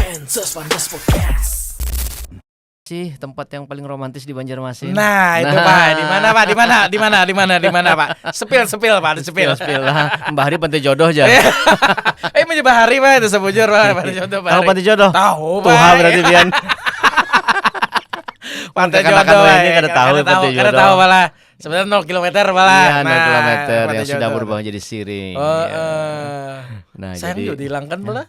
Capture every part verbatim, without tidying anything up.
Ansos Pandas Podcast. Sih tempat yang paling romantis di Banjarmasin. Nah, itu Pak, di mana Pak? Di mana? Di mana? Di mana? Di mana Pak? Sepil, sepil Pak, ada sepil. Spill lah. Mbah Hari Pantai Jodoh aja. Eh, menyebah hari Pak, itu sebujur Pak, Pantai Jodoh Pak. Tahu Pantai Jodoh? Tahu Pak. Tuha berarti pian. Pantai Kekanakan Jodoh weh, Pak. ini kada tahu Kada tahu, Pantai kada Jodoh. Tahu Pak lah. Sebenarnya nol kilometer Pak lah. Iya, nol Nah, kilometer Pantai yang sudah Jodoh. Berubah jadi Siring. Oh, Ya. eh. Nah, Sayang jadi juga dihilangkan Pak lah.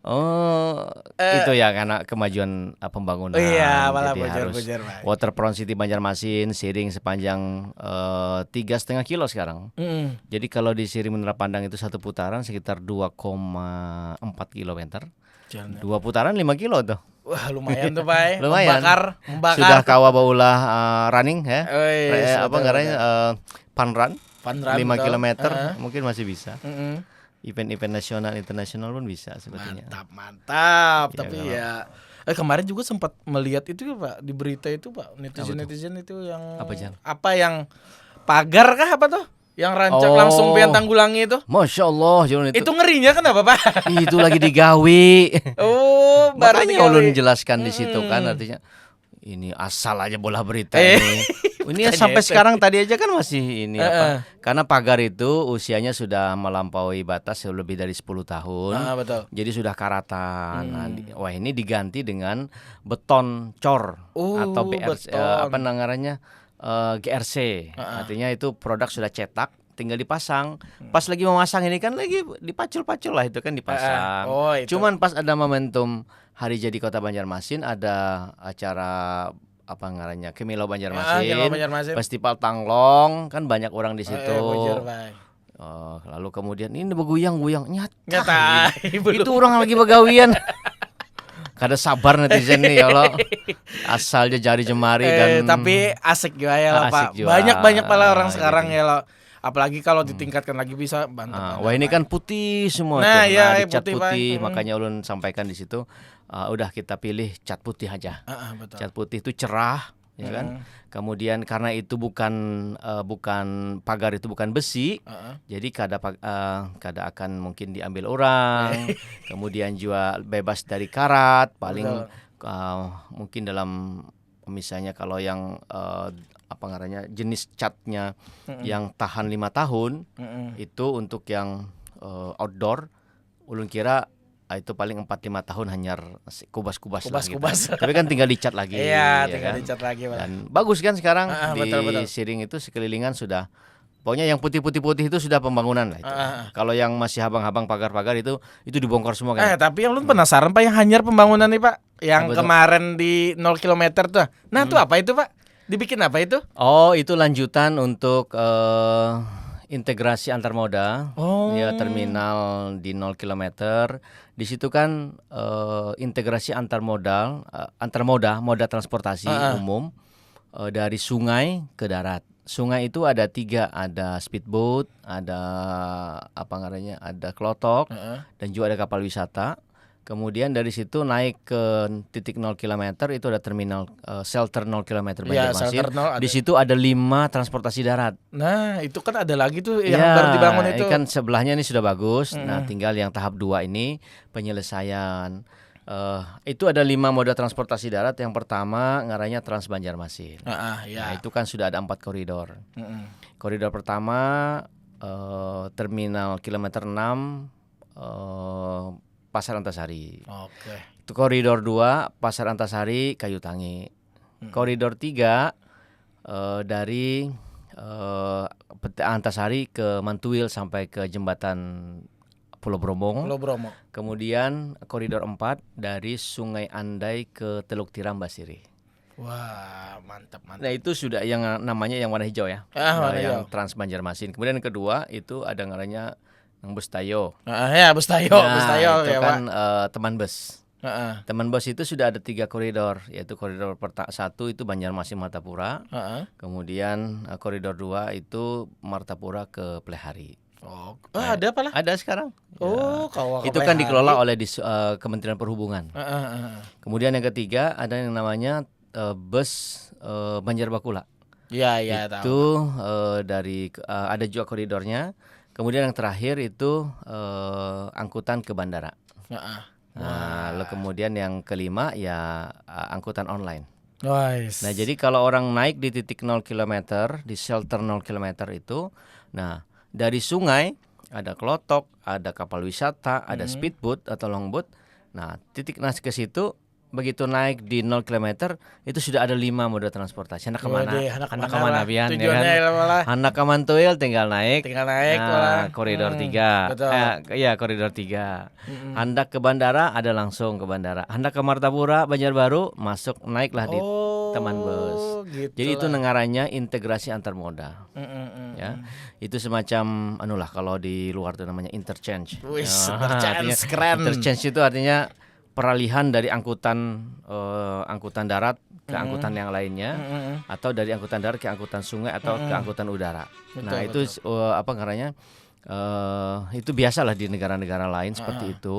Oh, Eh. Itu ya karena kemajuan uh, pembangunan. Oh iya, malah Jadi bujur, harus bujur, Pak. Waterfront City Banjarmasin, Siring sepanjang eh, tiga setengah kilo sekarang. Mm. Jadi kalau di Siring Menara Pandang itu satu putaran sekitar dua koma empat kilometer. Jalan. Dua putaran lima kilo tuh. Wah, lumayan tuh Pak. Lumayan. Membakar, membakar. Sudah kawa baulah uh, running ya. Wih, Eh, apa betul, ngarannya betul. Uh, fun run. Fun run, lima betul. kilometer Heeh. Mungkin masih bisa. Mm-mm. Event-event nasional internasional pun bisa sebetulnya. Mantap, mantap. Ya, Tapi kalau- ya, eh kemarin juga sempat melihat itu ya Pak, di berita itu Pak, netizen-netizen itu yang Apa, Jan? apa yang pagar kah apa tuh? Yang rancak Oh. Langsung pian tanggulangi itu. Masya Allah, Jun, itu, Itu ngerinya kenapa Pak? itu lagi digawi. Oh, baru Makanya digawe. Ulun jelaskan di situ kan Mm-mm. Artinya ini asal aja bola berita Eh. ini. Ini Kayaknya sampai itu. Sekarang tadi aja kan masih ini Heeh. apa? Karena pagar itu usianya sudah melampaui batas lebih dari sepuluh tahun. Ah, betul. Jadi sudah karatan. Nah, Hmm. di- wah ini diganti dengan beton cor Oh, atau B R C eh, beton. apa namanya? Eh, G R C. Heeh. Artinya itu produk sudah cetak, tinggal dipasang. Hmm. Pas lagi memasang ini kan lagi dipacul-pacul lah itu kan dipasang. Heeh. Oh, itu. Cuman pas ada momentum hari jadi Kota Banjarmasin ada acara apa ngarannya Kemilau Banjarmasin, Ah, Kemilau Banjarmasin. Festival Tanglong kan banyak orang di situ. Eh, bujur, Pak. Oh, lalu kemudian ini beguyang-guyang nyata. Nyata. Belum. Itu orang lagi begawian. Kada sabar netizen nih ya Allah. Asal aja jari jemari Eh, dan tapi asik juga ya lah Ah, Pak. asik juga. Banyak-banyak pala orang Ah, sekarang jadi. Ya lo. Apalagi kalau ditingkatkan lagi bisa bantu. Ah, wah ini kan putih semua Nah, tuh. iya, Nah, iya, dicat putih, putih, Pak. Hmm. Makanya ulun sampaikan di situ ah, udah kita pilih cat putih aja. Ah, ah, betul. Cat putih itu cerah, ya kan? Hmm. Kemudian karena itu bukan eh, bukan pagar itu bukan besi, Ah, ah. jadi kada pag- eh, kada akan mungkin diambil orang. Kemudian juga bebas dari karat, paling Betul. eh, mungkin dalam misalnya kalau yang eh, apa ngarannya jenis catnya Mm-mm. yang tahan lima tahun Mm-mm. itu untuk yang eh, outdoor, ulun kira ah, itu paling empat lima tahun hanyar si- kubas-kubas lah gitu. Kubas-kubas. Tapi kan tinggal dicat lagi. Iya, Ya tinggal kan? Dicat lagi, Pak. Dan bagus kan sekarang Ah, ah, di betul, betul. Siring itu sekelilingan sudah pokoknya yang putih-putih putih itu sudah pembangunan lah itu. Ah, ah. Kalau yang masih habang-habang pagar-pagar itu itu dibongkar semua Eh, kan. tapi yang ulun penasaran Pak, yang hanyar pembangunan nih Pak, yang Apa tuh? Kemarin di nol kilometer tuh. Nah, itu Hmm. Apa itu Pak? Dibikin apa itu? Oh, itu lanjutan untuk eh, integrasi antar moda. Oh. Ya, terminal di nol kilometer. Di situ kan eh, integrasi antar modal, eh, antar moda, moda transportasi Ah, ah. Umum eh, dari sungai ke darat. Sungai itu ada tiga, ada speedboat, ada apa ngarannya, ada kelotok, Heeh. Dan juga ada kapal wisata. Kemudian dari situ naik ke titik nol kilometer itu ada terminal eh, shelter nol kilometer Iya, Banjarmasin. shelter nol ada. Di situ ada lima transportasi darat. Nah, itu kan ada lagi tuh yang Ya, baru dibangun itu. Ini kan sebelahnya ini sudah bagus. Nah, Mm-mm. Tinggal yang tahap dua ini penyelesaian. Eh, itu ada lima moda transportasi darat. Yang pertama ngarannya Trans Banjarmasin. Ah, ah, ya. Nah, itu kan sudah ada empat koridor. Mm-mm. Koridor pertama eh, terminal kilometer enam eh, Pasar Antasari. Oke. Itu koridor dua Pasar Antasari Kayu Tangi. Hmm. Koridor tiga eh, dari eh, Pete- Antasari ke Mantuil sampai ke jembatan Pulau Brombong. Pulau Bromo. Kemudian koridor empat dari Sungai Andai ke Teluk Tiram Basiri. Wah, mantap, mantap. Nah, itu sudah yang namanya yang warna hijau ya. Ah, Nah, warna yang hijau. Trans Banjarmasin. Kemudian yang kedua itu ada ngarannya yang Bus Tayo. Ah, ya, Bus Tayo, Nah, Bus Tayo itu ya, kan Pak. eh, teman bus. Heeh. Teman bus itu sudah ada tiga koridor, yaitu koridor perta- satu itu Banjarmasin Martapura, Heeh. kemudian eh, koridor dua itu Martapura ke Plehari. Oh, ah, ada apa lah? Ada sekarang. Oh, Ya. kawa Itu kawa kan hari. Dikelola oleh dis- eh, Kementerian Perhubungan. Heeh, heeh. Kemudian yang ketiga ada yang namanya eh, bus eh, Banjar Bakula. Iya, iya, tahu. Itu eh, dari eh, ada juga koridornya. Kemudian yang terakhir itu eh, angkutan ke bandara. Heeh. Nah, lalu Wah. Kemudian yang kelima ya uh, angkutan online. Wais. Nah, jadi kalau orang naik di titik nol kilometer, di shelter nol kilometer itu, nah, dari sungai ada kelotok, ada kapal wisata, ada Hmm. speedboat atau longboat. Nah, titik nah ke situ begitu naik di nol kilometer itu sudah ada lima moda transportasi. Hendak kemana? Waduh, hendak Hendak kemana kemana lah? pian, ya Tujuannya kan? ya, lah. Hendak ke Mantuil tinggal naik. Tinggal naik Nah, lah. koridor Hmm, tiga. betul. Eh, iya, koridor tiga. Mm-mm. Hendak ke bandara ada langsung ke bandara. Hendak ke Martapura, Banjarbaru, masuk naiklah di Oh, teman bus. Gitu Jadi itu lah. Ngarannya integrasi antar moda. Mm-mm-mm. Ya. Itu semacam anulah kalau di luar tuh namanya interchange. Wis, Ya, interchange, artinya keren. Interchange itu artinya peralihan dari angkutan eh, angkutan darat ke Mm-mm. angkutan yang lainnya Mm-mm. atau dari angkutan darat ke angkutan sungai atau ke Mm-mm. angkutan udara. Betul, Nah, itu betul. s- eh, apa ngarannya? Eh, itu biasalah di negara-negara lain seperti Ah. itu.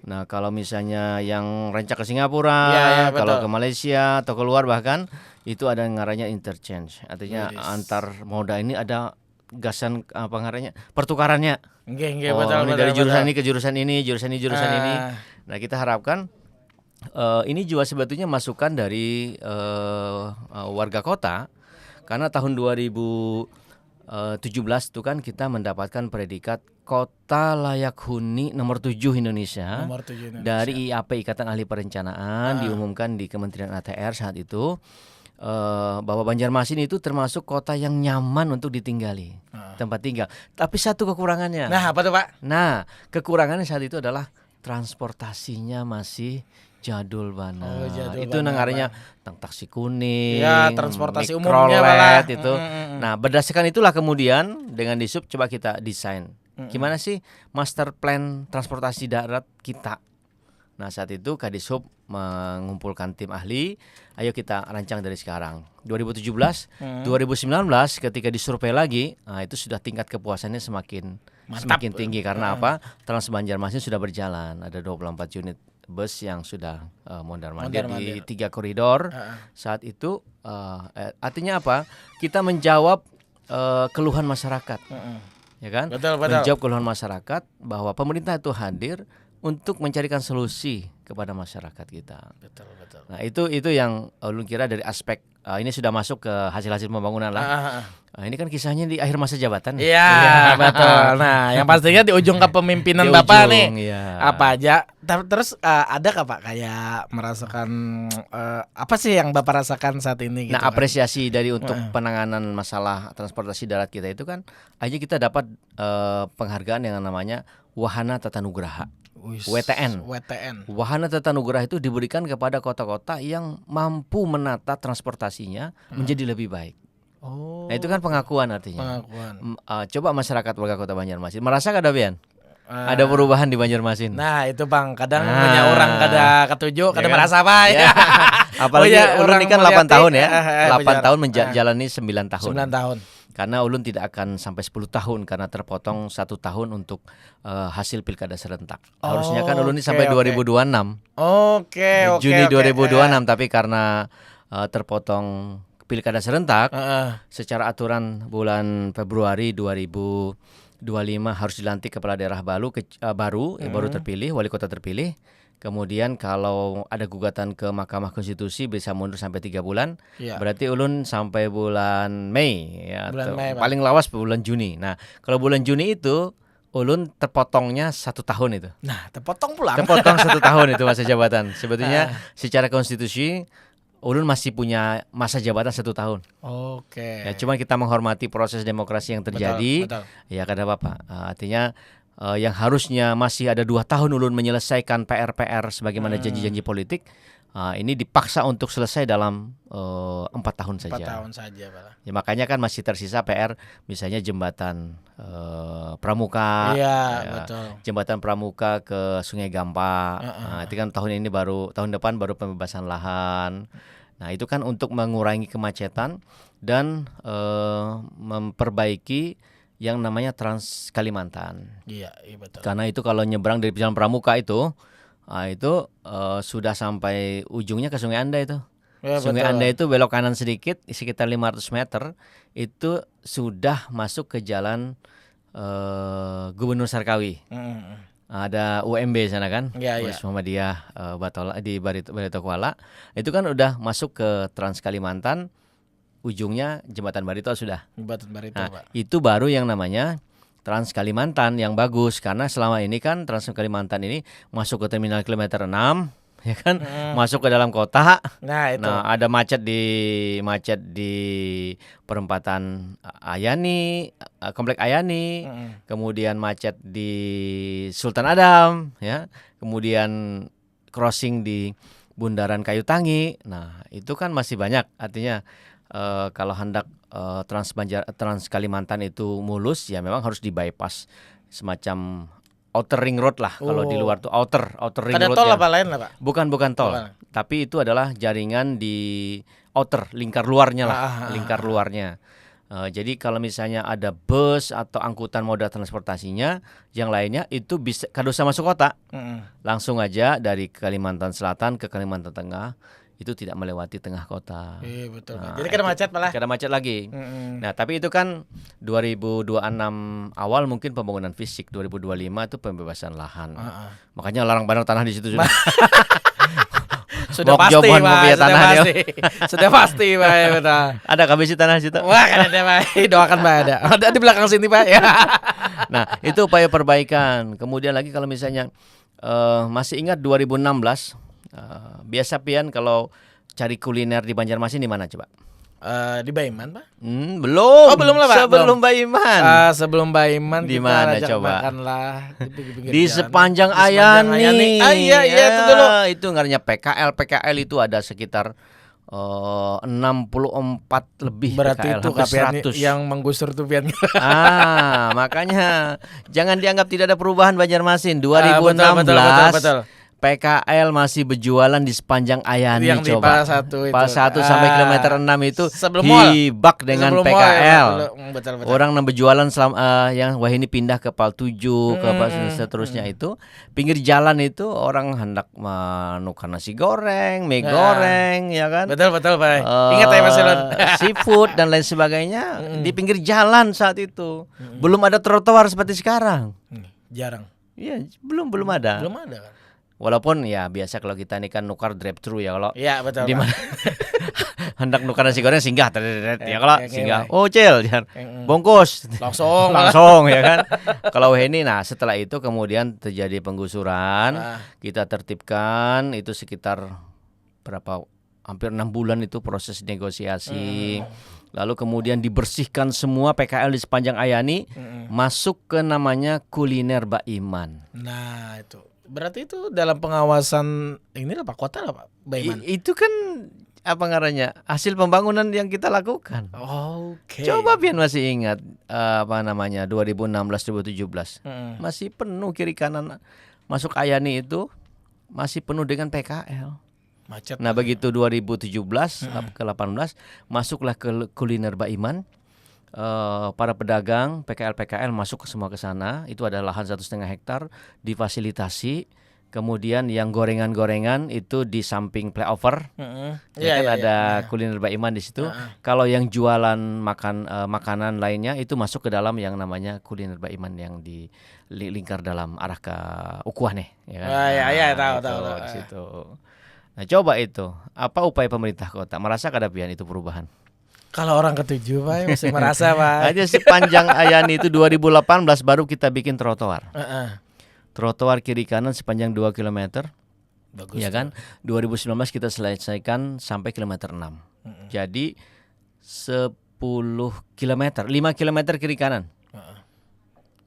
Nah, kalau misalnya yang rancak ke Singapura, Ya, ya, kalau betul. ke Malaysia atau keluar bahkan itu ada ngarannya interchange. Artinya Widis. Antar moda ini ada gasan apa ngarannya? Pertukarannya. Nggih, nggih, Oh, betul, ini betul, dari jurusan betul. Ini ke jurusan ini, jurusan ini, jurusan ini. Ah. Nah, kita harapkan eh, ini juga sebetulnya masukan dari eh, eh, warga kota karena tahun dua ribu tujuh belas itu kan kita mendapatkan predikat kota layak huni nomor tujuh Indonesia Nomor tujuh Indonesia. Dari I A P, Ikatan Ahli Perencanaan, Ah. diumumkan di Kementerian A T R saat itu eh, bahwa Banjarmasin itu termasuk kota yang nyaman untuk ditinggali, Ah. tempat tinggal. Tapi satu kekurangannya. Nah, apa tuh, Pak? Nah, kekurangannya saat itu adalah transportasinya masih jadul banget. Oh, jadul Itu banget, nangarnya tang taksi kuning, Ya, transportasi mikrolet umumnya, Pak, lah. Itu. Mm, mm, mm. Nah, berdasarkan itulah kemudian dengan Disub coba kita desain. Mm, mm. Gimana sih master plan transportasi darat kita? Nah, saat itu Kadishub mengumpulkan tim ahli, ayo kita rancang dari sekarang. dua ribu tujuh belas, Hmm. dua ribu sembilan belas ketika disurvei lagi, nah itu sudah tingkat kepuasannya semakin Mantap. semakin tinggi karena Hmm. apa? Trans Banjarmasin sudah berjalan, ada dua puluh empat unit bus yang sudah eh, mondar mandir di Mondar-mandir. tiga koridor. Heeh. Saat itu eh, eh, artinya apa? Kita menjawab eh, keluhan masyarakat, Heeh. ya kan? Betul, betul. Menjawab keluhan masyarakat bahwa pemerintah itu hadir untuk mencarikan solusi kepada masyarakat kita. Betul, betul. Nah, itu itu yang ulun kira dari aspek eh, ini sudah masuk ke hasil-hasil pembangunan lah. Ah, ah, ah. Nah, ini kan kisahnya di akhir masa jabatan nih. Iya, betul. Nah, yang pastinya di ujung kepemimpinan Di Bapak ujung, nih. Iya. Apa aja? Ter- Terus eh, ada gak, Pak, kayak merasakan eh, apa sih yang Bapak rasakan saat ini gitu Nah, kan? Apresiasi dari untuk Heeh. penanganan masalah transportasi darat kita itu kan, aja kita dapat eh, penghargaan yang namanya Wahana Tata Nugraha. Wis, W T N. W T N. Wahana Tata Nugraha itu diberikan kepada kota-kota yang mampu menata transportasinya Hmm. menjadi lebih baik. Oh. Nah, itu kan pengakuan artinya. Pengakuan. M- eh, coba masyarakat warga Kota Banjarmasin merasa kada, Bian? Ah. Ada perubahan di Banjarmasin. Nah, itu, Bang, kadang Ah. punya orang kada ketuju, kada Ya kan? merasa apa ya. Ya. Apalagi Oh, iya, ulun orang ini kan delapan Mulyati. tahun ya. Eh, eh, Delapan benar. tahun menja- Ah. jalani sembilan tahun. Sembilan tahun. Karena ulun tidak akan sampai sepuluh tahun karena terpotong satu tahun untuk eh, hasil pilkada serentak. Harusnya kan Oh, ulun ini oke, sampai oke. dua ribu dua puluh enam. Oke, oke, Juni oke. dua ribu dua puluh enam, Eh. Tapi karena eh, terpotong pilkada serentak, Heeh. secara aturan bulan Februari dua ribu dua puluh lima harus dilantik kepala daerah baru, ke, eh, baru, ya, baru Hmm. terpilih, wali kota terpilih. Kemudian kalau ada gugatan ke Mahkamah Konstitusi bisa mundur sampai tiga bulan. Iya. Berarti ulun sampai bulan Mei ya, Bulan atau Mei, Pak. Paling lawas bulan Juni. Nah, kalau bulan Juni itu ulun terpotongnya satu tahun itu. Nah, terpotong pulang. Terpotong satu tahun itu masa jabatan. Sebetulnya Ah. secara konstitusi ulun masih punya masa jabatan satu tahun. Oke. Ya, cuman kita menghormati proses demokrasi yang Betul, terjadi. betul. Ya, kada apa-apa. Ah, artinya eh, yang harusnya masih ada dua tahun ulun menyelesaikan P R-P R sebagaimana Hmm. janji-janji politik, ah, ini dipaksa untuk selesai dalam eh, empat tahun Empat saja. tahun saja, Pak. Ya, makanya kan masih tersisa P R, misalnya jembatan eh, Pramuka, Iya, ya, betul. jembatan Pramuka ke Sungai Gampa. Heeh. Nah, itu kan tahun ini baru, tahun depan baru pembebasan lahan. Nah, itu kan untuk mengurangi kemacetan dan eh, memperbaiki yang namanya Trans Kalimantan. Iya, iya, betul. Karena itu kalau nyebrang dari Jalan Pramuka itu, ah, itu eh, sudah sampai ujungnya ke Sungai Anda itu. Ya, Sungai betul. Anda itu belok kanan sedikit, sekitar lima ratus meter, itu sudah masuk ke jalan eh, Gubernur Sarkawi. Mm-mm. Ada U M B sana kan, Ya, ya. Universitas Muhammadiyah eh, Batola di Barito, Barito Kuala. Itu kan udah masuk ke Trans Kalimantan, ujungnya Jembatan Barito sudah. Jembatan Barito, Nah, Pak. Itu baru yang namanya Trans Kalimantan yang bagus, karena selama ini kan Trans Kalimantan ini masuk ke terminal kilometer enam, ya kan, Hmm. masuk ke dalam kota. Nah, itu. Nah, ada macet di macet di perempatan Ayani, eh, Komplek Ayani, Mm-mm. kemudian macet di Sultan Adam, ya, kemudian crossing di Bundaran Kayu Tangi. Nah, itu kan masih banyak. Artinya eh, kalau hendak eh, Trans Banjar, Trans Kalimantan itu mulus, ya memang harus di bypass, semacam outer ring road lah. Kalau di Oh. luar tuh outer, outer ring Kada road tol ya. Apa lain lah, Pak? Bukan, bukan tol. Bukan. Tapi itu adalah jaringan di outer, lingkar luarnya lah, Ah, ah, ah, lingkar ah. luarnya. Eh, jadi kalau misalnya ada bus atau angkutan moda transportasinya, yang lainnya itu bisa kada usah masuk kota, Mm-mm. langsung aja dari Kalimantan Selatan ke Kalimantan Tengah, itu tidak melewati tengah kota. Iya, betul, Pak. Nah, Jadi kada itu macet malah. Kada macet lagi. Mm-mm. Nah, tapi itu kan dua ribu dua puluh enam awal mungkin pembangunan fisik, dua ribu dua puluh lima itu pembebasan lahan. Heeh. Makanya larang banar tanah di situ sudah. Sudah Mau pasti, jobohan, Pak. mau biaya Sudah tanah, ya. Pasti. Sudah pasti, Pak. Ya, betul. Ada kah bisi tanah situ? Wah, kada ada, Pak. Doakan, Pak, ada. Ada di belakang sini, Pak, ya. Nah, itu upaya perbaikan. Kemudian lagi kalau misalnya eh, masih ingat dua ribu enam belas, eh, biasa pian kalau cari kuliner di Banjarmasin di mana coba? Eh, di Baiman, Pak? Hmm, belum. Oh, belum lah, Pak. Sebelum Belum. Baiman. Ah, sebelum Baiman Di kita mana ajak coba? Makan lah di pinggir-pinggir Di jalan. sepanjang Di sepanjang Ayani. Ayani. Ah, iya, iya, itu dulu. Itu ngarannya P K L. P K L itu ada sekitar eh, enam puluh empat lebih Berarti P K L, itu hampir kapian seratus. Yang menggusur tuh pian. Ah, makanya jangan dianggap tidak ada perubahan Banjarmasin. Ah, betul, betul, betul, dua ribu enam belas, betul. P K L masih berjualan di sepanjang Ayani. Yang di Coba. Pal satu itu. Pal satu Ah. Sampai kilometer enam itu Sebelum mall. Hibak dengan Sebelum P K L. mall, ya, betul, betul, betul. Orang nang berjualan selama eh, yang wahini pindah ke Pal tujuh, ke Hmm, Pal hmm, seterusnya hmm. Itu pinggir jalan itu orang hendak menukar nasi goreng, mie Ya. goreng, ya kan? Betul, betul, Pak. Eh, Ingat ya, Mas Elon. Seafood dan lain sebagainya Mm-mm. di pinggir jalan saat itu. Mm-mm. Belum ada trotoar seperti sekarang. Hmm, jarang. Iya, belum belum ada. Belum ada kan? Walaupun ya biasa kalau kita ini kan nukar drive thru ya kalau Iya, betul, di Pak. mana hendak nukar nasi goreng singgah teret, ya Eh, kalau oke, singgah Pak. oh cil jangan Mm-mm. bungkus Langsung. langsung ya kan kalau ini nah setelah itu kemudian terjadi penggusuran Ah, kita tertibkan itu sekitar berapa hampir enam bulan itu proses negosiasi Hmm. lalu kemudian dibersihkan semua P K L di sepanjang Ayani mm-mm. masuk ke namanya kuliner Baiman. Nah, itu. Berarti itu dalam pengawasan ini lah, Pak, kota lah, Pak. Baiman. I- itu kan apa ngarannya hasil pembangunan yang kita lakukan. Oke. Coba pian masih ingat eh, apa namanya dua ribu enam belas dua ribu tujuh belas Mm-mm. masih penuh kiri kanan masuk Ayani itu masih penuh dengan P K L. Macet. Nah begitu dua ribu tujuh belas Mm-mm. ke delapan belas masuklah ke kuliner Baiman. Eh, para pedagang P K L P K L masuk ke semua ke sana. Itu ada lahan satu setengah hektar difasilitasi. Kemudian yang gorengan-gorengan itu di samping flyover. Mm-mm. Ya Iya, kan iya, ada iya. kuliner Baiman di situ. Heeh. Kalau yang jualan makan eh, makanan lainnya itu masuk ke dalam yang namanya kuliner Baiman yang di li- lingkar dalam arah ke Ukuah nih, ya kan? Ah, iya, iya, Nah, tahu, itu, tahu, tahu. Di situ. Nah, coba itu. Apa upaya pemerintah kota? Merasa kada pian itu perubahan? Kalau orang ketujuh, Pak, masih merasa, Pak. Aja sepanjang Ayani itu dua ribu delapan belas baru kita bikin trotoar. Heeh. Trotoar kiri kanan sepanjang dua kilometer, Bagus. ya kan? Dua ribu sembilan belas kita selesaikan sampai kilometer enam. Mm-mm. Jadi sepuluh kilometer, lima kilometer kiri kanan. Heeh.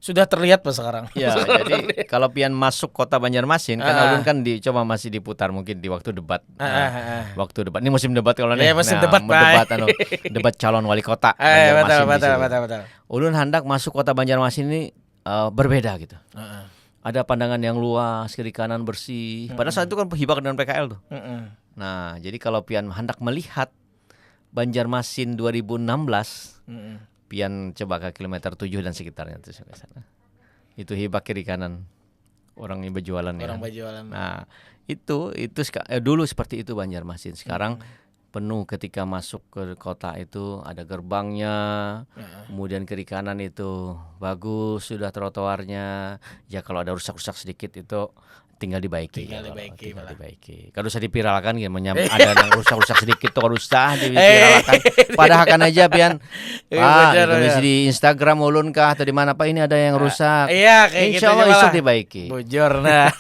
Sudah terlihat, Pak, sekarang. Ya, jadi kalau pian masuk kota Banjarmasin, karena Ah. ulun kan dicoba masih diputar mungkin di waktu debat. Ah, ah, ah. Waktu debat. Ini musim debat kalau nih. Iya, musim Nah, debat, Pak. Debat anu, debat calon wali kota. Eh, betul, Banjarmasin di betul, sini. betul, betul. Ulun hendak masuk kota Banjarmasin ini eh, berbeda gitu. Heeh. Ada pandangan yang luas, kiri kanan bersih. Padahal saat itu kan hibak dengan P K L tuh. Mm-mm. Nah, jadi kalau pian hendak melihat Banjarmasin dua ribu enam belas, Mm-mm. pian coba ke kilometer tujuh dan sekitarnya tuh sampai sana. Itu hibak kiri kanan orang yang berjualan ya. Orang berjualan. Nah, itu itu seka- eh, dulu seperti itu Banjarmasin. Sekarang penuh ketika masuk ke kota itu, ada gerbangnya, kemudian kiri kanan itu bagus sudah trotoarnya. Ya, kalau ada rusak-rusak sedikit itu tinggal dibaiki. Tinggal dibaiki, tinggal dibaiki. Kada usah dipiralkan ya, menyam, ada nang rusak-rusak sedikit tuh kada usah dipiralkan. Padahal kan aja pian. Ah, di Instagram ulun kah atau di mana, Pak, ini ada yang rusak. Iya, kayak Insya Allah isuk dibaiki. Bujur nah.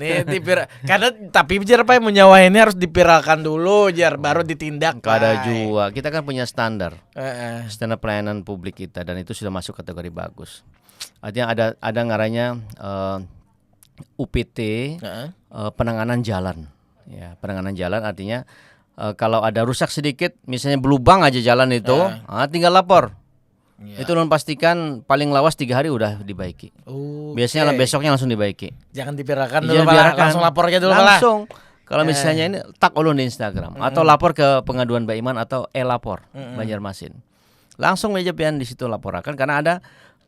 Nih dipir karena tapi jar, Pak, mun nyawa ini harus dipiralkan dulu jar, baru ditindak. Kada jua. Kita kan punya standar. Standar pelayanan publik kita, dan itu sudah masuk kategori bagus. Artinya ada ada ngarannya uh, U P T, uh, penanganan jalan. Ya, penanganan jalan artinya uh, kalau ada rusak sedikit, misalnya belubang aja jalan itu, uh, tinggal lapor. Ya. Itu ulun pastikan paling lawas tiga hari udah dibaiki. Oh, biasanya okay. Besoknya langsung dibaiki. Jangan dipiralkan dulu, biarkan. Langsung lapor aja dulu. Langsung. Kalau misalnya ini, tag ulun di Instagram atau lapor ke pengaduan Baiman atau e-lapor Banjarmasin. Langsung aja pian di situ laporakan karena ada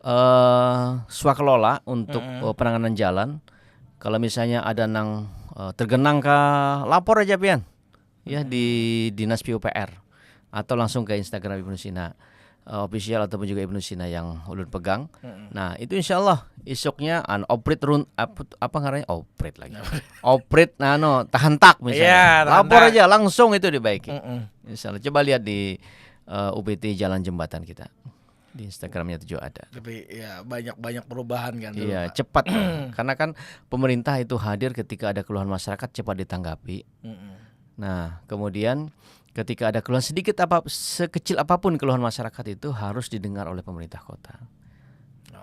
uh, swakelola untuk uh, penanganan jalan. Kalau misalnya ada nang uh, tergenang kah, lapor aja pian. Ya, di Dinas P U P R atau langsung ke Instagram Ibnu Sina uh, official ataupun juga Ibnu Sina yang ulun pegang. Nah, itu insya Allah isuknya an oprit run apa, apa ngarannya, oprit lagi. Oprit nano tahantak misalnya. Lapor aja langsung itu dibaiki. Insya Allah, coba lihat di uh, U P T jalan jembatan kita. Di Instagramnya tuh juga ada. Tapi ya banyak-banyak perubahan kan dulu, Iya, Pak. Cepat. Karena kan pemerintah itu hadir ketika ada keluhan masyarakat, cepat ditanggapi. Nah, kemudian ketika ada keluhan sedikit apa, sekecil apapun keluhan masyarakat itu harus didengar oleh pemerintah kota.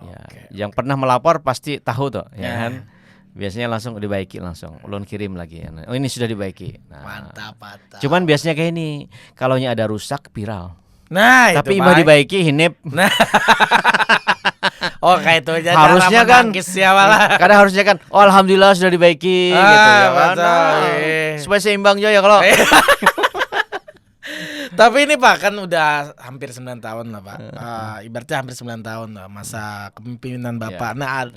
Ya, yang pernah melapor pasti tahu tuh, ya kan? Biasanya langsung dibaiki langsung. Ulun kirim lagi. Oh, ini sudah dibaiki. Nah, mantap, mantap. Cuman biasanya kayak ini, kalaunya ada rusak viral. Nah, tapi imbah dibaiki hinip. Nah. Oh, kayak itu aja. Harusnya kan ya, malah. Kadang harusnya kan, oh, alhamdulillah sudah dibaiki, ah, gitu ya kan. Nah, supaya seimbang juga ya kalau. Tapi ini, Pak, kan udah hampir sembilan tahun lah, Pak. Uh, ibaratnya hampir sembilan tahun lah masa kepemimpinan Bapak. Ya. Nah,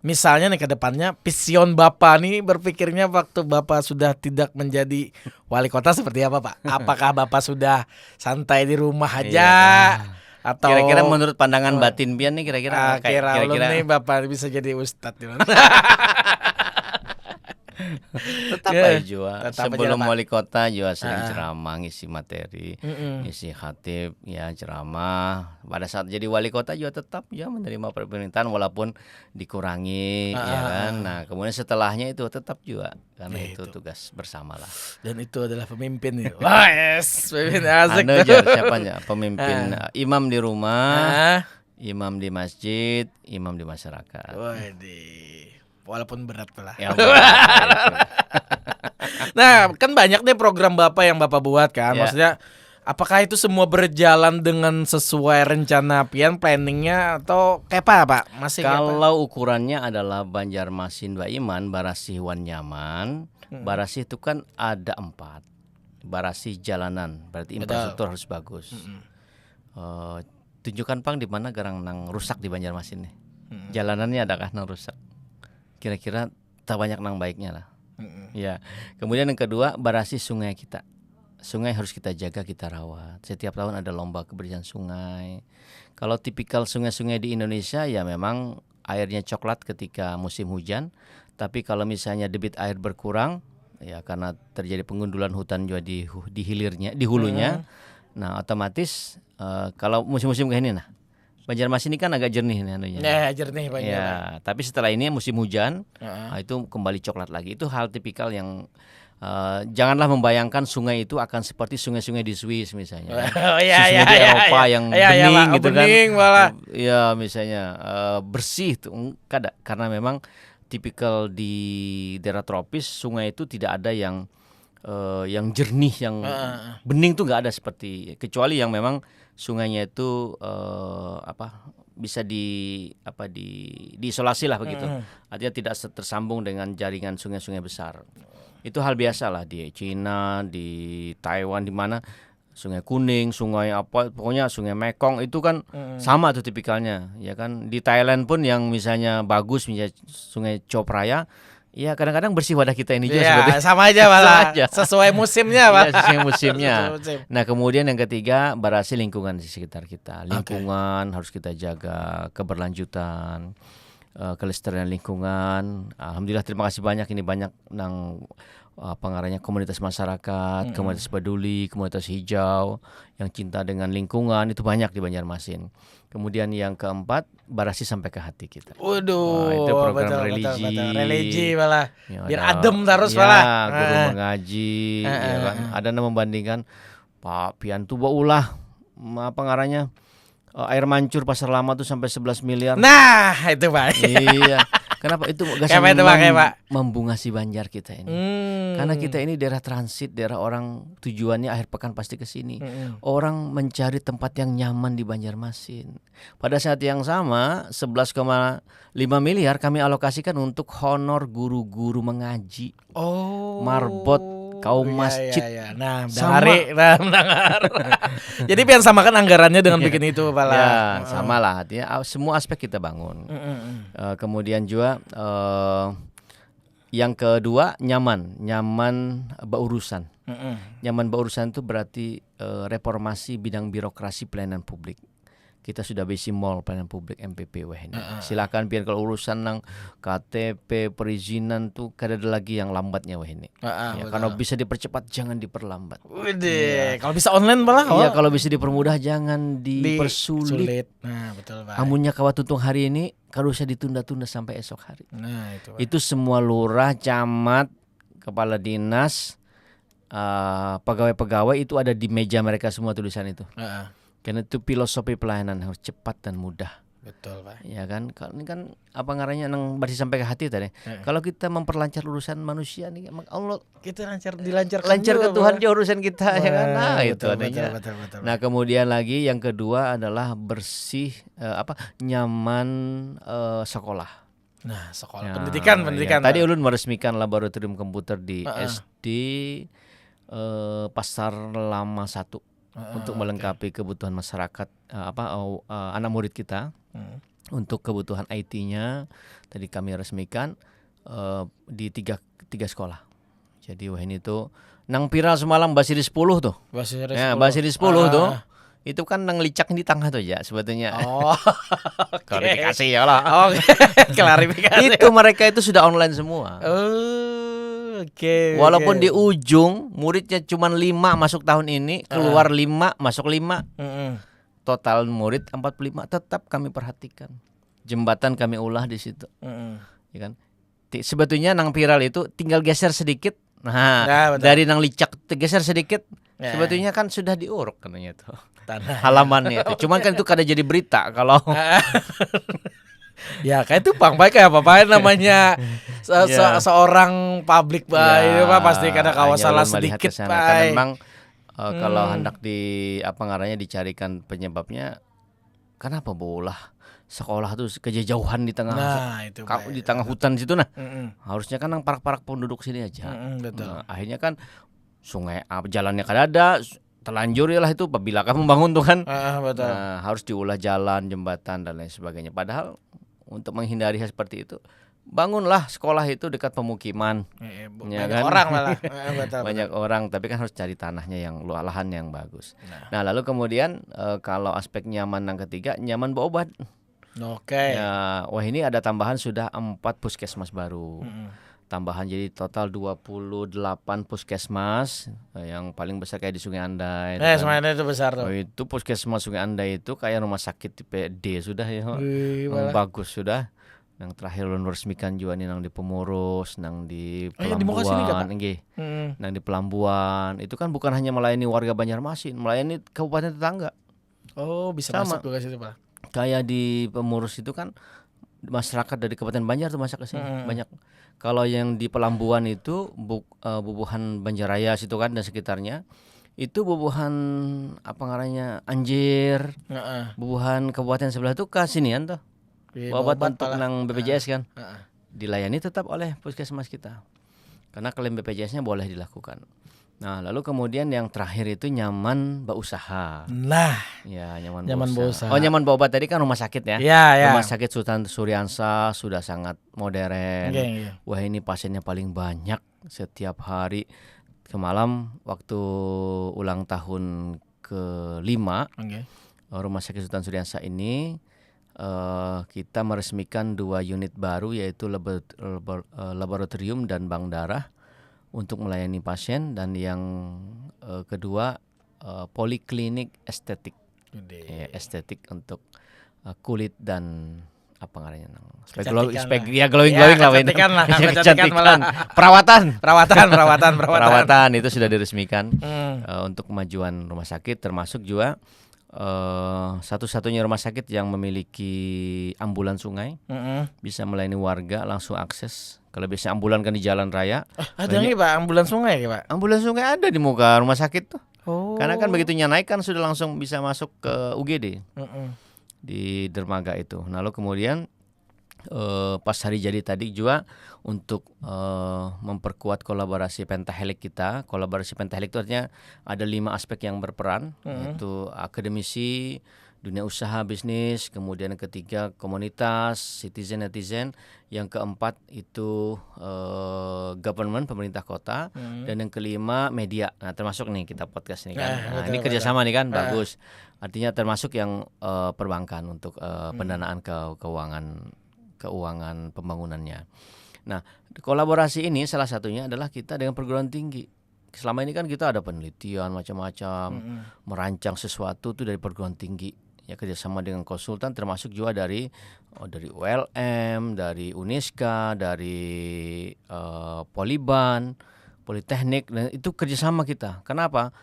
misalnya nih ke depannya, vision Bapak nih, berpikirnya waktu Bapak sudah tidak menjadi wali kota seperti apa, Pak? Apakah Bapak sudah santai di rumah aja? Iya. Atau kira-kira menurut pandangan batin pian nih, kira-kira uh, kayak kira-kira nih Bapak bisa jadi ustadz di mana? Tetap ya, aja jua. Tetap sebelum aja, wali kota juga sering uh, ceramah, ngisi materi, mm -mm. Ngisi khatib, ya, ceramah. Pada saat jadi wali kota juga tetap ya menerima permintaan walaupun dikurangi, uh, ya kan. Nah, kemudian setelahnya itu tetap juga karena ya, itu, itu tugas bersama lah. Dan itu adalah pemimpin itu. Wah, yes, pemimpin asik. Anu, siapa ya? Pemimpin uh, imam di rumah, uh. Imam di masjid, imam di masyarakat. Waduh. Walaupun berat lah. Ya, nah, kan banyak nih program Bapak yang Bapak buat kan. Ya. Maksudnya, apakah itu semua berjalan dengan sesuai rencana pian, planningnya, atau kayak apa, Pak? Masih kayak apa? Kalau ukurannya adalah Banjarmasin Baiman, barasih wan nyaman. Hmm. Barasih itu kan ada empat. Barasih jalanan, berarti infrastruktur harus bagus. Hmm. Uh, tunjukkan pang di mana garang nang rusak di Banjarmasin nih. Hmm. Jalanannya adakah nang rusak? Kira-kira tak banyak nang baiknya lah. Mm-mm. Ya. Kemudian yang kedua, barasih sungai kita. Sungai harus kita jaga, kita rawat. Setiap tahun ada lomba kebersihan sungai. Kalau tipikal sungai-sungai di Indonesia ya memang airnya coklat ketika musim hujan. Tapi kalau misalnya debit air berkurang, ya karena terjadi pengundulan hutan juga di di hilirnya, di hulunya. Hmm. Nah, otomatis uh, kalau musim-musim kayak ini nah, Banjarmasin ini kan agak jernih nih anunya. Ya, jernih banyak. Ya, tapi setelah ini musim hujan, uh-huh. Nah, itu kembali coklat lagi. Itu hal tipikal yang uh, janganlah membayangkan sungai itu akan seperti sungai-sungai di Swiss misalnya. Oh, iya, sungai iya, di Eropa iya, yang iya, bening iya, gitu bening, kan. Malah. Ya, misalnya uh, bersih tuh kada, karena memang tipikal di daerah tropis sungai itu tidak ada yang uh, yang jernih, yang uh. Bening tuh nggak ada seperti, kecuali yang memang sungainya itu uh, apa bisa di apa di diisolasi lah begitu. Hmm. Artinya tidak tersambung dengan jaringan sungai-sungai besar. Itu hal biasa lah di Cina, di Taiwan, di mana Sungai Kuning, sungai apa, pokoknya Sungai Mekong itu kan hmm. Sama tuh tipikalnya, ya kan. Di Thailand pun yang misalnya bagus, misalnya Sungai Chao Phraya, Ya, kadang-kadang bersih wadah kita ini juga Iya, sebetulnya. Sama aja malah. Sama aja. Sesuai musimnya Iya, malah. Sesuai musimnya. Sesuai musim. Nah, kemudian yang ketiga, berasi lingkungan di sekitar kita. Lingkungan harus kita jaga, keberlanjutan, eh, kelestarian lingkungan. Alhamdulillah, terima kasih banyak, ini banyak nang apa ngarannya, komunitas masyarakat, Mm-mm. komunitas peduli, komunitas hijau yang cinta dengan lingkungan itu banyak di Banjarmasin. Kemudian yang keempat, berasi sampai ke hati kita. Waduh, Wah, itu program betul, religi. Betul, betul. Religi malah. Ya, Biar ada- adem terus ya, malah. Guru Ah. Mengaji, Ah, ya ah, kan. Ah. Ada nang membandingkan, "Pak, pian tuh baulah, ma- apa ngarannya, eh, air mancur Pasar Lama tuh sampai sebelas miliar." Nah, itu Pak. Iya. Kenapa itu gasan Kayak apa itu, Pak? Kayak apa? Membungasi Banjar kita ini? Hmm. Karena kita ini daerah transit, daerah orang tujuannya akhir pekan pasti ke sini. Mm-mm. Orang mencari tempat yang nyaman di Banjarmasin. Pada saat yang sama, sebelas koma lima miliar kami alokasikan untuk honor guru-guru mengaji. Oh. Marbot kaum Iya, masjid. Iya, iya. Nah, Sama. Mendengar, nah, mendengar. Jadi pian samakan anggarannya dengan Iya. bikin itu pala. Ya, sama lah artinya, ah, semua aspek kita bangun. Mm-mm. Eh, kemudian juga, eh, yang kedua, nyaman, nyaman berurusan. Mm-mm. Nyaman berurusan itu berarti, eh, reformasi bidang birokrasi pelayanan publik. Kita sudah bisi mall pelayanan publik M P P weh ini. Heeh. Silakan pian kalau urusan nang K T P, perizinan tuh kada ada lagi yang lambatnya weh ini. Heeh, Ya, betul. Kalau bisa dipercepat, jangan diperlambat. Widih, kalau bisa online malah. Iya, Oh. Kalau bisa dipermudah, jangan dipersulit. Sulit. Nah, betul, Pak. Amunnya kawa tuntung hari ini, kada usah ditunda-tunda sampai esok hari. Nah, itu, Pak. Itu semua lurah, camat, kepala dinas, eh, pegawai-pegawai itu ada di meja mereka semua tulisan itu. Heeh. Karena itu filosofi pelayanan harus cepat dan mudah. Betul, Pak. Ya kan? Kalau ini kan apa ngarannya nang bersi sampai ke hati tadi. Heeh. Kalau kita memperlancar urusan manusia nih, emang Allah Kita lancar dilancarkan lancar ke juga, Tuhan Pak. juga urusan kita ya kan. Nah, Wah, itu betul, adanya. Betul, betul, betul. Nah, kemudian lagi yang kedua adalah bersih, eh, apa, nyaman, eh, sekolah. Nah, sekolah Ya, pendidikan, ya. pendidikan. Tadi Pak. Ulun meresmikan laboratorium komputer di Heeh. S D, eh, Pasar Lama satu Heeh, untuk oke. Melengkapi kebutuhan masyarakat, eh, apa, au- eh, anak murid kita. Hmm. Untuk kebutuhan I T-nya tadi kami resmikan, eh, di tiga tiga sekolah. Jadi wah ini tuh nang viral semalam Basiri sepuluh tuh. Basiri Ya, sepuluh. Basiri sepuluh Ah, tuh. ah, ah. Itu kan nang licak di tengah tuh ya sebetulnya. Oh. Klarifikasi ya lah. Oke, klarifikasi. Itu mereka itu sudah online semua. Oh, oke. Walaupun Oke. Di ujung muridnya cuma lima masuk tahun ini, Ah. Keluar lima, masuk lima, Mm-mm. Total murid empat puluh lima, tetap kami perhatikan. Jembatan kami ulah di situ, Mm-mm. Ya kan? Ti- Sebetulnya nang viral itu tinggal geser sedikit. Nah, Nah, betul. Dari nang licak te- geser sedikit, Ya. Sebetulnya kan sudah diuruk katanya itu. Tanah. Halamannya itu. Cuman kan itu kada jadi berita kalau Ya, kayak itu Bang, baik kayak apa namanya se- se- Ya. Seorang publik, Pak. Ya, Itu Pak pasti kada kawa hanya salah ulun melihat sedikit, ke sana. Pak. Karena memang, eh, kalau Hmm. Hendak di apa ngarannya dicarikan penyebabnya, kenapa bolah sekolah tuh kejauhan di tengah Nah, itu, ka- Pak. Di tengah hutan situ nah. Mm-mm. Harusnya kan yang parak-parak penduduk sini aja. Mm-mm, betul. Nah, akhirnya kan sungai apa jalannya kada ada, s- terlanjur ya lah itu apabila kamu membangun tuh kan. Ah, ah, betul. Nah, harus diulah jalan, jembatan dan lain sebagainya. Padahal untuk menghindari hal seperti itu, bangunlah sekolah itu dekat pemukiman. Eh, eh, bu- Ya banyak kan? Orang malah. Eh, betul, Banyak betul. Orang, tapi kan harus cari tanahnya yang luas, lahan yang bagus. Nah. Nah, lalu kemudian, eh, kalau aspek nyaman yang ketiga, nyaman berobat. Oke. Ya, wah ini ada tambahan sudah empat puskesmas baru. Mm-mm. Tambahan jadi total dua puluh delapan puskesmas, eh, yang paling besar kayak di Sungai Andai itu Eh, kan. Sungai Andai itu besar tuh. Oh, itu puskesmas Sungai Andai itu kayak rumah sakit tipe D sudah ya. Wih, Yang malah. Bagus sudah. Yang terakhir ulun resmikan juga nih nang di Pemurus, nang di Oh, iya, di muka sini, Kak, Pelambuan, Pak? nggih. Mm-mm. Nang di Pelambuan itu kan bukan hanya melayani warga Banjarmasin, melayani kabupaten tetangga. Oh, bisa Sama. Masuk juga situ, Pak. Kayak di Pemurus itu kan masyarakat dari Kabupaten Banjar tuh masak ke sini Mm-mm. banyak. Kalau yang di Pelambuan itu bu- eh, bubuhan Banjaraya situ kan dan sekitarnya itu bubuhan apa ngarannya Anjir, Heeh. Bubuhan kabupaten sebelah tuh ke sinian tuh. Iya, Bawa obat bawa obat untuk malah. Nang B P J S kan. Heeh. Dilayani tetap oleh puskesmas kita. Karena klaim B P J S-nya boleh dilakukan. Nah, lalu kemudian yang terakhir itu nyaman berusaha. Nah, Ya, nyaman, Nyaman berusaha. berusaha. Oh, nyaman berobat tadi kan rumah sakit ya. Ya, ya. Rumah sakit Sultan Suriansa sudah sangat modern. Oke, oke. Wah, ini pasiennya paling banyak setiap hari. Semalam waktu ulang tahun kelima, Oke. eh, Rumah Sakit Sultan Suriansa ini, eh, kita meresmikan dua unit baru, yaitu labo- labo- eh, laboratorium dan bank darah untuk melayani pasien, dan yang eh, kedua, eh, poliklinik estetik. Gede. Ya, estetik untuk eh, kulit dan apa ngarannya nang supaya Kecantikan glow- supaya lah. Ya, glowing Ya, glowing lah, Win. kecantikan lah, Ya, kecantikan malah. Perawatan. Perawatan, perawatan, perawatan. Perawatan itu sudah diresmikan Hmm. eh, untuk kemajuan rumah sakit, termasuk juga eh, satu-satunya rumah sakit yang memiliki ambulan sungai, Mm-mm. bisa melayani warga langsung akses. Kalau biasanya ambulan kan di jalan raya, Ada nih, Pak, ambulan sungai ya, Pak? Ambulan sungai ada di muka rumah sakit tuh. Oh. Karena kan begitu naik kan sudah langsung bisa masuk ke U G D Mm-mm. di dermaga itu. Lalu kemudian eh, pas hari jadi tadi juga untuk eh, memperkuat kolaborasi pentahelik kita. Kolaborasi pentahelik itu artinya ada lima aspek yang berperan, Hmm. yaitu akademisi, dunia usaha, bisnis, kemudian yang ketiga komunitas, citizen, netizen, yang keempat itu eh, government, pemerintah kota, Hmm. dan yang kelima media. Nah, termasuk nih kita podcast ini kan. Nah, Nah, betul, ini betul. kerjasama nih kan, Ah. bagus. Artinya termasuk yang eh, perbankan untuk eh, Hmm. pendanaan ke keuangan keuangan pembangunannya. Nah, kolaborasi ini salah satunya adalah kita dengan perguruan tinggi. Selama ini kan kita ada penelitian macam-macam, Mm-mm. merancang sesuatu tuh dari perguruan tinggi. Ya, kerjasama dengan konsultan, termasuk juga dari oh, dari U L M, dari UNISKA, dari eh, Poliban, Politeknik, dan itu kerjasama kita. Kenapa?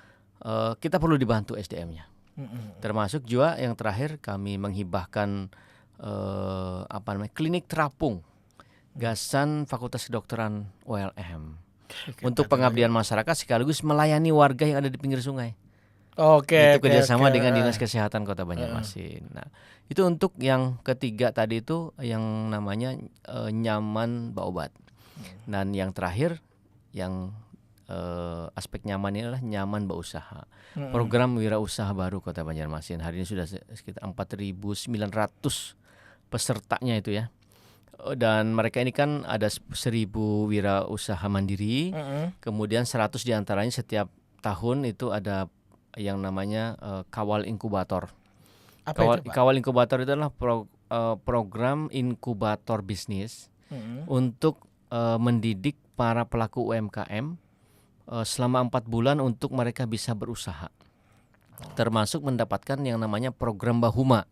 Eh, kita perlu dibantu S D M-nya. Mm-mm. Termasuk juga yang terakhir kami menghibahkan eh, apa namanya, klinik terapung gasan Fakultas Kedokteran U L M untuk Kata- pengabdian masyarakat sekaligus melayani warga yang ada di pinggir sungai. Oke. Itu Oke, kerjasama oke. dengan Ah. Dinas Kesehatan Kota Banjarmasin. Nah, itu untuk yang ketiga tadi itu yang namanya eh, nyaman berobat. Dan yang terakhir yang eh, aspek nyaman ini adalah nyaman berusaha. Mm-mm. Program Wirausaha Baru Kota Banjarmasin hari ini sudah se- sekitar empat ribu sembilan ratus pesertanya itu ya. Eh, Dan mereka ini kan ada se- seribu wirausaha mandiri, Mm-mm. kemudian seratus diantaranya setiap tahun itu ada yang namanya eh, kawal inkubator. Apa Kawal, itu, Pak? Kawal inkubator itu adalah pro- eh, program inkubator bisnis Mm-mm. untuk eh, mendidik para pelaku U M K M eh, selama empat bulan untuk mereka bisa berusaha, termasuk mendapatkan yang namanya program Bahuma.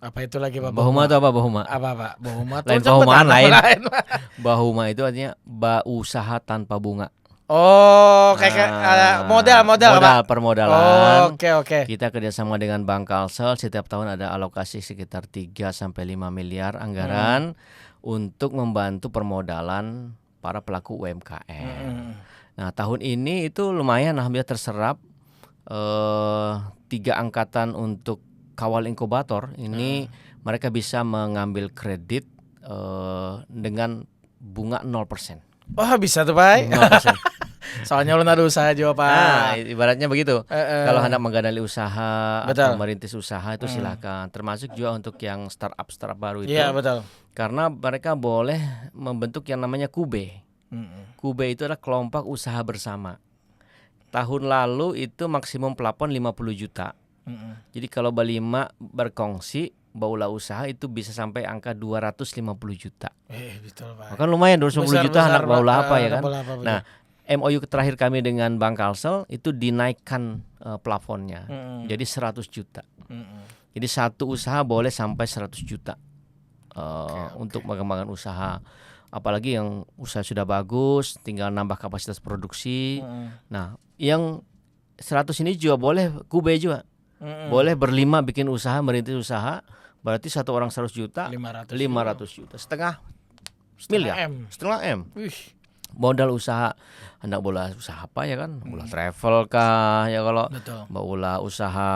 Apa itu lagi, Pak? Bahuma itu apa, Bahuma? Apa, Pak? Bahuma tuh Lain macam Bahumaan, petani lain. Lain, Pak. Bahuma itu artinya bausaha tanpa bunga. Oh, kayak kayak, Nah, eh, modal, modal, modal Pak. Permodalan. Oke, oke. Kita kerjasama dengan Bank Kalsel, setiap tahun ada alokasi sekitar tiga sampai lima miliar anggaran Hmm. untuk membantu permodalan para pelaku U M K M. Mm-mm. Nah, tahun ini itu lumayan, alhamdulillah, terserap eh, tiga angkatan untuk kawal inkubator ini, Hmm. mereka bisa mengambil kredit eh, dengan bunga nol persen. Wah, bisa tuh, Pak. Nol persen. Soalnya ulun ada usaha juga, Pak. Nah, ibaratnya begitu. Eh, eh. Kalau hendak menggadali usaha Betul. atau merintis usaha itu Hmm. silakan. Termasuk juga untuk yang startup startup baru itu. Iya, betul. Karena mereka boleh membentuk yang namanya kube. Mm-mm. Kube itu adalah kelompok usaha bersama. Tahun lalu itu maksimum plafon lima puluh juta. Mm-mm. Jadi kalau balima berkongsi, baulah usaha itu bisa sampai angka dua ratus lima puluh juta. Eh, betul, Pak. Kan lumayan, dua ratus lima puluh Besar, juta besar, anak Pak. baulah apa Ah, ya kan? baulah apa, betul. Nah, M O U terakhir kami dengan Bank Kalsel itu dinaikkan eh, plafonnya. Mm-mm. Jadi seratus juta. Mm-mm. Jadi satu usaha boleh sampai seratus juta eh, Oke, oke. untuk mengembangkan usaha. Apalagi yang usaha sudah bagus, tinggal nambah kapasitas produksi. Mm-mm. Nah, yang seratus ini juga boleh kube juga. Mm-mm. Boleh berlima bikin usaha, merintis usaha. Berarti satu orang seratus juta, Lima ratus lima ratus juta. Setengah miliar. M. Setengah M. Wih, Modal usaha. Hendak bola usaha apa ya kan? Bola Hmm. travel kah ya kalau? Betul. Bola usaha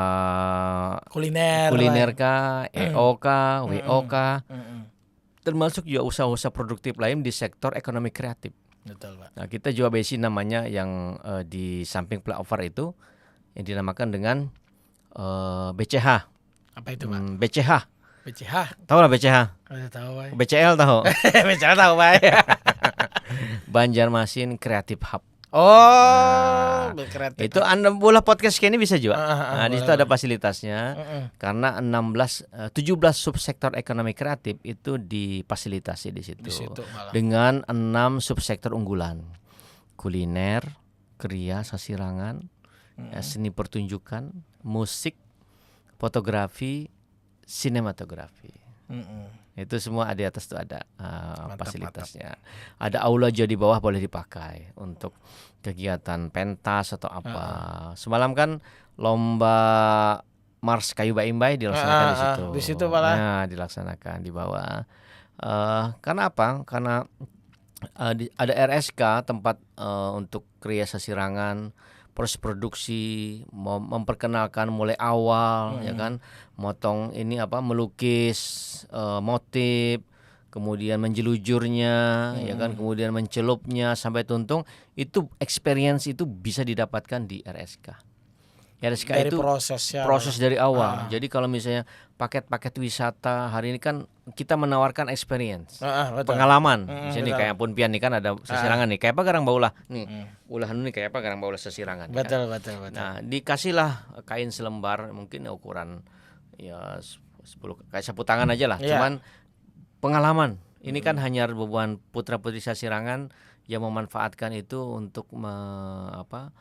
Kuliner. Kuliner kah, E O kah, Hmm. W O kah? Mm-mm. Termasuk juga usaha-usaha produktif lain di sektor ekonomi kreatif. Betul, Pak. Nah, kita juga besi namanya yang eh, di samping flyover itu yang dinamakan dengan eh, B C H. Apa itu, Pak? Hmm, B C H. B C H. Tahu lah B C H? Udah tahu, Pak. B C L tahu? B C L tahu, Pak. Banjarmasin Creative Hub. Oh, berkreatif. Itu anda bola podcast kayak ini bisa juga. Ah, ah, ah, Nah, di situ boleh, ada fasilitasnya. Mm-mm. Karena enam belas eh, tujuh belas subsektor ekonomi kreatif itu difasilitasi di situ. Di situ malah. Dengan enam subsektor unggulan. Kuliner, kria, sasirangan, eh, seni pertunjukan, musik, fotografi, sinematografi. Mm-mm. Itu semua di atas tuh ada uh, Mantap, fasilitasnya. Ada aula juga di bawah boleh dipakai untuk kegiatan pentas atau apa. Semalam kan lomba Mars Kayu Baimbai dilaksanakan Ah, di ah, situ. di situ malah. Nah, dilaksanakan di bawah. Eh, karena apa? Karena eh, di- ada R S K, tempat eh, untuk kria sasirangan, proses produksi, mem- memperkenalkan mulai awal, ya kan, motong ini apa, melukis eh, motif, kemudian menjelujurnya, ya kan, kemudian mencelupnya sampai tuntung, itu experience itu bisa didapatkan di R S K. R S K Dari itu prosesnya. proses dari awal. Jadi kalau misalnya paket-paket wisata hari ini kan kita menawarkan experience, Ah, ah, betul. pengalaman. Mm-mm, Misalnya nih betul. Kayak Pun Pian nih kan ada sasirangan nih. Kayak apa garang baulah nih? Ulah nih kayak apa garang baulah sasirangan nih kan? Betul, betul, betul. Nah, dikasihlah kain selembar, mungkin ukuran ya sepuluh, kayak sapu tangan aja lah. Iya. Cuman pengalaman. Ini kan hanya bubuhan putra putri sasirangan yang memanfaatkan itu untuk me- apa,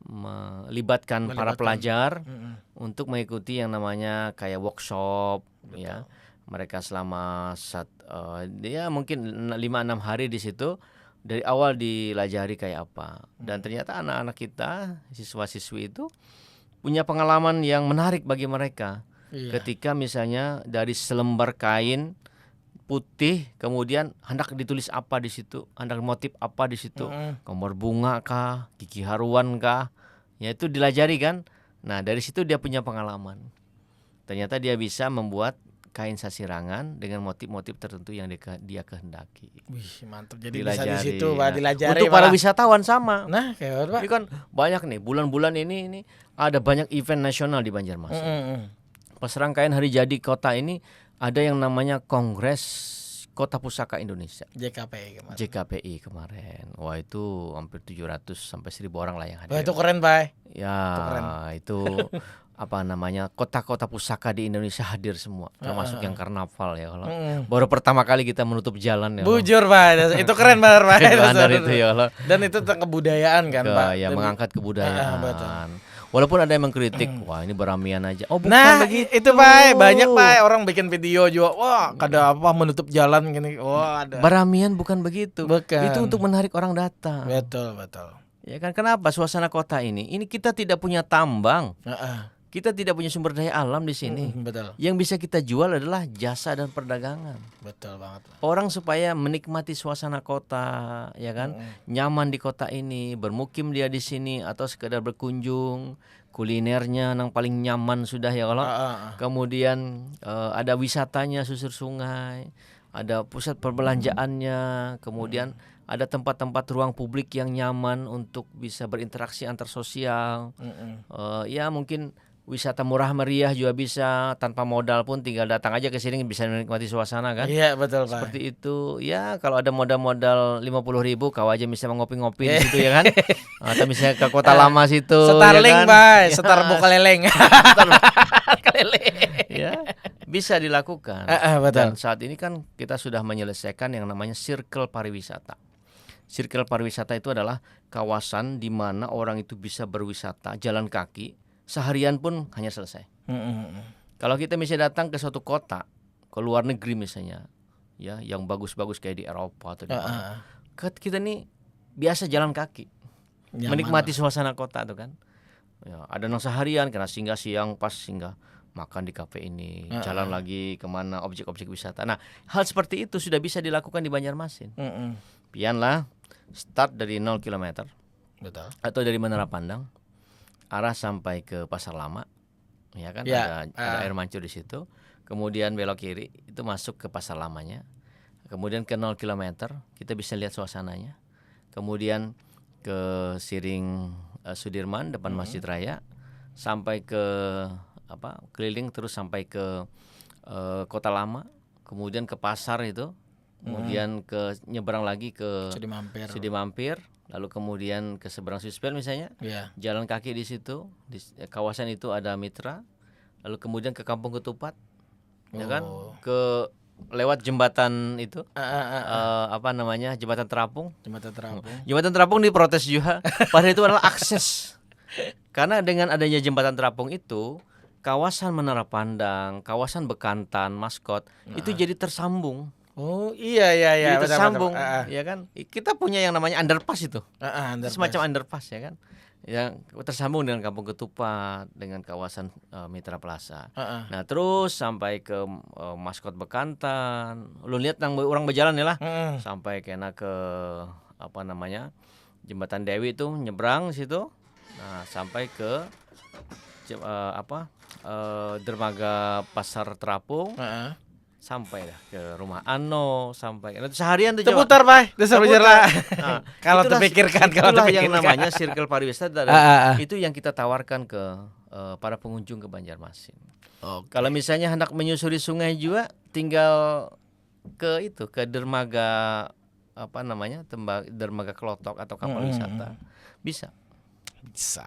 melibatkan para Melibatkan. pelajar Mm-mm. untuk mengikuti yang namanya kayak workshop, ya. Mereka selama sat, eh, dia mungkin lima enam hari di situ, dari awal dilajari kayak apa. Dan ternyata anak-anak kita, siswa-siswi itu punya pengalaman yang menarik bagi mereka. Iya. Ketika misalnya dari selembar kain putih, kemudian hendak ditulis apa di situ, hendak motif apa di situ, Mm-mm. gambar bunga kah, gigi haruan kah, ya itu dilajari kan. Nah, dari situ dia punya pengalaman. Ternyata dia bisa membuat kain sasirangan dengan motif-motif tertentu yang dia, dia kehendaki. Wih, mantap. Jadi bisa di Dilajari. Situ, Pak, Nah, dilajari untuk para malah. Wisatawan sama. Nah, kayak apa, Pak? Ini kan banyak nih, bulan-bulan ini ini ada banyak event nasional di Banjarmasin. Mm-mm. Pas rangkaian hari jadi kota ini ada yang namanya Kongres Kota Pusaka Indonesia, J K P I kemarin. J K P I kemarin. Wah, itu hampir tujuh ratus sampai seribu orang lah yang hadir. Wah, itu keren, Pak. Ya, Itu keren. Itu apa namanya, kota-kota pusaka di Indonesia hadir semua, termasuk Heeh. Yang karnaval ya kalau. Mm-mm. Baru pertama kali kita menutup jalan ya. Bujur, Pak. Itu keren banget, Pak. Keren banget itu ya kalau. Dan itu tentang kebudayaan kan, Ke, Pak. ya, Dan- mengangkat kebudayaan. Ah, betul. Walaupun ada yang mengkritik, wah, ini beramian aja. Oh, bukan Nah, begitu. Itu, Pak, banyak, Pak, orang bikin video juga. Wah, kada apa, menutup jalan gini. Wah, ada. Beramian bukan begitu. Bukan. Itu untuk menarik orang datang. Betul, betul. Ya kan, kenapa suasana kota ini? Ini kita tidak punya tambang. Heeh. Kita tidak punya sumber daya alam di sini. Mm-mm, betul. Yang bisa kita jual adalah jasa dan perdagangan. Betul banget. Orang supaya menikmati suasana kota, ya kan, nyaman di kota ini, bermukim dia di sini atau sekedar berkunjung, kulinernya nang paling nyaman sudah ya kalau. Ah, ah, ah. Kemudian eh, ada wisatanya, susur sungai, ada pusat perbelanjaannya, kemudian ada tempat-tempat ruang publik yang nyaman untuk bisa berinteraksi antar sosial. Mm-mm. Eh, ya, mungkin wisata murah meriah juga bisa, tanpa modal pun, tinggal datang aja ke sini bisa menikmati suasana kan. Iya, betul, Pak. Seperti itu. Ya, kalau ada modal-modal lima puluh ribu, kau aja bisa ngopi-ngopi di situ ya kan. Atau misalnya ke Kota Lama situ, Starling, ya kan? Pak. Ya, Star Bukaleleng. Kaleleng. Ya, bisa dilakukan. Heeh, betul. Dan saat ini kan kita sudah menyelesaikan yang namanya circle pariwisata. Circle pariwisata itu adalah kawasan di mana orang itu bisa berwisata jalan kaki seharian pun hanya selesai. Mm-mm. Kalau kita misalnya datang ke suatu kota, ke luar negeri misalnya, ya, yang bagus-bagus kayak di Eropa atau di mana, Heeh. kat- kita nih biasa jalan kaki, Nyaman menikmati lah. Suasana kota tuh kan. Ya, ada nang seharian karena singgah siang, pas singgah makan di kafe ini, Heeh. jalan lagi kemana, objek-objek wisata. Nah, hal seperti itu sudah bisa dilakukan di Banjarmasin. Mm-mm. Pian lah, start dari nol kilometer Betul. atau dari Menara Pandang, arah sampai ke Pasar Lama, ya kan, Ya, ada, ada ah. air mancur di situ. Kemudian belok kiri, itu masuk ke Pasar Lamanya. Kemudian ke nol kilometer, kita bisa lihat suasananya. kemudian ke Siring, eh, Sudirman depan Masjid Raya, sampai ke apa, keliling terus sampai ke, eh, Kota Lama, kemudian ke pasar itu, kemudian ke nyeberang lagi ke Sudi mampir. Sudi Mampir, lalu kemudian ke seberang Suspel misalnya, Ya. jalan kaki di situ, di s- eh, kawasan itu ada Mitra, lalu kemudian ke Kampung Ketupat, ya kan, Oh. ke lewat jembatan itu, Ah, ah, ah, ah. eh, apa namanya, jembatan terapung. Jembatan terapung. Jembatan terapung diprotes juga, padahal itu adalah akses. Karena dengan adanya jembatan terapung itu, kawasan Menara Pandang, kawasan Bekantan, Maskot, itu jadi tersambung. Oh iya iya iya. Jadi Betul, tersambung, betul. Ah, ah. Ya kan? I- Kita punya yang namanya underpass itu. Ah, ah, Itu underpass. Semacam underpass, ya kan? Yang tersambung dengan Kampung Ketupat, dengan kawasan, eh, Mitra Plaza. Ah, ah. Nah, terus sampai ke, eh, Maskot Bekantan. Lu lihat nang orang berjalan ya lah. Mm-mm. Sampai kena ke apa namanya? Jembatan Dewi tuh nyebrang situ. Nah, sampai ke jem- eh, apa? Eh, dermaga Pasar Terapung, Ah, ah. sampai dah ke rumah Ano, sampai nah, seharian tuh coba. Terputar, Pak. Dasar Terputar. berjalan. Nah, Kalau itulah- terpikirkan, kalau itulah yang terpikirkan. Namanya circle pariwisata. Ah, ah, ah. Itu yang kita tawarkan ke, eh, para pengunjung ke Banjarmasin. Oke. Kalau misalnya hendak menyusuri sungai juga, tinggal ke itu, ke dermaga apa namanya, temba- dermaga Kelotok atau kapal Mm-mm. Wisata, bisa. Bisa.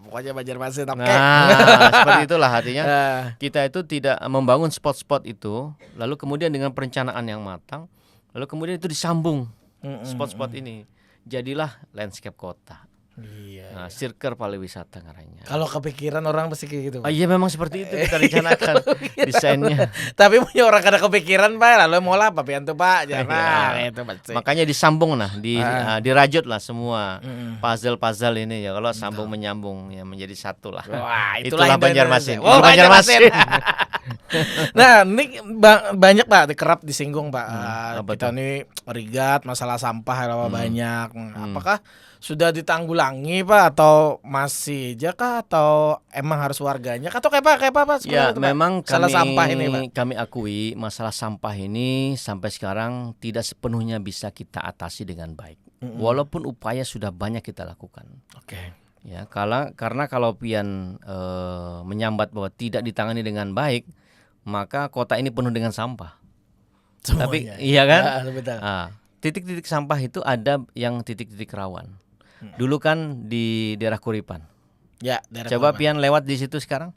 Pokoknya Banjarmasin oke. Nah, seperti itulah artinya. Eh, Kita itu tidak membangun spot-spot itu, lalu kemudian dengan perencanaan yang matang, lalu kemudian itu disambung mm-mm. Spot-spot ini, jadilah landscape kota. Iya. Nah, circle pariwisata ngarannya. Kalau kepikiran orang pasti kayak gitu. Ah, iya, memang seperti itu kita rencanakan desainnya. Tapi punya orang kada kepikiran, Pak, lalu mau lah apa pian tuh, Pak? Jangan Iya. Itu pasti. Makanya disambung nah, di Ah. ah, dirajut lah semua Mm-mm. puzzle-puzzle ini ya, kalau sambung menyambung ya menjadi satu lah. Wah, Itulah itulah Banjarmasin. Indonesia. Oh, Itu Banjarmasin. Nah, ini ba- banyak, Pak, dikerap disinggung, Pak. Hmm, Ah, apa kita tuh? Nih rigat masalah sampah lah Hmm. banyak. Hmm. Apakah sudah ditanggulangi, Pak, atau masih aja kah, atau emang harus warganya kah, atau kayak apa, kayak apa, Pak, Ya, sebenarnya itu, Pak? memang Masalah kami, sampah ini, Pak. Kami akui masalah sampah ini sampai sekarang tidak sepenuhnya bisa kita atasi dengan baik. Mm-mm. Walaupun upaya sudah banyak kita lakukan. Oke. Ya, kalau karena kalau pian eh, menyambat bahwa tidak ditangani dengan baik, maka kota ini penuh dengan sampah. Tapi Semuanya. Iya kan? Ah, betul. Ah, titik-titik sampah itu ada yang titik-titik rawan. Hmm. Dulu kan di daerah Kuripan. Ya, daerah Coba Kuripan. Pian lewat di situ sekarang?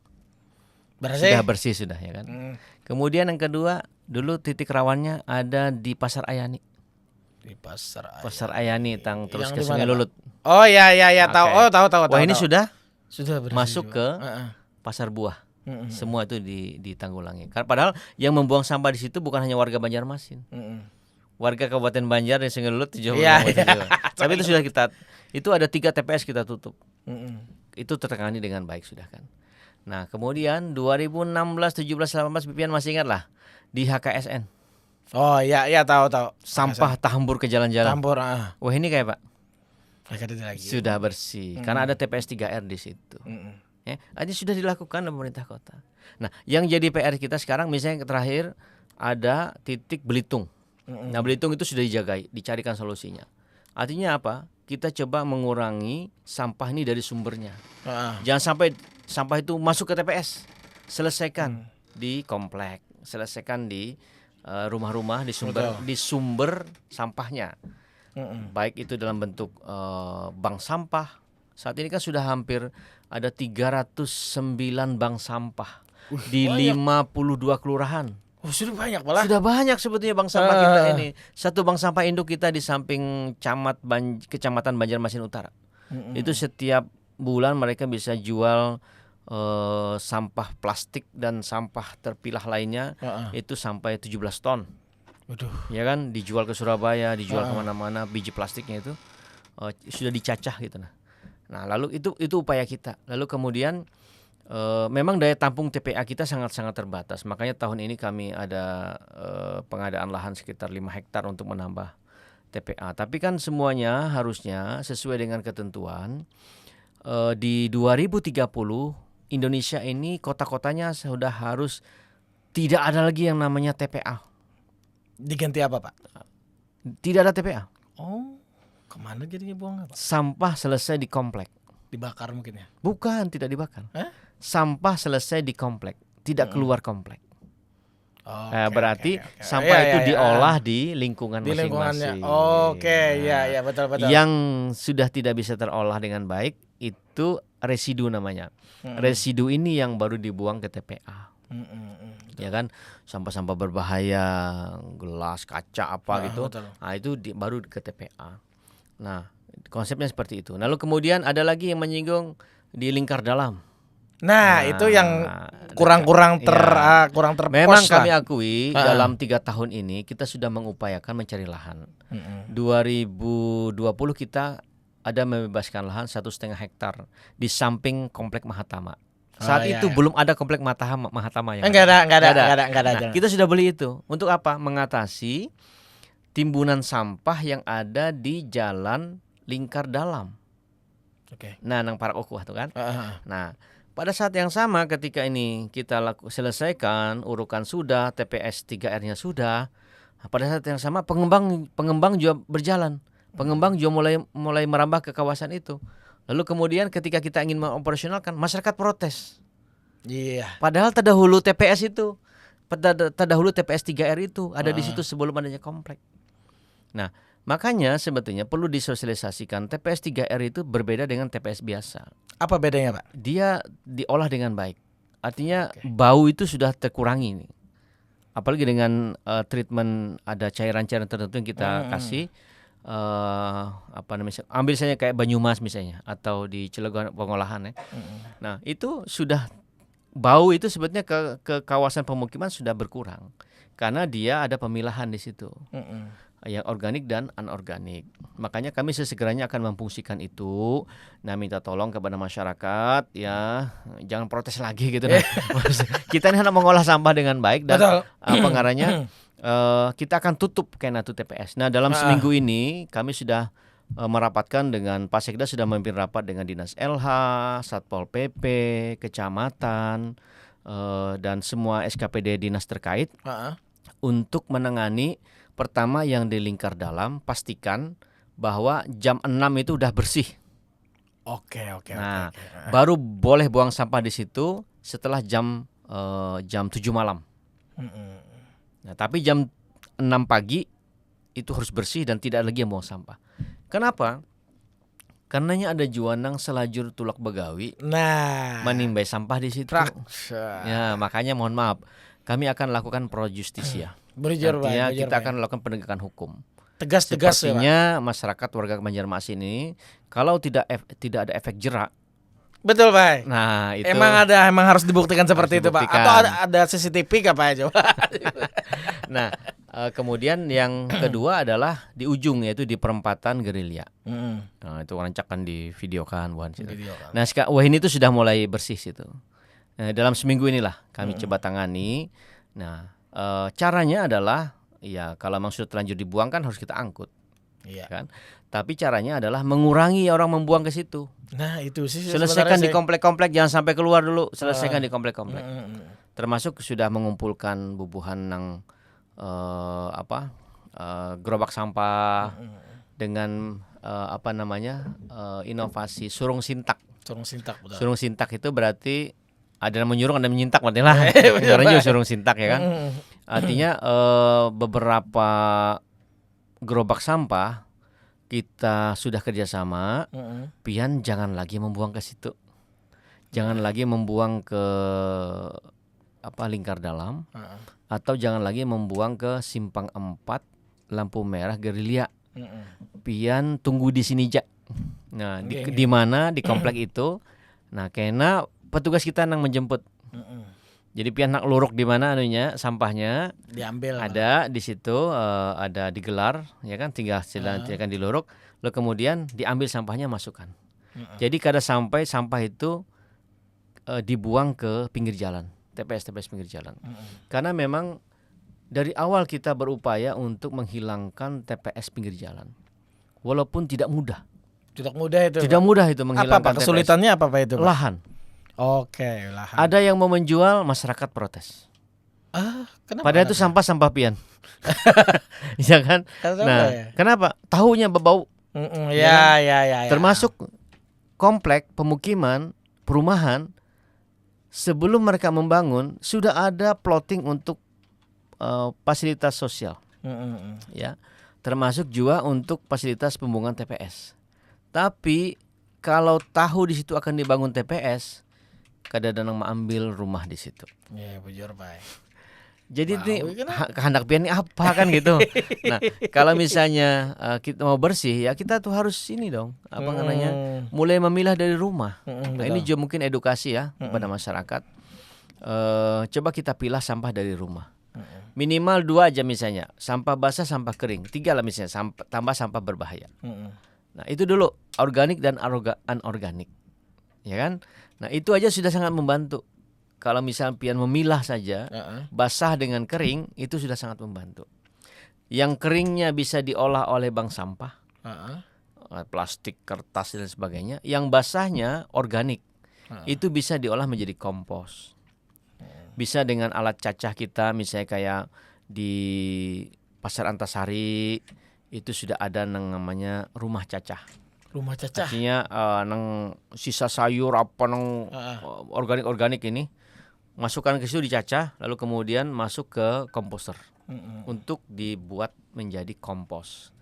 Bersih. Sudah bersih sudah, ya kan? Hmm. Kemudian yang kedua, dulu titik rawannya ada di Pasar Ayani. Di pasar. Pasar Ayani tang terus Yang ke di Sungai mana, Pak? Lulut. Oh ya ya ya, tahu. Oke. Oh, tahu tahu Wah, tahu. Ini Tahu. Sudah Sudah bersih masuk juga. ke Heeh. Pasar Buah. Mm-mm. Semua itu di- ditanggulangi. Kar- Padahal yang membuang sampah di situ bukan hanya warga Banjarmasin. Mm-mm. Warga Kabupaten Banjar dan Sungai Lulut juga Iya, membuang iya. juga. Tapi itu sudah kita, itu ada tiga T P S kita tutup. Mm-mm. Itu tertangani dengan baik sudah kan. Nah, kemudian dua ribu enam belas, tujuh belas, delapan belas, pipian masih ingat lah di H K S N. Oh ya ya, tahu tahu. Sampah tahambur ke jalan-jalan. Tahambur, ah. Wah, ini kayak Pak. Nggak ada lagi. Sudah bersih. Hmm. Karena ada T P S tiga R di situ. Mm-mm. Ya, ini sudah dilakukan oleh pemerintah kota. Nah, yang jadi P R kita sekarang misalnya terakhir ada titik Belitung. Mm-mm. Nah, Belitung itu sudah dijagai, dicarikan solusinya. Artinya apa? Kita coba mengurangi sampah ini dari sumbernya. Ah. Jangan sampai sampah itu masuk ke T P S. Selesaikan Hmm. di komplek, selesaikan di eh, rumah-rumah, di sumber Betul. di sumber sampahnya. Mm-mm. Baik itu dalam bentuk eh, bank sampah. Saat ini kan sudah hampir ada tiga ratus sembilan bank sampah di banyak. lima puluh dua kelurahan. Oh, sudah banyak malah. Sudah banyak sebetulnya bank sampah kita Ah. ini. Satu bank sampah induk kita di samping camat Ban- Kecamatan Banjarmasin Utara. Mm-mm. Itu setiap bulan mereka bisa jual eh, sampah plastik dan sampah terpilah lainnya Heeh. itu sampai tujuh belas ton. Waduh. Ya kan, dijual ke Surabaya, dijual Heeh. kemana-mana, biji plastiknya itu eh, sudah dicacah gitu nah. Nah, lalu itu itu upaya kita. Lalu kemudian eh, memang daya tampung T P A kita sangat-sangat terbatas. Makanya tahun ini kami ada eh, pengadaan lahan sekitar lima hektar untuk menambah T P A. Tapi kan semuanya harusnya sesuai dengan ketentuan. Eh, di dua ribu tiga puluh Indonesia ini kota-kotanya sudah harus tidak ada lagi yang namanya T P A. Diganti apa, Pak? Tidak ada T P A. Oh. Kemana jadinya buangnya, Pak? Sampah selesai di komplek. Dibakar mungkin ya? Bukan, tidak dibakar. Hah? Sampah selesai di komplek, tidak Mm-mm. keluar komplek. Oke, Eh, berarti oke, oke. sampah Iya, itu iya, iya. diolah di lingkungan Di lingkungannya. masing-masing. Oke, iya, Nah, iya, betul, betul. Yang sudah tidak bisa terolah dengan baik itu residu namanya. Mm-mm. Residu ini yang baru dibuang ke T P A. Mm-mm, mm. Ya kan, sampah-sampah berbahaya, gelas, kaca, apa Nah, gitu. Betul. Nah, itu di, baru ke T P A. Nah, konsepnya seperti itu. Lalu kemudian ada lagi yang menyinggung di lingkar dalam. Nah, Nah, itu yang dekat. kurang-kurang ter Iya. ah, kurang terpos Memang lah. Kami akui Ah. Dalam tiga tahun ini kita sudah mengupayakan mencari lahan. Mm-mm. Dua ribu dua puluh kita ada membebaskan lahan satu setengah hektar di samping komplek Mahatama. Saat Oh, iya, itu iya. Belum ada komplek Mahatama, Mahatama yang Enggak ada, enggak ada, Nggak ada. enggak ada, enggak ada Nah, jalan. Kita sudah beli itu. Untuk apa? Mengatasi timbunan sampah yang ada di jalan lingkar dalam. Oke. Nah, nang parak ukuh tuh kan. Ah, ah, ah. Nah, pada saat yang sama ketika ini kita laku, selesaikan, urukan sudah, T P S tiga R-nya sudah. Nah, pada saat yang sama pengembang pengembang juga berjalan. Pengembang juga mulai mulai merambah ke kawasan itu. Lalu kemudian ketika kita ingin mengoperasionalkan, masyarakat protes. Iya. Padahal terdahulu T P S itu, pada- terdahulu T P S tiga R itu ada di Ah. situ sebelum adanya komplek. Nah, makanya sebetulnya perlu disosialisasikan T P S tiga R itu berbeda dengan T P S biasa. Apa bedanya, Pak? Dia diolah dengan baik. Artinya Oke. bau itu sudah terkurangi nih. Apalagi dengan eh, treatment, ada cairan-cairan tertentu yang kita Hmm. kasih eh apa namanya, ambil misalnya kayak Banyumas misalnya atau di Cilegon pengolahan ya. Mm-mm. Nah, itu sudah bau itu sebetulnya ke ke kawasan pemukiman sudah berkurang karena dia ada pemilahan di situ. Mm-mm. Yang organik dan anorganik. Makanya kami sesegeranya akan memfungsikan itu. Nah, minta tolong kepada masyarakat ya, jangan protes lagi gitu nah. Kita ini hendak mengolah sampah dengan baik dan Betul. apa ngarannya eh, kita akan tutup kena tuh T P S. Nah, dalam Ah. seminggu ini kami sudah eh, merapatkan dengan Pak Sekda sudah memimpin rapat dengan Dinas L H, Satpol P P, kecamatan eh, dan semua S K P D dinas terkait Heeh. untuk menangani pertama yang di lingkar dalam, pastikan bahwa jam enam itu udah bersih. Oke, oke, Nah, oke, oke. Heeh. Baru boleh buang sampah di situ setelah jam eh, jam tujuh malam. Mm-mm. Nah, tapi jam enam pagi itu harus bersih dan tidak lagi yang buang sampah. Kenapa? Karenanya ada jua nang selajur tulak begawi Nah, manimbai sampah di situ. Praksa. Ya, makanya mohon maaf, kami akan lakukan pro justisia. Bujur, Pak, Artinya bujur, kita Pak. Akan lakukan penegakan hukum. Tegas-tegas ya, Pak. Sepertinya masyarakat warga Banjarmasin ini kalau tidak ef- tidak ada efek jerak, Betul, Pak. Nah, itu Emang ada, emang harus dibuktikan seperti Harus itu, Pak. dibuktikan. Atau ada, ada C C T V kah, Pak, coba? Nah, eh, kemudian yang kedua adalah di ujung, yaitu di perempatan gerilya. Mm-mm. Nah, itu rancak kan divideokan bukan situ. Video kan. Nah, seka- wah ini tuh sudah mulai bersih situ. Nah, dalam seminggu inilah kami Mm-mm. Coba tangani. Nah, eh, caranya adalah ya kalau memang sudah terlanjur dibuang kan harus kita angkut, Iya. Kan? Tapi caranya adalah mengurangi orang membuang ke situ. Nah, itu sih Selesaikan sebenarnya di sih. Komplek-komplek, jangan sampai keluar dulu. Selesaikan Ah. Di komplek-komplek. Mm-mm. Termasuk sudah mengumpulkan bubuhan nang eh, apa eh, gerobak sampah Mm-mm. dengan eh, apa namanya eh, inovasi surung sintak. Surung sintak, betul. Surung sintak itu berarti ada yang menyurung, ada yang menyintak berarti lah. Eh, betul, Sekarang juga Pak. Surung sintak ya kan. Mm-mm. Artinya eh, beberapa gerobak sampah kita sudah kerjasama, Mm-mm. Pian jangan lagi membuang ke situ. Jangan lagi membuang ke apa, Lingkar Dalam, Heeh. atau jangan lagi membuang ke simpang empat lampu merah Gerilya. Mm-mm. Pian tunggu di sini ja. Nah, di, Oke, oke. Di mana di komplek itu. Nah, kena petugas kita nang menjemput. Mm-mm. Jadi pian nak luruk di mana anunya, sampahnya Diambil. Ada di situ, eh, ada digelar, ya kan, tinggal silakan Ah. silakan diluruk. Lalu kemudian diambil sampahnya, masukkan. Mm-mm. Jadi kada sampai sampah itu eh, dibuang ke pinggir jalan, T P S T P S pinggir jalan. Mm-mm. Karena memang dari awal kita berupaya untuk menghilangkan T P S pinggir jalan. Walaupun tidak mudah. Tidak mudah itu, Tidak Pak. Mudah itu Apa, menghilangkan Pak? T P S. Kesulitannya apa, Pak, itu, Pak? Lahan. Oke, lahan. Ada yang mau menjual, masyarakat protes. Ah, kenapa? Padahal itu Kenapa? Sampah, sampah pian. Ya kan? Kenapa Nah, ya? Kenapa? Tahunya bebau. Mm-mm, ya, ya, ya, ya. Termasuk komplek pemukiman, perumahan, sebelum mereka membangun sudah ada plotting untuk eh, fasilitas sosial, Mm-mm. ya, termasuk juga untuk fasilitas pembuangan T P S. Tapi kalau tahu di situ akan dibangun T P S, kada ada nang mengambil rumah di situ. Ya, bujur, Pak. Jadi ini ha- kehendak pian ini apa kan gitu. Nah, kalau misalnya uh, kita mau bersih ya kita tuh harus ini dong, apa namanya, mulai memilah dari rumah. Mm-mm, nah, ini juga mungkin edukasi ya kepada masyarakat. Uh, coba kita pilah sampah dari rumah. Mm-mm. Minimal dua aja misalnya, sampah basah, sampah kering. Tiga lah misalnya, samp- tambah sampah berbahaya. Mm-mm. Nah, itu dulu organik dan anorga- anorganik. Ya kan? Nah, itu aja sudah sangat membantu. Kalau misal pian memilah saja, uh-uh. basah dengan kering, itu sudah sangat membantu. Yang keringnya bisa diolah oleh bank sampah, uh-uh. plastik, kertas dan sebagainya. Yang basahnya organik, uh-uh. itu bisa diolah menjadi kompos. Bisa dengan alat cacah kita, misalnya kayak di Pasar Antasari, itu sudah ada yang namanya rumah cacah. Rumah cacah. Artinya uh, nang sisa sayur apa nang uh-uh. organik-organik ini masukkan ke situ dicacah, lalu kemudian masuk ke komposter Mm-mm. untuk dibuat menjadi kompos.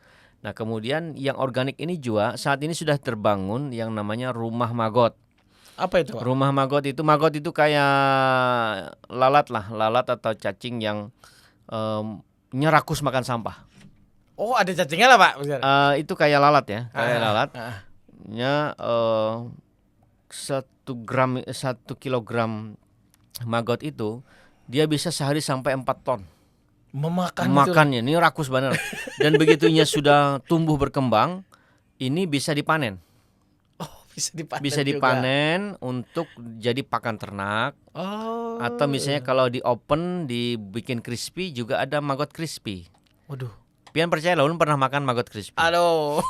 Nah, kemudian yang organik ini juga saat ini sudah terbangun yang namanya rumah magot. Apa itu, Pak? Rumah magot itu, magot itu kayak lalat lah, lalat atau cacing yang um, nyerakus makan sampah. Oh, ada cacingnya lah, Pak. Uh, itu kayak lalat ya, kayak ah, lalat. Ah. Nya uh, satu gram, satu kilogram magot itu dia bisa sehari sampai empat ton. Memakan. Makannya ini rakus banget. Dan begitunya sudah tumbuh berkembang, ini bisa dipanen. Oh, bisa dipanen. Bisa dipanen juga. Untuk jadi pakan ternak. Oh. Atau misalnya kalau di open, dibikin crispy juga, ada magot crispy. Waduh. Pian percaya lah, ulun pernah makan magot crispy. Aduh.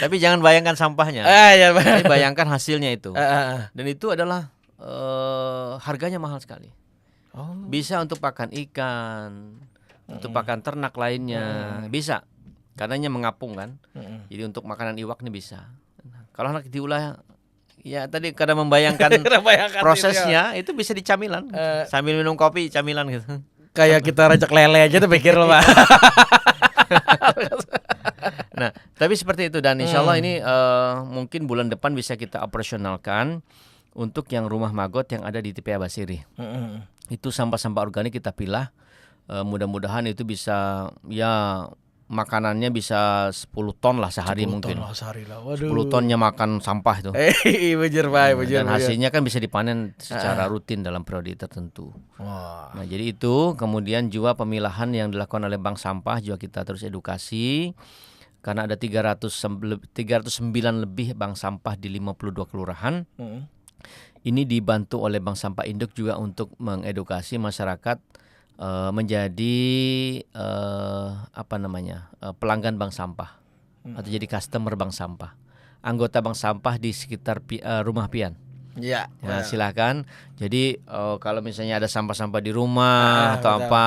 Tapi jangan bayangkan sampahnya. Ah, ya, tapi bayangkan hasilnya itu. Ah, ah, ah. Dan itu adalah uh, harganya mahal sekali. Oh. Bisa untuk pakan ikan, hmm. untuk pakan ternak lainnya, hmm. bisa. Karenanya mengapung kan. Hmm. Jadi untuk makanan iwak ini bisa. Kalau anak diulah, ya tadi kada membayangkan prosesnya, itu bisa dicamilan. Uh, sambil minum kopi, camilan gitu. Kayak kita racak lele aja tuh pikir loh, Pak. Nah, tapi seperti itu dan insya Allah hmm. ini uh, mungkin bulan depan bisa kita operasionalkan untuk yang rumah magot yang ada di T P A Basiri. Mm-hmm. Itu sampah-sampah organik kita pilah. Uh, mudah-mudahan itu bisa, ya, makanannya bisa sepuluh ton lah sehari mungkin. Sepuluh ton lah sehari lah. Waduh. Sepuluh tonnya makan sampah itu. Eh, bujur, Pak, bujur. Dan hasilnya kan bisa dipanen secara ah. rutin dalam periode tertentu. Wah. Nah, jadi itu kemudian juga pemilahan yang dilakukan oleh bank sampah juga kita terus edukasi. Karena ada tiga ratus, tiga ratus sembilan lebih bank sampah di lima puluh dua kelurahan. Hmm. Ini dibantu oleh Bank Sampah Induk juga untuk mengedukasi masyarakat uh, menjadi uh, apa namanya uh, pelanggan bank sampah hmm. atau jadi customer bank sampah. Anggota bank sampah di sekitar pi, uh, rumah pian. Ya. Nah, silahkan. Jadi uh, kalau misalnya ada sampah-sampah di rumah ah, atau betul. apa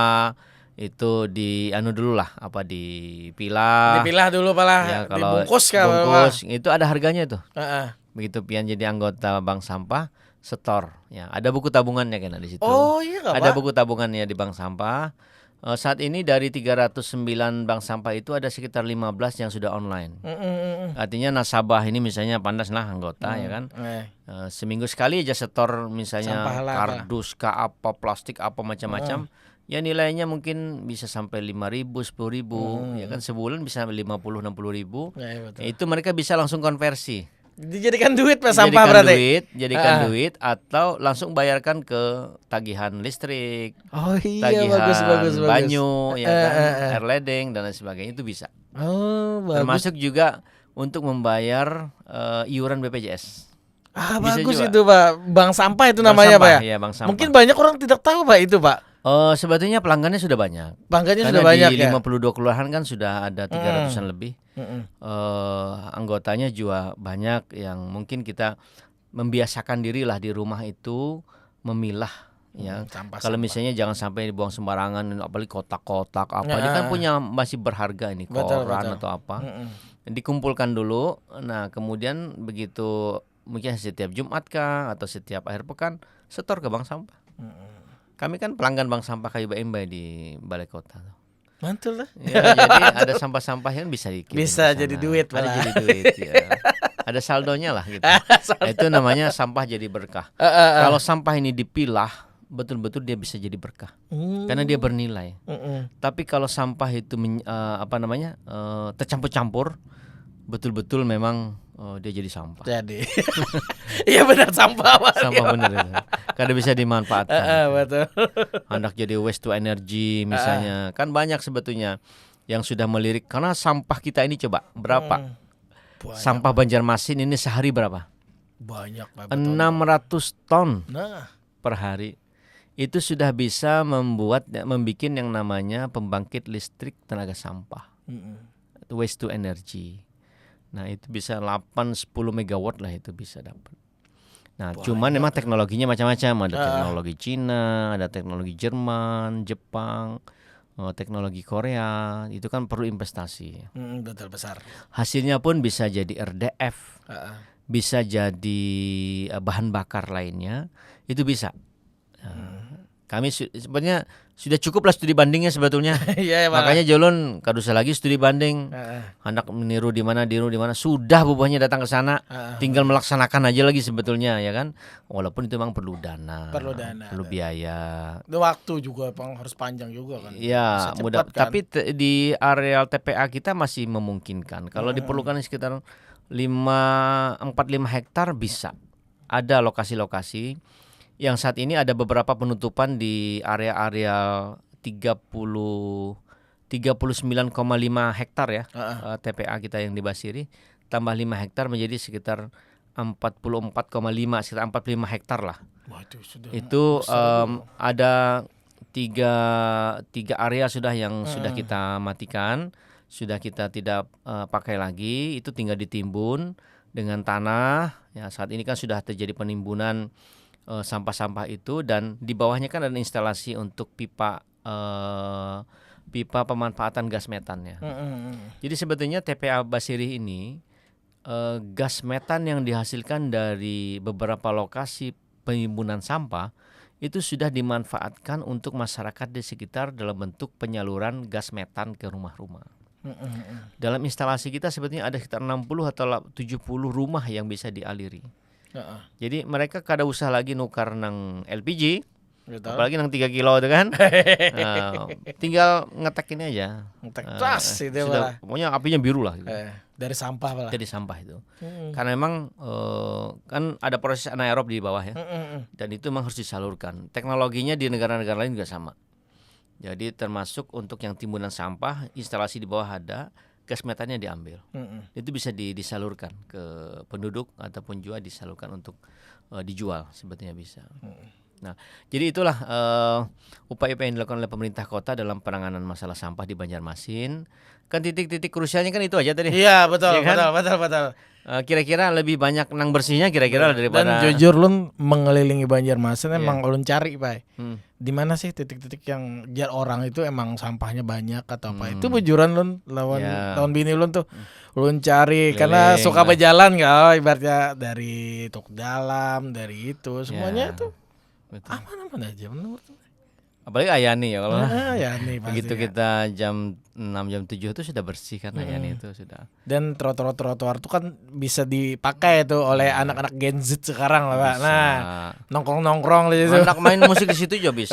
itu di anu dulu lah, apa dipilah. Dipilah dulu palah, ya, kalau dibungkus, bungkus itu ada harganya itu. Uh-uh. Begitu pian jadi anggota bank sampah, setor. Ya, ada buku tabungannya kena di situ. Oh, iya, ada buku tabungannya di bank sampah. Uh, saat ini dari tiga ratus sembilan bank sampah itu ada sekitar lima belas yang sudah online. Mm-mm. Artinya nasabah ini misalnya pantas nah anggota hmm. ya kan. Eh. Uh, seminggu sekali aja setor misalnya kardus ke apa, plastik apa macam-macam. Hmm. Ya nilainya mungkin bisa sampai lima ribu, sepuluh ribu, hmm. ya kan sebulan bisa lima puluh, enam puluh ribu. Ya, ya, betul. Itu mereka bisa langsung konversi. Dijadikan duit, Pak, sampah berarti? Dijadikan duit, jadikan ah. duit atau langsung bayarkan ke tagihan listrik, oh, iya, tagihan bagus, bagus, bagus. banyu, ya eh, kan, eh, eh. air ledeng dan lain sebagainya itu bisa. Oh, bagus. Termasuk juga untuk membayar uh, iuran B P J S. Ah, bisa bagus juga. Itu, Pak. Bank sampah itu bank namanya, sampah, Pak, ya? Iya, bank sampah. Mungkin banyak orang tidak tahu, Pak, itu, Pak. Uh, sebetulnya pelanggannya sudah banyak. Pelanggannya sudah banyak, ya? Karena di lima puluh dua kelurahan kan sudah ada tiga ratusan hmm. lebih. Hmm. Uh, anggotanya juga banyak yang mungkin kita membiasakan dirilah di rumah itu memilah Ya, hmm, sampah, kalau sampah. Misalnya jangan sampai dibuang sembarangan, apalagi kotak-kotak apa, ini kan punya masih berharga ini, betul, koran betul. Atau apa. Mm-mm. Dikumpulkan dulu. Nah, kemudian begitu mungkin setiap Jumat kah atau setiap akhir pekan, setor ke bank sampah. Mm-mm. Kami kan pelanggan bank sampah Kayu Baimbai di balai kota. Mantul lah. Ya, jadi ada sampah-sampah yang bisa dikirim, bisa jadi duit, ada malah. Jadi duit, ya. Ada saldonya lah gitu. Saldo. Itu namanya sampah jadi berkah. Uh, uh, uh. Kalau sampah ini dipilah, betul-betul dia bisa jadi berkah. Hmm. Karena dia bernilai. Mm-mm. Tapi kalau sampah itu men, uh, apa namanya, uh, tercampur-campur, betul-betul memang, uh, dia jadi sampah. Jadi. Iya, benar, sampah. Sampah benar itu. Kada bisa dimanfaatkan. Uh, uh, betul. Hendak jadi waste to energy misalnya. Uh, uh. Kan banyak sebetulnya yang sudah melirik karena sampah kita ini, coba berapa? Hmm. Banyak. Sampah Banjarmasin ini sehari berapa? Banyak, Pak, betul. Enam ratus ton. Nah. Per hari. Itu sudah bisa membuat, membikin yang namanya pembangkit listrik tenaga sampah. Mm-mm. Waste to energy. Nah, itu bisa delapan sepuluh megawatt lah, itu bisa dapat. Nah, banyak. Cuman memang teknologinya macam-macam. Ada, ah, teknologi Cina, ada teknologi Jerman, Jepang, eh, teknologi Korea. Itu kan perlu investasi. Mm, betul, besar. Hasilnya pun bisa jadi R D F, ah, ah, bisa jadi, eh, bahan bakar lainnya. Itu bisa. Nah, hmm, kami su-, sebenarnya sudah cukup lah studi bandingnya sebetulnya. Iya, ya, Pak. Makanya jolon kada usah lagi studi banding. Heeh. Hendak meniru di mana, niru di mana. Sudah bubuhannya datang ke sana. Heeh. Tinggal melaksanakan aja lagi sebetulnya, ya kan? Walaupun itu memang perlu dana, perlu dana, perlu biaya. Itu waktu juga, Bang, harus panjang juga kan. Iya, bisa mudah cepat, kan? Tapi te-, di areal T P A kita masih memungkinkan. Kalau, hmm, diperlukan sekitar lima, empat lima hektar bisa. Ada lokasi-lokasi yang saat ini ada beberapa penutupan di area-area tiga puluh, tiga puluh sembilan koma lima hektar ya, heeh, eh, T P A kita yang di Basiri, tambah lima hektar menjadi sekitar empat puluh empat koma lima, sekitar empat puluh lima hektar lah. Wah, itu sudah, itu, besar, em, juga. Ada tiga, tiga area sudah yang sudah, hmm, kita matikan, sudah kita tidak, eh, pakai lagi, itu tinggal ditimbun dengan tanah. Ya, saat ini kan sudah terjadi penimbunan, eh, sampah-sampah itu, dan di bawahnya kan ada instalasi untuk pipa, eh, pipa pemanfaatan gas metan ya. Mm, mm, mm. Jadi sebetulnya T P A Basirih ini, eh, gas metan yang dihasilkan dari beberapa lokasi penimbunan sampah itu sudah dimanfaatkan untuk masyarakat di sekitar dalam bentuk penyaluran gas metan ke rumah-rumah. Mm, mm, mm. Dalam instalasi kita sebetulnya ada sekitar enam puluh atau la-, tujuh puluh rumah yang bisa dialiri. Heeh. Jadi mereka kada usah lagi nukar nang L P G, betul, apalagi nang tiga kilo itu kan. Nah, tinggal ngetek ini aja. Ngetek, eh, tas, itu sudah malah. Pokoknya apinya biru lah gitu. Eh, dari sampah malah. Dari sampah itu. Hmm. Karena memang, eh, kan ada proses anaerob di bawah ya. Hmm, hmm, hmm. Dan itu memang harus disalurkan. Teknologinya di negara-negara lain juga sama. Jadi termasuk untuk yang timbunan sampah, instalasi di bawah ada, gas metannya diambil. Mm-mm. Itu bisa di-, disalurkan ke penduduk ataupun juga disalurkan untuk, eh, dijual, sebetulnya bisa. Mm-mm. Nah, jadi itulah, eh, upaya-upaya yang dilakukan oleh pemerintah kota dalam penanganan masalah sampah di Banjarmasin. Kan titik-titik krusialnya kan itu aja tadi. Iya, betul, iya kan? Betul, betul, betul. Eh, kira-kira lebih banyak nang bersihnya kira-kira. Iya. Daripada. Dan jujur, lun mengelilingi Banjarmasin, iya, emang ulun cari, Pak. Hmm. Di mana sih titik-titik yang jar orang itu emang sampahnya banyak atau apa? Hmm. Itu bujuran lun lawan, ya, lawan bini lun tuh. Hmm. Ulun cari karena keliling suka lah. Berjalan, kalau ibaratnya dari Tuk Dalam, dari itu, semuanya, ya, itu. Betul. Aman-aman aja menurut. Apalagi Ayani ya, kalau, ah, Ayani begitu pasti, ya. Kita jam enam, jam tujuh tuh sudah bersih kan, mm-mm, Ayani itu sudah. Dan trotoar-trotoar tuh kan bisa dipakai tuh oleh, hmm, anak-anak Gen Z sekarang lah, Pak. Bisa. Nah, nongkrong-nongkrong di situ. Anak main musik di situ juga bisa.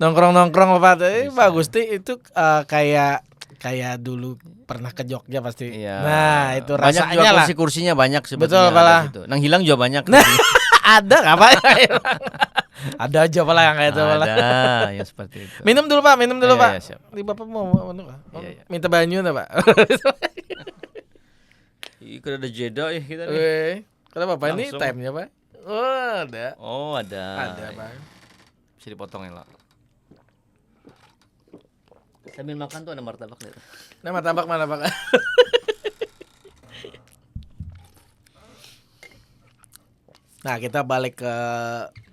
Nongkrong-nongkrong lah, Pak. Eh, bisa. Bagus tuh itu, eh, kayak, kayak dulu pernah ke Jogja pasti. Iya. Nah, itu rasanya lah. Banyak juga kursi-kursinya banyak sebetulnya. Betul, Pak, ada lah. Situ. Nang hilang juga banyak. Nah, kursinya. Ada nggak, Pak? Ada aja, Pak, lah, yang kayak itu, Pak, lah. Ada yang seperti itu. Minum dulu, Pak, minum dulu, iya, Pak. Iya, siap. Di Bapak mau, mau, mau, iya, iya, minta banyu nggak, Pak? Ih, kada ada jeda ya kita nih. Weh, kada apa-apa, ini langsung. Time-nya, Pak. Oh, ada. Oh, ada. Ada, Pak. Bisa dipotong ya, lah. Sambil makan tuh ada martabak lihat. Nah, martabak mana, Pak? Nah, kita balik ke,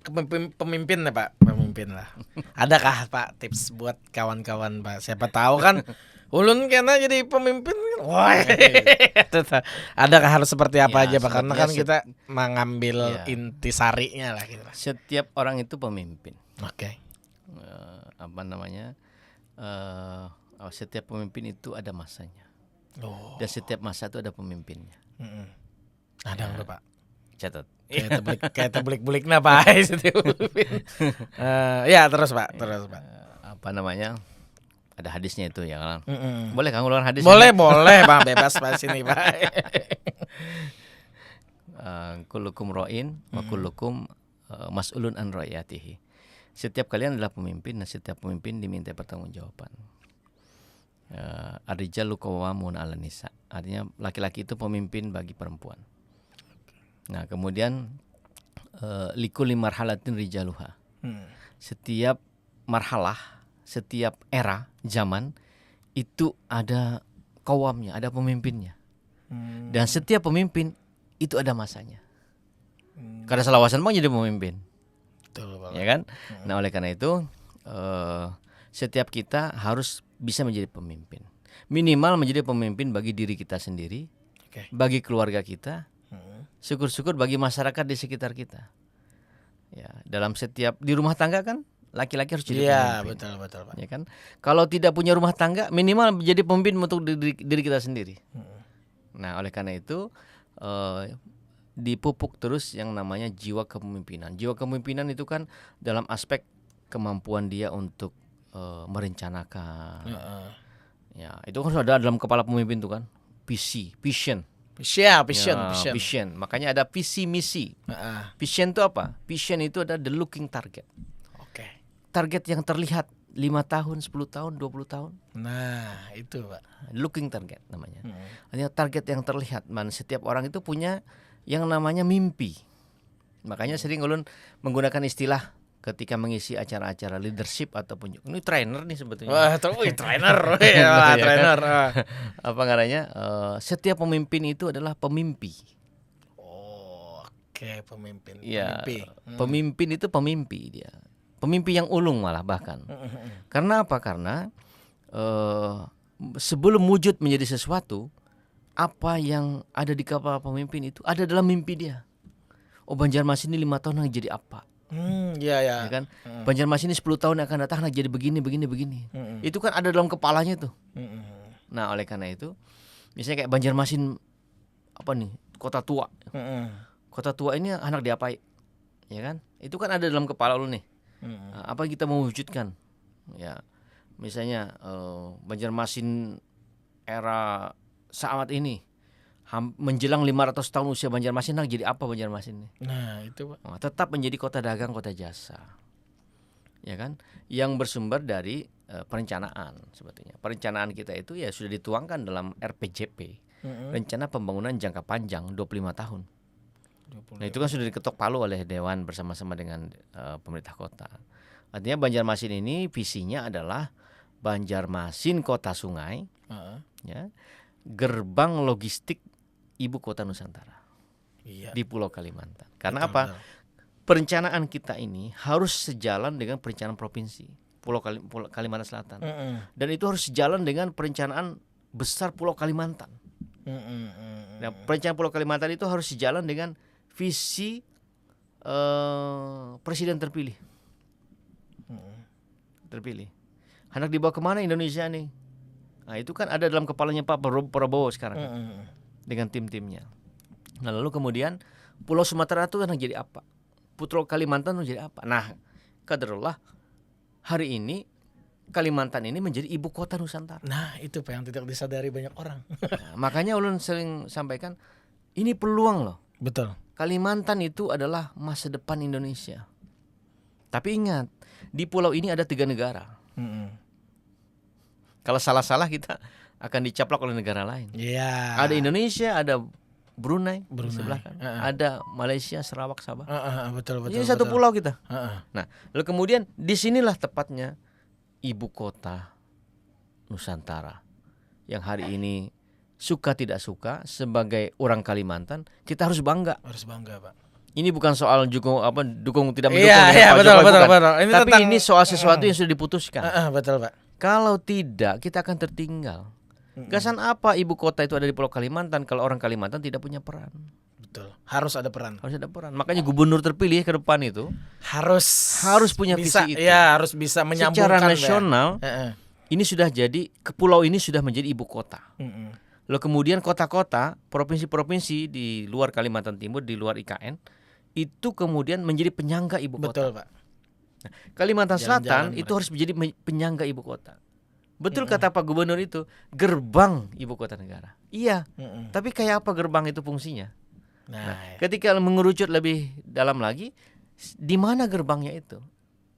ke pemimpin, pemimpin ya, Pak, pemimpin lah. Adakah, Pak, tips buat kawan-kawan, Pak? Siapa tahu kan ulun kena jadi pemimpin kan. Wah. Adakah harus seperti apa Ya, aja, Pak? Karena kan sebetulnya kita mengambil Ya. intisarinya lah gitu, Pak. Setiap orang itu pemimpin. Oke. Eh, apa namanya? Eh, oh, setiap pemimpin itu ada masanya. Oh. Dan setiap masa itu ada pemimpinnya. Mm-mm. Ada nggak, Pak? Catat. Kayak teblik, kayak teblik-belik napa, Pak? Setiap pemimpin. Eh, ya, terus, Pak, terus, Pak. Eh, apa namanya? Ada hadisnya itu ya kan. Mm-mm. Boleh kan ngulang hadis? Boleh, boleh, Pak, bebas, Pak, sini, Pak. Eh, kullukum ro'in wa kullukum eh, mas'ulun an ro'iyatihi. Setiap kalian adalah pemimpin dan setiap pemimpin diminta pertanggungjawaban. Eh, ar-rijalu qawwamuna 'alan nisa. Artinya laki-laki itu pemimpin bagi perempuan. Nah, kemudian eh, likulli marhalatin rijaluha. Hmm. Setiap marhalah, setiap era zaman itu ada kawamnya, ada pemimpinnya. Hmm. Dan setiap pemimpin itu ada masanya. Hmm. Kada salawasan pang jadi pemimpin, Betul, Pak. Ya kan? Nah, oleh karena itu eh, setiap kita harus bisa menjadi pemimpin. Minimal menjadi pemimpin bagi diri kita sendiri, Oke. bagi keluarga kita, Hmm. syukur-syukur bagi masyarakat di sekitar kita. Ya, dalam setiap di rumah tangga kan laki-laki harus jadi Iya, pemimpin. Betul, betul, Pak. Ya kan? Kalau tidak punya rumah tangga, minimal menjadi pemimpin untuk diri, diri kita sendiri. Hmm. Nah, oleh karena itu eh, dipupuk terus yang namanya jiwa kepemimpinan. Jiwa kepemimpinan itu kan dalam aspek kemampuan dia untuk eh, merencanakan. Heeh. Ya, itu kan sudah ada dalam kepala pemimpin tuh kan. Visi, vision. Vision, vision, Ya, vision. vision. Makanya ada visi misi. Heeh. Vision itu apa? Vision itu ada the looking target. Oke. Target yang terlihat lima tahun, sepuluh tahun, dua puluh tahun. Nah, itu, Pak. Looking target namanya. Hmm. Hanya target yang terlihat. Man, setiap orang itu punya yang namanya mimpi. Makanya sering ulun menggunakan istilah ketika mengisi acara-acara leadership ataupun juga, ini trainer nih sebetulnya. Wah, terus wih, trainer. Ya, Iya, trainer. Ah. Apa namanya? Eh, setiap pemimpin itu adalah pemimpi. Oh, oke, pemimpin. Ya, Pemimpi. Hmm. Pemimpin itu pemimpi dia. Pemimpi yang ulung malah bahkan. Mm, mm, mm. Karena apa? Karena eh sebelum wujud menjadi sesuatu, apa yang ada di kepala pemimpin itu ada dalam mimpi dia. Oh, Banjarmasin ini lima tahun nak jadi apa? Hmm, ya, ya. Ya kan? Banjarmasin ini sepuluh tahun yang akan datang nak jadi begini, begini, begini. Mm, mm. Itu kan ada dalam kepalanya tuh. Mm, mm. Nah, oleh karena itu, misalnya kayak Banjarmasin apa nih? Kota tua. Mm, mm. Kota tua ini anak diapai? Ya kan? Itu kan ada dalam kepala lu nih. Mm, mm. Nah, apa yang kita mau wujudkan? Ya. Misalnya eh, Banjarmasin era saat ini ham- menjelang lima ratus tahun usia Banjarmasin nak jadi apa Banjarmasin nih? Nah, itu, Pak. Nah, tetap menjadi kota dagang, kota jasa. Ya kan? Yang bersumber dari eh, perencanaan sebetulnya. Perencanaan kita itu ya sudah dituangkan dalam R P J P. Mm, mm. Rencana pembangunan jangka panjang dua puluh lima tahun. Dua puluh. Nah, itu kan sudah diketok palu oleh dewan bersama-sama dengan eh, pemerintah kota. Artinya Banjarmasin ini visinya adalah Banjarmasin kota sungai, Heeh. ya, gerbang logistik ibu kota Nusantara Iya. di Pulau Kalimantan. Karena Betul, apa? Betul. Perencanaan kita ini harus sejalan dengan perencanaan provinsi Pulau, Kali- Pulau Kalimantan Selatan. Mm, mm. Dan itu harus sejalan dengan perencanaan besar Pulau Kalimantan. Mm, mm, mm, mm. Nah, perencanaan Pulau Kalimantan itu harus sejalan dengan visi eh, presiden terpilih. Mm, mm. Terpilih. Hendak dibawa kemana Indonesia nih? Nah, itu kan ada dalam kepalanya Pak Prabowo- Prabowo sekarang Mm, mm, mm. dengan tim-timnya. Nah, lalu kemudian Pulau Sumatera itu kan jadi apa? Pulau Kalimantan itu jadi apa? Nah, kaderullah, hari ini Kalimantan ini menjadi ibu kota Nusantara. Nah, itu, Pak, yang tidak disadari banyak orang. Nah, makanya ulun sering sampaikan, ini peluang loh. Betul. Kalimantan itu adalah masa depan Indonesia. Tapi ingat, di pulau ini ada tiga negara. Mm, mm. Kalau salah-salah kita akan dicaplok oleh negara lain. Iya. Ada Indonesia, ada Brunei, di Brunei. sebelah kan. Heeh. Ada Malaysia, Sarawak, Sabah. Heeh, heeh, betul, betul. Ini satu Betul. Pulau kita. Heeh. Nah, lalu kemudian di sinilah tepatnya ibu kota Nusantara yang hari ini suka tidak suka sebagai orang Kalimantan kita harus bangga. Harus bangga, Pak. ini bukan soal dukung apa dukung tidak mendukung iya, iya, Pak betul, Jokowi, betul, bukan. Betul. Ini Tapi tentang, ini soal sesuatu yang sudah diputuskan. Uh, betul, Pak. Kalau tidak, kita akan tertinggal. Mm-mm. Gasan apa ibu kota itu ada di Pulau Kalimantan kalau orang Kalimantan tidak punya peran? Betul. Harus ada peran. Harus ada peran. Makanya gubernur terpilih ke depan itu harus harus punya bisa, visi itu. Ya, harus bisa menyambungkan. Secara nasional, ya. Ini sudah jadi, ke pulau ini sudah menjadi ibu kota. Mm-mm. Lalu kemudian kota-kota, provinsi-provinsi di luar Kalimantan Timur, di luar I K N, itu kemudian menjadi penyangga ibu kota. Betul, Pak. Nah, Kalimantan Selatan itu harus menjadi penyangga ibu kota. Betul kata Pak Gubernur itu, gerbang ibu kota negara. Iya. Mm-mm. Tapi kayak apa gerbang itu fungsinya? Nah, nah, ketika mengerucut lebih dalam lagi, di mana gerbangnya itu?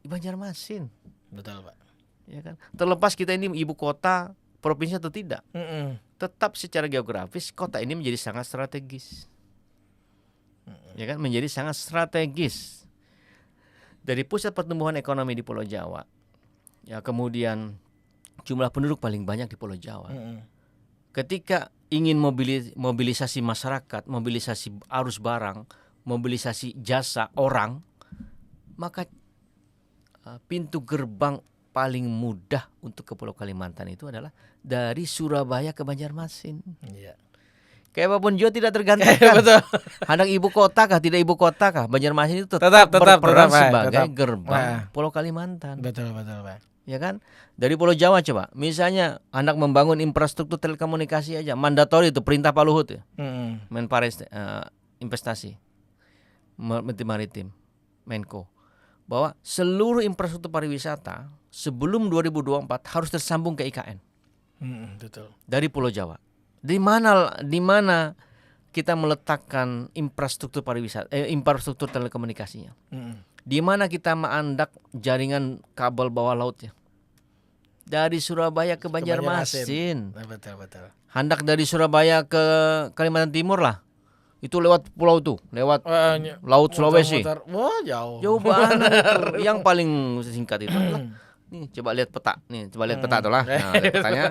Di Banjarmasin. Betul, Pak. Ya kan? Terlepas kita ini ibu kota provinsi atau tidak, mm-mm, tetap secara geografis kota ini menjadi sangat strategis. Mm-mm. Ya kan, menjadi sangat strategis. Dari pusat pertumbuhan ekonomi di Pulau Jawa, ya, kemudian jumlah penduduk paling banyak di Pulau Jawa. Mm-mm. Ketika ingin mobili-, mobilisasi masyarakat, mobilisasi arus barang, mobilisasi jasa orang, maka uh, pintu gerbang paling mudah untuk ke Pulau Kalimantan itu adalah dari Surabaya ke Banjarmasin. Iya. Kayak apapun juga tidak tergantikan. Betul. Hendak ibu kota kah, tidak ibu kota kah, Banjarmasin itu tetap, tetap, tetap berperan tetap, sebagai tetap, gerbang, nah, Pulau Kalimantan. Betul, betul, Pak. Ya kan? Dari Pulau Jawa coba, misalnya hendak membangun infrastruktur telekomunikasi aja, mandatory itu perintah Pak Luhut ya. Mm-hmm. Menpares uh, investasi, Menteri Maritim, Menko, bahwa seluruh infrastruktur pariwisata sebelum dua ribu dua puluh empat harus tersambung ke I K N. Hmm, betul. Dari Pulau Jawa. Di mana di mana kita meletakkan infrastruktur pariwisata, eh, infrastruktur telekomunikasinya? Hmm. Di mana kita mengandak jaringan kabel bawah lautnya? Dari Surabaya ke Banjarmasin. Nah, betul, betul. Hendak dari Surabaya ke Kalimantan Timur lah. Itu lewat pulau tuh, lewat uh, laut Sulawesi. Wah, jauh. Jauh banget itu. Yang paling singkat itu adalah, nih, coba lihat peta, nih, coba lihat peta tuh lah. Nah, lihat petanya.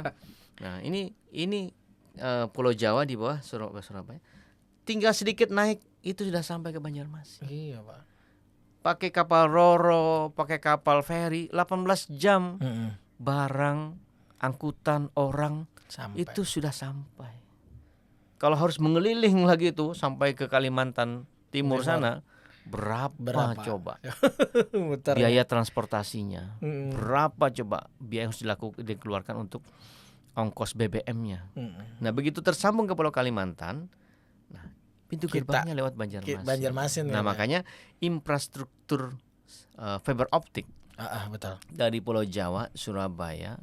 Nah, ini ini uh, Pulau Jawa di bawah Surabaya. Tinggal sedikit naik itu sudah sampai ke Banjarmasin. Iya, Pak. Pakai kapal roro, pakai kapal feri, delapan belas jam. Mm-mm. Barang, angkutan, orang sampai. Itu sudah sampai. Kalau harus mengeliling lagi itu sampai ke Kalimantan Timur sana, berapa, berapa coba? Biaya transportasinya, mm-mm, berapa coba biaya yang harus dilakukan, dikeluarkan untuk ongkos B B M-nya? Mm-mm. Nah, begitu tersambung ke Pulau Kalimantan, nah, pintu gerbangnya lewat Banjarmasin. Banjarmasin. Nah, ya, makanya infrastruktur uh, fiber optik, ah, ah, betul, dari Pulau Jawa, Surabaya,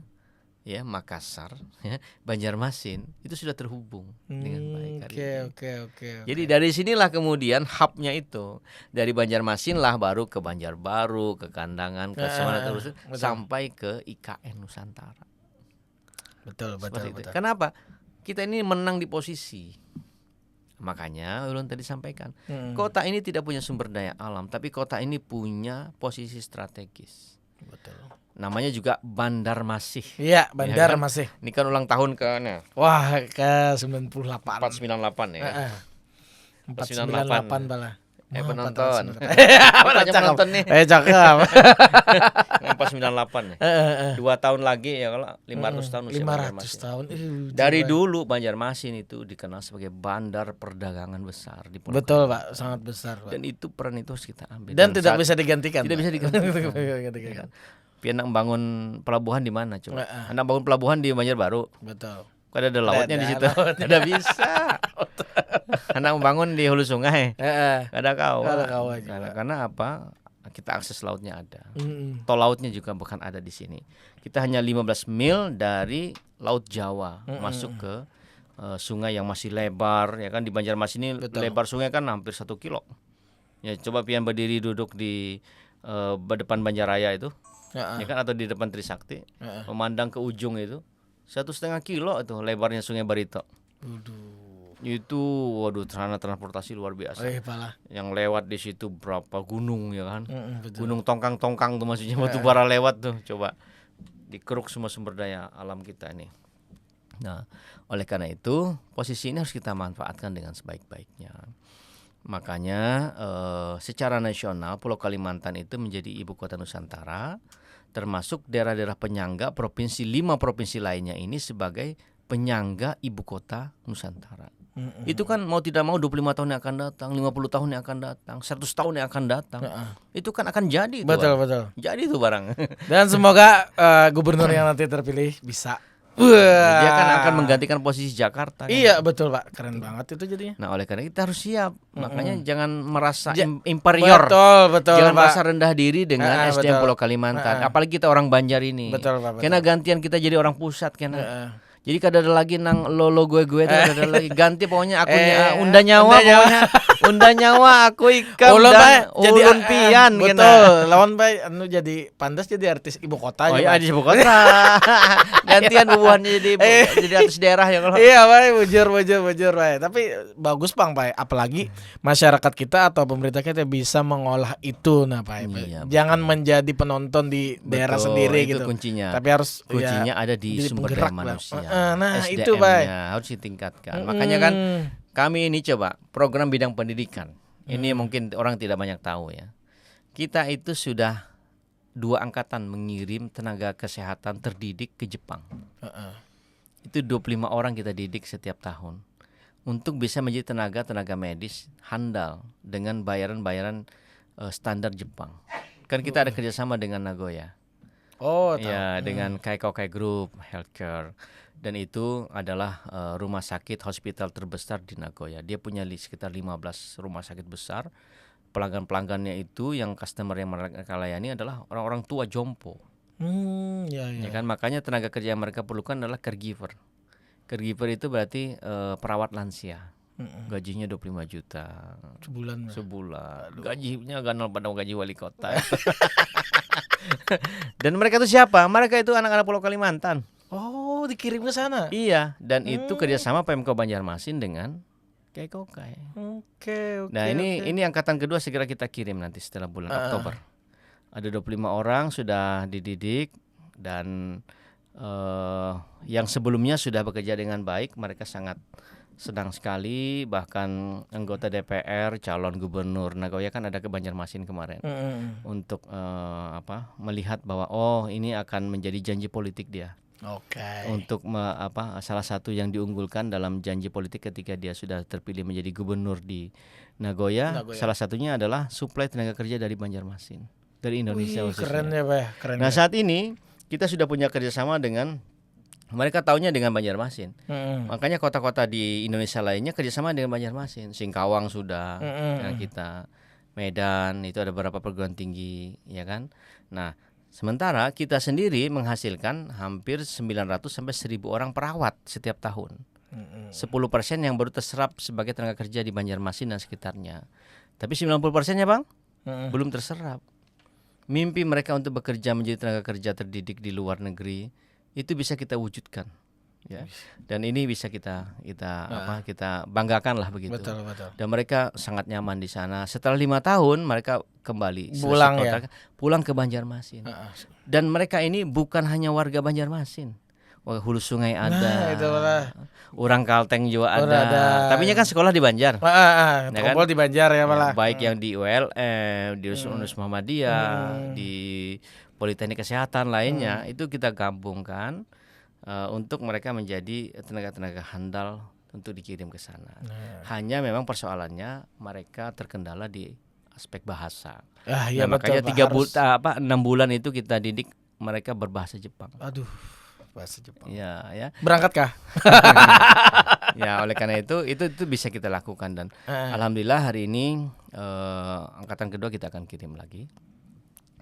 ya, Makassar, ya, Banjarmasin itu sudah terhubung dengan baik hari ini. Oke, oke, oke. Jadi dari sinilah kemudian hubnya itu, dari Banjarmasin lah baru ke Banjarbaru, ke Kandangan, ke, ah, Semarang, terus, betul, sampai ke I K N Nusantara. Betul, betul, betul. Kenapa? Kita ini menang di posisi. Makanya ulun tadi sampaikan, hmm, kota ini tidak punya sumber daya alam, tapi kota ini punya posisi strategis. Betul. Namanya juga Banjarmasin. Iya, ya kan? Banjarmasin. Ini kan ulang tahun ke, nah. Wah, ke sembilan puluh delapan. Empat sembilan delapan ya. Heeh. Empat sembilan delapan. Empat sembilan delapan bala. Eh, penonton. Apa cakap? Penonton nih. Eh, cakap. Yang pas sembilan delapan nih. Eh, eh, eh. Dua tahun lagi ya, kalau lima ratus tahun usia Banjarmasin. Lima ratus tahun. Ih, dari dulu Banjarmasin itu dikenal sebagai bandar perdagangan besar di Pulau Kalimantan. Betul, Pak. Sangat besar, Pak. Dan itu peran itu harus kita ambil. Dan tidak bisa digantikan, Pak. Tidak bisa digantikan. Tidak bisa digantikan. Ya kan? Pian nak bangun pelabuhan di mana coba? Heeh. Hendak bangun pelabuhan di Banjarbaru. Betul. Kada ada lautnya di situ. Kada bisa. Hendak membangun di hulu sungai. Heeh. Kada kawa. Kada kawa juga. Karena, karena apa? Kita akses lautnya ada. Mm-mm. Tol lautnya juga bahkan ada di sini. Kita hanya lima belas mil dari Laut Jawa, mm-mm, masuk ke, eh, sungai yang masih lebar, ya kan, di Banjarmasin ini. Betul. Lebar sungai kan hampir satu kilo. Ya, coba pian berdiri duduk di, eh, depan Banjaraya itu, heeh, ya kan, atau di depan Trisakti, heeh, memandang ke ujung itu, satu setengah kilo itu lebarnya Sungai Barito. Waduh. Itu, waduh, sarana transportasi luar biasa. Eh, pala. Yang lewat di situ berapa gunung, ya kan? Mm-mm, betul. Gunung Tongkang-Tongkang tuh maksudnya, batu bara lewat tuh, coba. Dikeruk semua sumber daya alam kita nih. Nah, oleh karena itu, posisi ini harus kita manfaatkan dengan sebaik-baiknya. Makanya eh, secara nasional Pulau Kalimantan itu menjadi ibu kota Nusantara, termasuk daerah-daerah penyangga provinsi, lima provinsi lainnya ini sebagai penyangga ibu kota Nusantara. Mm-mm. Itu kan mau tidak mau dua puluh lima tahun yang akan datang, lima puluh tahun yang akan datang, seratus tahun yang akan datang, Heeh. itu kan akan jadi itu. Betul, Bang. Betul. Jadi itu barang. Dan semoga eh, gubernur yang nanti terpilih bisa. Dia kan akan menggantikan posisi Jakarta. Kan? Iya, betul, Pak. Keren banget itu jadinya. Nah, oleh karena itu kita harus siap. Mm-mm. Makanya jangan merasa ja- inferior. Betul, betul, jangan Pak. Merasa rendah diri dengan ah, S D M betul. Pulau Kalimantan. Ah, apalagi kita orang Banjar ini. Betul, Pak. Betul. Karena gantian kita jadi orang pusat, karena. Ah. Jadi kada ada lagi nang lolo gue-gue itu, kada ada lagi. Ganti pokoknya aku eh, unda nyawa unda pokoknya. Unda nyawa aku ikam ulun dan baik, ulun jadi, pian. Betul, kena. Lawan baik anu jadi pantas jadi artis ibu kota. Oh iya, artis ibu kota. Gantian bubuhannya jadi ibu, eh. Jadi artis daerah ya kalau. Iya, baik, bujur, bujur, bujur, baik. Tapi bagus, Bang, baik. Apalagi masyarakat kita atau pemerintah kita bisa mengolah itu, nah, Pak. Iya, jangan betul. Menjadi penonton di daerah betul, sendiri itu gitu. Kuncinya. Tapi harus kuncinya ya, ada di sumber daya manusia. Uh, nah, S D M-nya itu, Pak. Harus ditingkatkan. Mm-mm. Makanya kan kami ini coba program bidang pendidikan. Ini hmm. Mungkin orang tidak banyak tahu ya. Kita itu sudah dua angkatan mengirim tenaga kesehatan terdidik ke Jepang. Uh-uh. Itu dua puluh lima orang kita didik setiap tahun untuk bisa menjadi tenaga-tenaga medis handal dengan bayaran-bayaran uh, standar Jepang. Kan kita uh-uh. Ada kerjasama dengan Nagoya. Oh, tahu. Ya, hmm. Dengan Kaikokai Group Healthcare. Dan itu adalah uh, rumah sakit hospital terbesar di Nagoya. Dia punya li- sekitar lima belas rumah sakit besar. Pelanggan-pelanggannya itu yang customer yang mereka layani adalah orang-orang tua jompo. Hmm, ya, ya. Ya kan, makanya tenaga kerja yang mereka perlukan adalah caregiver. Caregiver itu berarti uh, perawat lansia. Mm-mm. Gajinya dua puluh lima juta sebulan. Sebulan. Aduh. Gajinya ganal pada gaji wali kota. Dan mereka itu siapa? Mereka itu anak-anak Pulau Kalimantan. Oh, dikirim ke sana. Iya, dan hmm. Itu kerjasama Pemko Banjarmasin dengan Kaikokai. Oke, oke. Nah, ini oke. Ini angkatan kedua segera kita kirim nanti setelah bulan uh. Oktober. Ada dua puluh lima orang sudah dididik dan uh, yang sebelumnya sudah bekerja dengan baik, mereka sangat senang sekali. Bahkan anggota D P R, calon gubernur Nagoya kan ada ke Banjarmasin kemarin mm-hmm. Untuk uh, apa melihat bahwa oh ini akan menjadi janji politik dia. Oke. Okay. Untuk me, apa salah satu yang diunggulkan dalam janji politik ketika dia sudah terpilih menjadi gubernur di Nagoya, Nagoya. Salah satunya adalah suplai tenaga kerja dari Banjarmasin, dari Indonesia. Wih, khususnya. Keren ya, Pak. Keren. Nah, ya. Saat ini kita sudah punya kerjasama dengan mereka tahunya dengan Banjarmasin. Hmm. Makanya kota-kota di Indonesia lainnya kerjasama dengan Banjarmasin. Singkawang sudah, hmm. Kita Medan itu ada beberapa perguruan tinggi, ya kan. Nah, sementara kita sendiri menghasilkan hampir sembilan ratus sampai seribu orang perawat setiap tahun. Mm-mm. Sepuluh persen yang baru terserap sebagai tenaga kerja di Banjarmasin dan sekitarnya. Tapi sembilan puluh persennya, Bang, mm-mm. Belum terserap. Mimpi mereka untuk bekerja menjadi tenaga kerja terdidik di luar negeri itu bisa kita wujudkan. Ya. Dan ini bisa kita kita nah. Apa kita banggakan lah begitu. Betul, betul. Dan mereka sangat nyaman di sana. Setelah lima tahun mereka kembali pulang ya? Pulang ke Banjarmasin. Uh-uh. Dan mereka ini bukan hanya warga Banjarmasin. Wah, Hulu Sungai ada. Nah, itulah. Orang Kalteng juga ada. Ada. Tapi kan sekolah di Banjar. Ah, ah, ya kan? Di Banjar ya malah. Baik yang di U L M, di Universitas hmm. Muhammadiyah, hmm. Di Politeknik Kesehatan lainnya, hmm. Itu kita gabungkan uh, untuk mereka menjadi tenaga-tenaga handal untuk dikirim ke sana. Nah. Hanya memang persoalannya mereka terkendala di aspek bahasa. Ah, ya, nah, betul, makanya tiga bulan apa enam bulan itu kita didik mereka berbahasa Jepang. Aduh, bahasa Jepang. Ya, ya. Berangkat kah? Ya, oleh karena itu itu itu bisa kita lakukan dan uh. Alhamdulillah hari ini uh, angkatan kedua kita akan kirim lagi.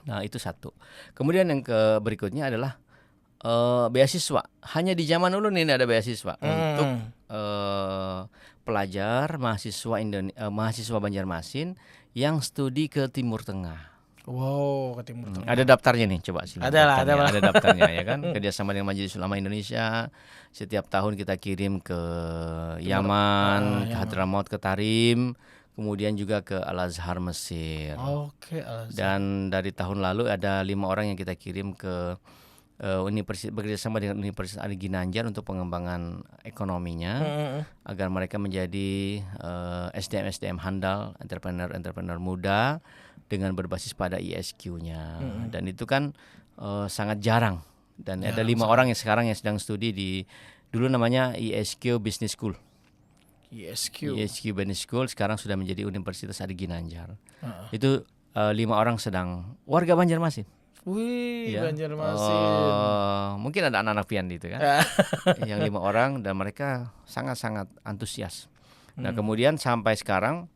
Nah, itu satu. Kemudian yang ke berikutnya adalah uh, beasiswa. Hanya di zaman dulu nih ada beasiswa hmm. Untuk uh, pelajar mahasiswa Indonesia uh, mahasiswa Banjarmasin yang studi ke Timur Tengah. Wow, ke Timur Tengah. Hmm, ada daftarnya nih, coba sih. Ada lah, ada lah. Ada daftarnya ya kan. Kerjasama dengan Majelis Ulama Indonesia. Setiap tahun kita kirim ke Timur, Yaman, ah, ke Hadramaut, ke Tarim, kemudian juga ke Al Azhar Mesir. Oke, Al Azhar. Dan dari tahun lalu ada lima orang yang kita kirim ke eh, universi- bekerja sama dengan Universitas Adi Ginanjar untuk pengembangan ekonominya, Mm-mm. agar mereka menjadi eh, S D M S D M handal, entrepreneur-entrepreneur muda dengan berbasis pada I S Q-nya. Mm-mm. Dan itu kan eh, sangat jarang. Dan ada Jarang lima sekali. orang yang sekarang yang sedang studi di, dulu namanya I S Q Business School. I S Q. I S Q Business School sekarang sudah menjadi Universitas Adi Ginanjar. Heeh. Itu eh, lima orang sedang warga Banjarmasin. Wih, Ya. Banjarmasin. Eh, mungkin ada anak-anak pian di itu kan. Ah. Yang lima orang dan mereka sangat-sangat antusias. Nah, Hmm. kemudian sampai sekarang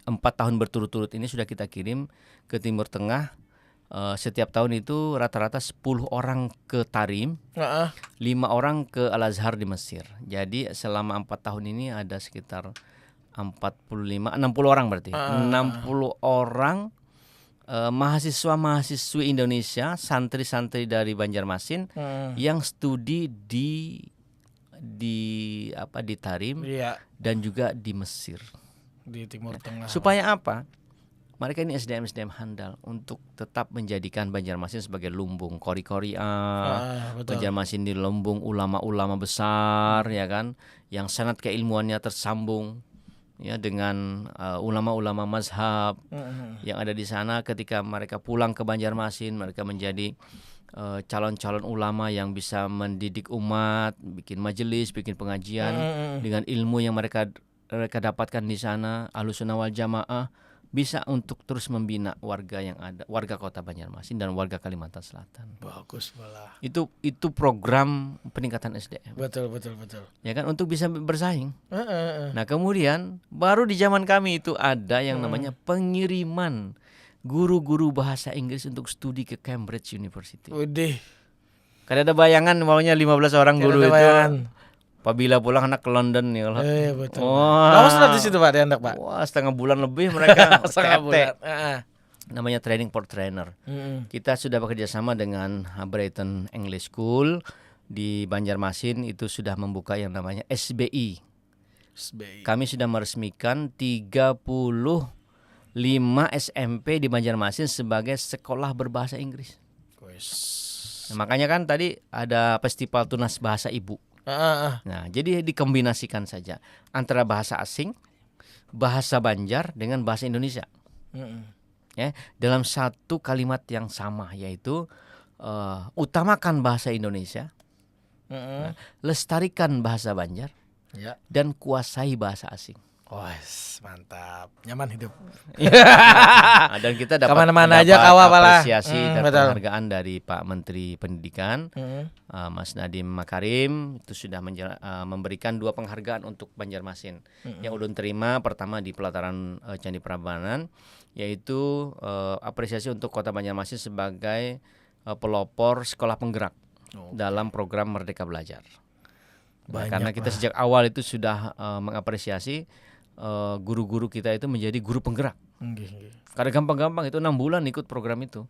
empat tahun berturut-turut ini sudah kita kirim ke Timur Tengah. Eh, setiap tahun itu rata-rata sepuluh orang ke Tarim, Heeh. lima orang ke Al Azhar di Mesir. Jadi selama empat tahun ini ada sekitar empat puluh lima, enam puluh orang berarti. Ah. Enam puluh orang eh, mahasiswa-mahasiswi Indonesia, santri-santri dari Banjarmasin Hmm. yang studi di di apa di Tarim Iya, dan juga di Mesir. di Timur Tengah. Supaya apa? Mereka ini S D M S D M handal untuk tetap menjadikan Banjarmasin sebagai lumbung kori-koriah. Ah, betul. Banjarmasin di lumbung ulama-ulama besar, ya kan, yang sanad keilmuannya tersambung ya dengan eh, ulama-ulama mazhab Mm-mm. yang ada di sana. Ketika mereka pulang ke Banjarmasin, mereka menjadi eh, calon-calon ulama yang bisa mendidik umat, bikin majelis, bikin pengajian Mm-mm. dengan ilmu yang mereka mereka dapatkan di sana. Ahlussunnah wal Jamaah bisa untuk terus membina warga yang ada, warga kota Banjarmasin dan warga Kalimantan Selatan. Bagus malah. Itu itu program peningkatan S D M. Betul, betul, betul. Ya kan, untuk bisa bersaing. Heeh, heeh. Nah, kemudian baru di zaman kami itu ada yang Hmm. namanya pengiriman guru-guru bahasa Inggris untuk studi ke Cambridge University. Widih. Kada ada bayangan maunya lima belas orang Kada guru ada itu. bayangan. Apabila pulang anak ke London nih kalau. Eh, betul. Wah. Lama sudah di situ, Pak, di Andak, Pak? Wah, setengah bulan lebih mereka Setengah T T. Bulan. Heeh. Namanya Training for Trainer. Mm-mm. Kita sudah bekerja sama dengan Brighton English School di Banjarmasin, itu sudah membuka yang namanya S B I. S B I. Kami sudah meresmikan tiga puluh lima S M P di Banjarmasin sebagai sekolah berbahasa Inggris. Wes. Nah, makanya kan tadi ada festival tunas bahasa ibu. Ah, ah, ah. Nah, jadi dikombinasikan saja antara bahasa asing, bahasa Banjar dengan bahasa Indonesia. Mm-mm. Ya, dalam satu kalimat yang sama, yaitu eh, utamakan bahasa Indonesia, Mm-mm. lestarikan bahasa Banjar, Ya. dan kuasai bahasa asing. Wes, mantap. Nyaman hidup. Nah, dan kita dapat Kemana-mana aja mendapat kawa, malah. apresiasi Hmm, dan betul. Penghargaan dari Pak Menteri Pendidikan, Mm-mm. eh, Mas Nadiem Makarim, itu sudah menjela- eh, memberikan dua penghargaan untuk Banjarmasin. Mm-mm. Yang ulun terima pertama di pelataran eh, Candi Prambanan, yaitu eh, apresiasi untuk Kota Banjarmasin sebagai eh, pelopor sekolah penggerak Oh. dalam program Merdeka Belajar. Nah, Banyak karena kita lah. Sejak awal itu sudah eh, mengapresiasi eh, guru-guru kita itu menjadi guru penggerak. Nggih, nggih. Kada gampang-gampang itu enam bulan ikut program itu.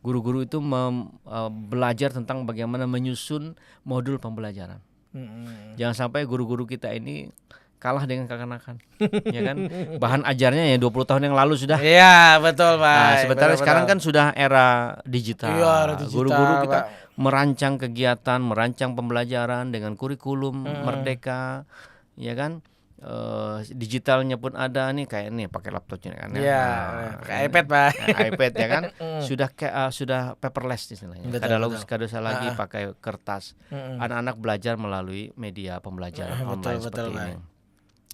Guru-guru itu mem- eh, belajar tentang bagaimana menyusun modul pembelajaran. Mm-mm. Jangan sampai guru-guru kita ini kalah dengan kekanakan. Ya kan? Bahan ajarnya ya dua puluh tahun yang lalu sudah. Iya, betul, Pak. Nah, sementara Betul, sekarang betul. Kan sudah era digital. Iya, era digital, Guru-guru kita Pak. Merancang kegiatan, merancang pembelajaran dengan kurikulum Mm-mm. merdeka, ya kan? Eh, digitalnya pun ada nih, kayak nih pakai laptopnya kan. Iya, Nah, pakai iPad, Pak. Nah, iPad ya kan. Mm. Sudah kayak ah, sudah paperless istilahnya. Betul, Kada betul. lalu kada usah lagi Ah. Pakai kertas. Mm-mm. Anak-anak belajar melalui media pembelajaran Ah, betul, online betul, seperti Pak. Ini.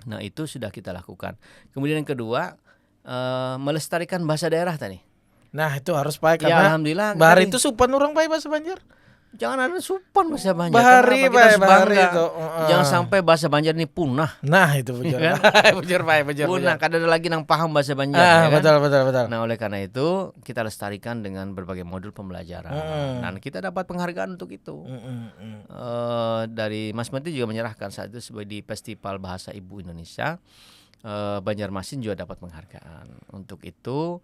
Nah, itu sudah kita lakukan. Kemudian yang kedua, eh, melestarikan bahasa daerah tadi. Nah, itu harus, Pak, Ya, karena alhamdulillah, bahari tadi. Itu supan orang, Pak, bahasa Banjar. Jangan ada supan bahasa Banjar. Bahari, Karena apa? Kita Pak, harus bahari bangga. Itu. Heeh. Jangan sampai bahasa Banjar ini punah. Nah, itu bujur. Kan? Bujur, Pak, bujur. Punah, Bujur. Kada ada lagi nang paham bahasa Banjar. Ah, Ya kan? Betul, betul, betul. Nah, oleh karena itu kita lestarikan dengan berbagai modul pembelajaran. Mm-mm. Dan kita dapat penghargaan untuk itu. Mm-mm, mm. Eh, dari Mas Menteri juga menyerahkan saat itu sebagai di Festival Bahasa Ibu Indonesia, eh, Banjarmasin juga dapat penghargaan. Untuk itu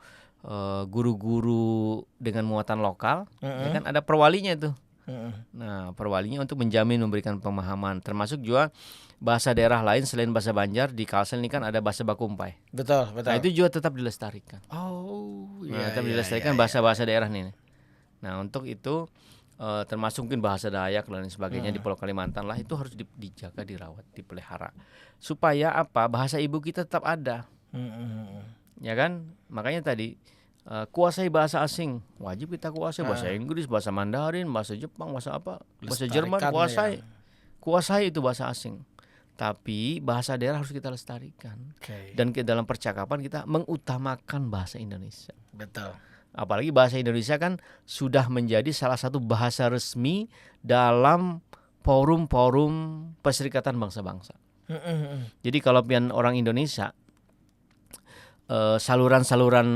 eh, guru-guru dengan muatan lokal, ya Mm-mm. Kan ada perwalinya itu. Mm-mm. Nah, perwalinya untuk menjamin memberikan pemahaman, termasuk juga bahasa daerah lain selain bahasa Banjar. Di Kalsel ini kan ada bahasa Bakumpai. Betul, betul. Nah, itu juga tetap dilestarikan. Oh, Nah, iya, tetap iya, dilestarikan iya, bahasa-bahasa daerah nih. Nah, untuk itu eh, termasuk mungkin bahasa Dayak dan lain sebagainya di Pulau Kalimantan lah, itu harus di- dijaga, dirawat, dipelihara, supaya apa, bahasa ibu kita tetap ada. Ya kan? Makanya tadi, eh, kuasai bahasa asing, wajib kita kuasai, bahasa Inggris, bahasa Mandarin, bahasa Jepang, bahasa apa, bahasa Jerman, kuasai. Kuasai itu bahasa asing. Tapi bahasa daerah harus kita lestarikan. Oke. Dan ke dalam percakapan kita mengutamakan bahasa Indonesia. Betul. Apalagi bahasa Indonesia kan sudah menjadi salah satu bahasa resmi dalam forum-forum Perserikatan Bangsa-Bangsa. Mm-mm. Jadi kalau pian orang Indonesia, eh, saluran-saluran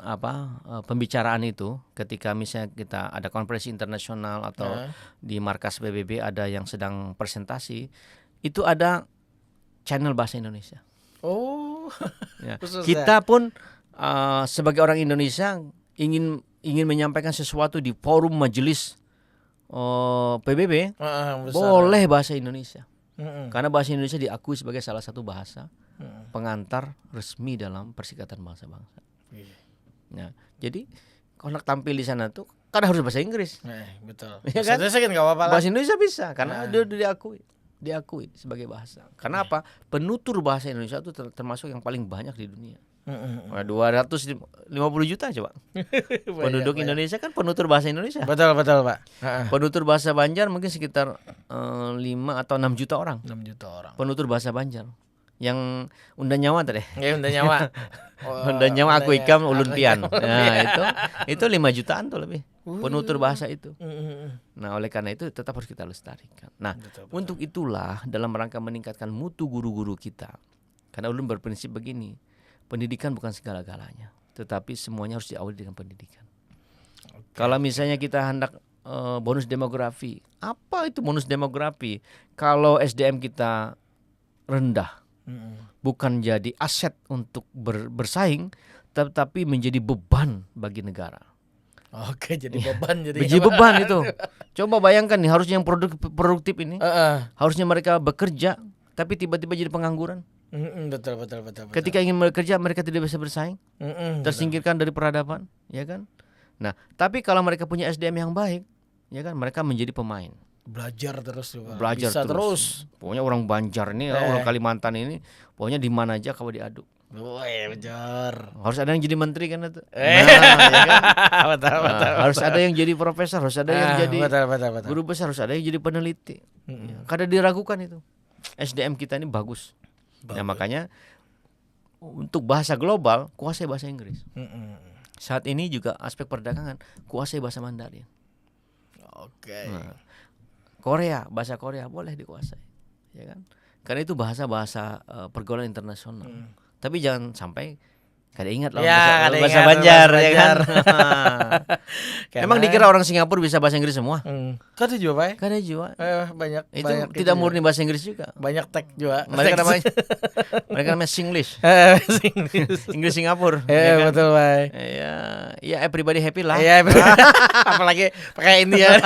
apa, eh, pembicaraan itu, ketika misalnya kita ada konferensi internasional atau Nah. di markas P B B ada yang sedang presentasi, itu ada channel bahasa Indonesia. Oh. Ya. Khusus, Kita pun, eh, sebagai orang Indonesia ingin ingin menyampaikan sesuatu di forum majelis, eh, P B B, Heeh, besar. Boleh bahasa Indonesia. Mm-mm. Karena bahasa Indonesia diakui sebagai salah satu bahasa Mm-mm. pengantar resmi dalam Perserikatan Bangsa-Bangsa. Iya. Nah, jadi kalau tampil di sana tuh kada harus bahasa Inggris. Eh, betul. Iya Bahasa kan? Indonesia kan nggak apa-apa lah. Bahasa Indonesia bisa karena Nah. dia udah diakui, diakui sebagai bahasa. Kenapa? Penutur bahasa Indonesia itu ter- termasuk yang paling banyak di dunia. Mm-mm. Wah, dua ratus lima puluh juta coba. Banyak, Penduduk banyak. Indonesia kan penutur bahasa Indonesia. Betul, betul, Pak. Heeh. Penutur bahasa Banjar mungkin sekitar eh, lima atau enam juta orang. Enam juta orang. Penutur bahasa Banjar. Yang unda nyawa tadi. Ya, unda nyawa. Oh, Unda nyawa aku unda ikam nyawa. ulun Aku pian. ikam. Nah, itu itu lima jutaan tuh lebih. Penutur bahasa itu. Mm-mm. Nah, oleh karena itu tetap harus kita lestarikan. Nah, Betul, betul. Untuk itulah dalam rangka meningkatkan mutu guru-guru kita. Karena ulun berprinsip begini, pendidikan bukan segala-galanya, tetapi semuanya harus diawali dengan pendidikan. Kalau misalnya kita hendak eh, bonus demografi, apa itu bonus demografi? Kalau S D M kita rendah, Mm-mm. bukan jadi aset untuk ber- bersaing, tetapi menjadi beban bagi negara. Oke, jadi beban jadi Menjadi beban itu. Coba bayangkan nih, harusnya yang produk- produktif ini, Heeh. harusnya mereka bekerja, tapi tiba-tiba jadi pengangguran. Mm-mm, betul, betul, betul, betul. Ketika ingin bekerja, mereka tidak bisa bersaing, Mm-mm, betul. Tersingkirkan dari peradaban, ya kan? Nah, tapi kalau mereka punya S D M yang baik, ya kan, mereka menjadi pemain. Belajar terus juga. Belajar Bisa terus. Terus. Pokoknya orang Banjar nih, Eh. orang Kalimantan ini, pokoknya di mana aja kalau diadu. Woi, belajar. Harus ada yang jadi menteri kan itu. Eh. Nah, ya kan? Betul, Nah, betul, harus betul. Ada yang jadi profesor, harus ada yang Ah, jadi betul, betul, betul. Guru besar, harus ada yang jadi peneliti. Mm-mm. Ya, kada diragukan itu. S D M kita ini bagus. Nah, Bagus. Makanya untuk bahasa global, kuasai bahasa Inggris. Mm-mm. Saat ini juga aspek perdagangan, kuasai bahasa Mandarin. Oke. Nah, Korea, bahasa Korea boleh dikuasai, ya kan? Karena itu bahasa-bahasa eh, pergaulan internasional. Hmm. Tapi jangan sampai kada ingat lah Ya, bahasa, kada bahasa ingat Banjar, bahasa ya kan? Banjar. Emang dikira orang Singapura bisa bahasa Inggris semua? Hmm. Kada juga, Pak. Kada juga. Eh, banyak Itu banyak tidak juga. Murni bahasa Inggris juga. Banyak tag juga. Mereka Tag. namanya mereka namanya Singlish. Eh, Singlish. Inggris Singapura. Eh, Ya kan? Betul, Pak. Iya, ya everybody happy lah. Iya, apalagi pakai India.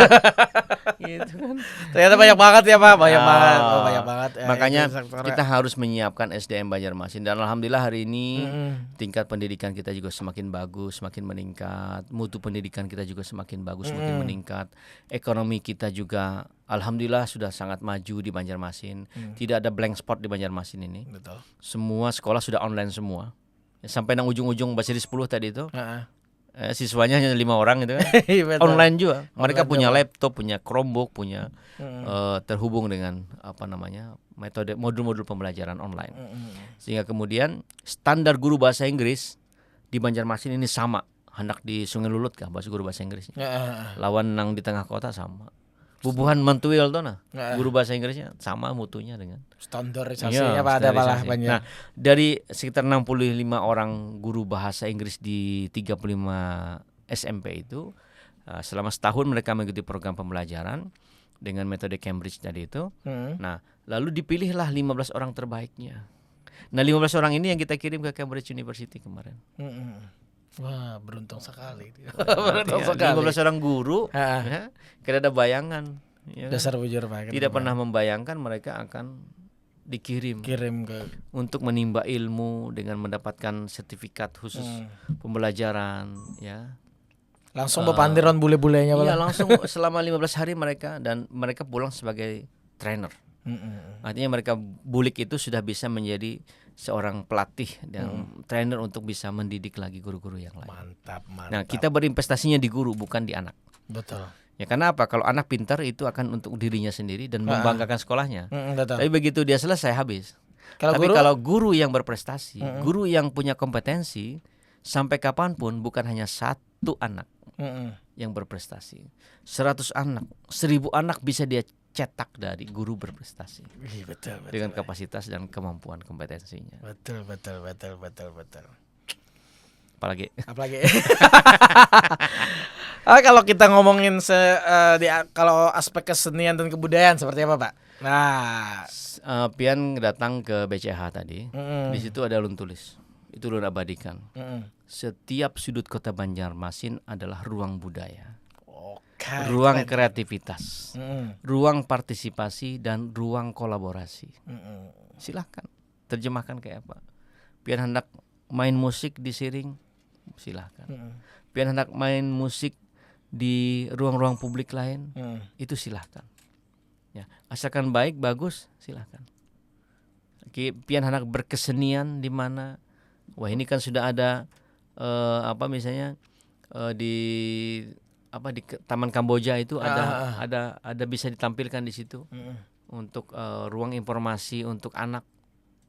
Gitu kan. Ternyata banyak banget ya, Pak. Banyak Ah, banget. Oh, banyak banget. Eh, Makanya itu sektor. Kita harus menyiapkan S D M Banjarmasin dan alhamdulillah hari ini Mm-mm. tingkat pendidikan kita juga semakin bagus, semakin meningkat, mutu pendidikan kita juga semakin bagus, semakin Mm-mm. meningkat, ekonomi kita juga alhamdulillah sudah sangat maju di Banjarmasin. Hmm. Tidak ada blank spot di Banjarmasin ini. Betul. Semua sekolah sudah online semua. Ya, sampai nang ujung-ujung Basiri sepuluh tadi itu, Heeh. eh, siswanya hanya lima orang gitu kan. Iya, betul. Online juga. Mereka Online punya juga. Laptop, punya Chromebook, punya Mm-mm. eh, terhubung dengan apa namanya, metode modul-modul pembelajaran online. Mm-mm. Sehingga kemudian standar guru bahasa Inggris di Banjarmasin ini sama, hendak di Sungai Lulut kah bahasa guru bahasa Inggrisnya. Heeh. Lawan nang di tengah kota sama. Bubuhan Mantuil tuh nah, Heeh. Guru bahasa Inggrisnya sama mutunya dengan. Standarisasi Iya, apa ada malah standarisasi. banyak. Nah, dari sekitar enam puluh lima orang guru bahasa Inggris di tiga puluh lima S M P itu, eh, selama setahun mereka mengikuti program pembelajaran dengan metode Cambridge tadi itu. Hmm. Nah, lalu dipilihlah lima belas orang terbaiknya. Nah, lima belas orang ini yang kita kirim ke Cambridge University kemarin. Mm-mm. Wah, beruntung sekali. Beruntung Ya, sekali. lima belas orang guru, Ha. ya, kada ada bayangan. Ya, kan? Dasar bujur, Pak. Tidak pernah membayangkan mereka akan dikirim Kirim ke untuk menimba ilmu dengan mendapatkan sertifikat khusus Hmm. pembelajaran, ya. Langsung Eh, bepandir lawan bule-bulenya Iya, pala. Langsung selama lima belas hari mereka, dan mereka pulang sebagai trainer. Mm-mm. Artinya mereka bulik itu sudah bisa menjadi seorang pelatih dan trainer untuk bisa mendidik lagi guru-guru yang lain. Mantap, mantap. Nah, kita berinvestasinya di guru, bukan di anak. Betul. Ya, karena apa? Kalau anak pintar, itu akan untuk dirinya sendiri dan Ah. membanggakan sekolahnya. Mm-mm, betul. Tapi begitu dia selesai, habis. Kalau Tapi guru, kalau guru yang berprestasi, Mm-mm. guru yang punya kompetensi, sampai kapanpun bukan hanya satu anak Mm-mm. yang berprestasi, seratus anak, seribu anak bisa dia cetak dari guru berprestasi Ih, betul, betul. dengan kapasitas dan kemampuan kompetensinya. Betul, betul, betul, betul, betul. Apalagi Apalagi. Ah, kalau kita ngomongin se, eh, di, kalau aspek kesenian dan kebudayaan seperti apa, Pak? Nah, s- eh, pian datang ke B C H tadi, mm-mm, di situ ada ulun tulis. Itu ulun abadikan. Mm-mm. Setiap sudut kota Banjarmasin adalah ruang budaya, Oke. ruang Keren. Kreativitas, Mm-mm, ruang partisipasi, dan ruang kolaborasi. Mm-mm. Silahkan terjemahkan kayak apa. Pian hendak main musik di Siring, silahkan. Mm-mm. Pian hendak main musik di ruang-ruang publik lain, Mm. itu silahkan. Ya, asalkan baik, bagus, silahkan. Ki- Pian hendak berkesenian di mana? Wah, ini kan sudah ada, eh, apa misalnya, eh, di apa di ke- Taman Kamboja itu ada Ah, ah, ah. ada ada bisa ditampilkan di situ Mm-mm. untuk, eh, ruang informasi untuk anak,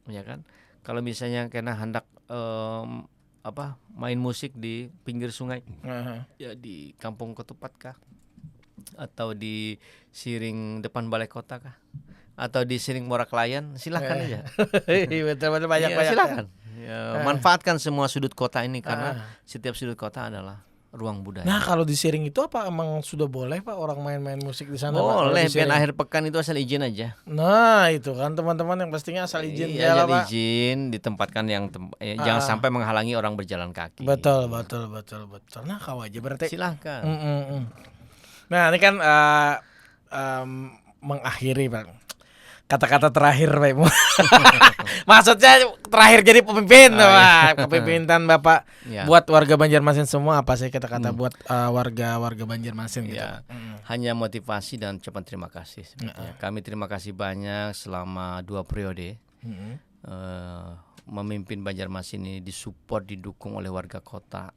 ya kan? Kalau misalnya kena hendak, em, apa, main musik di pinggir sungai, Aha. ya di Kampung Ketupat kah, atau di Siring depan Balai Kota kah, atau di Siring Muara Kelayan, silahkan Eh. aja. Iya, betul, betul, banyak, Iya, banyak. Silahkan. Ya, Ah. Manfaatkan semua sudut kota ini karena Ah. setiap sudut kota adalah ruang budaya. Nah, kalau di Siring itu apa emang sudah boleh, Pak, orang main-main musik di sana, Pak? Kalau Boleh, di pian Siring? Akhir pekan itu asal izin aja. Nah, itu kan, teman-teman yang pastinya asal izin Iya, ya lah, asal Pak. Izin, ditempatkan yang tem- eh, jangan Ah. sampai menghalangi orang berjalan kaki. Betul, betul, betul, betul. Nah, kau aja berarti. Silahkan. Mm, mm, mm. Nah, ini kan, eh, em, mengakhiri, Pak. Kata-kata terakhir, Pak Ibu. Maksudnya terakhir jadi pemimpin, Oh, iya. Pak. Kepemimpinan Bapak Ya. buat warga Banjarmasin semua, apa sih kata-kata Hmm. buat, eh, warga-warga Banjarmasin gitu, Ya. Pak? Mm. Hanya motivasi dan ucapan terima kasih sebetulnya. Nah. Kami terima kasih banyak selama dua periode, Mm. eh, memimpin Banjarmasin ini, disupport, didukung oleh warga kota,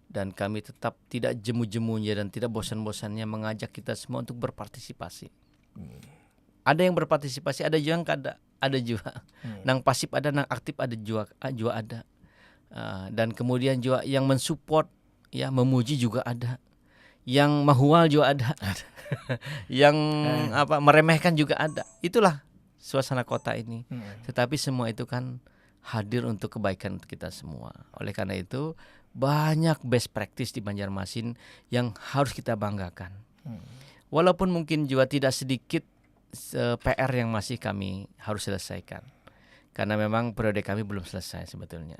dan kami tetap tidak jemu-jemunya dan tidak bosan-bosannya mengajak kita semua untuk berpartisipasi. Hmm. Ada yang berpartisipasi, ada juga yang kada, ada juga. Hmm. Nang pasif ada, nang aktif ada juga, ah, juga ada. Ah, dan kemudian juga yang mensupport, ya, memuji juga ada. Yang mahual juga ada. Yang Eh. apa, meremehkan juga ada. Itulah suasana kota ini. Hmm. Tetapi semua itu kan hadir untuk kebaikan kita semua. Oleh karena itu, banyak best practice di Banjarmasin yang harus kita banggakan. Hmm. Walaupun mungkin juga tidak sedikit, eh, P R yang masih kami harus selesaikan. Karena memang periode kami belum selesai sebetulnya.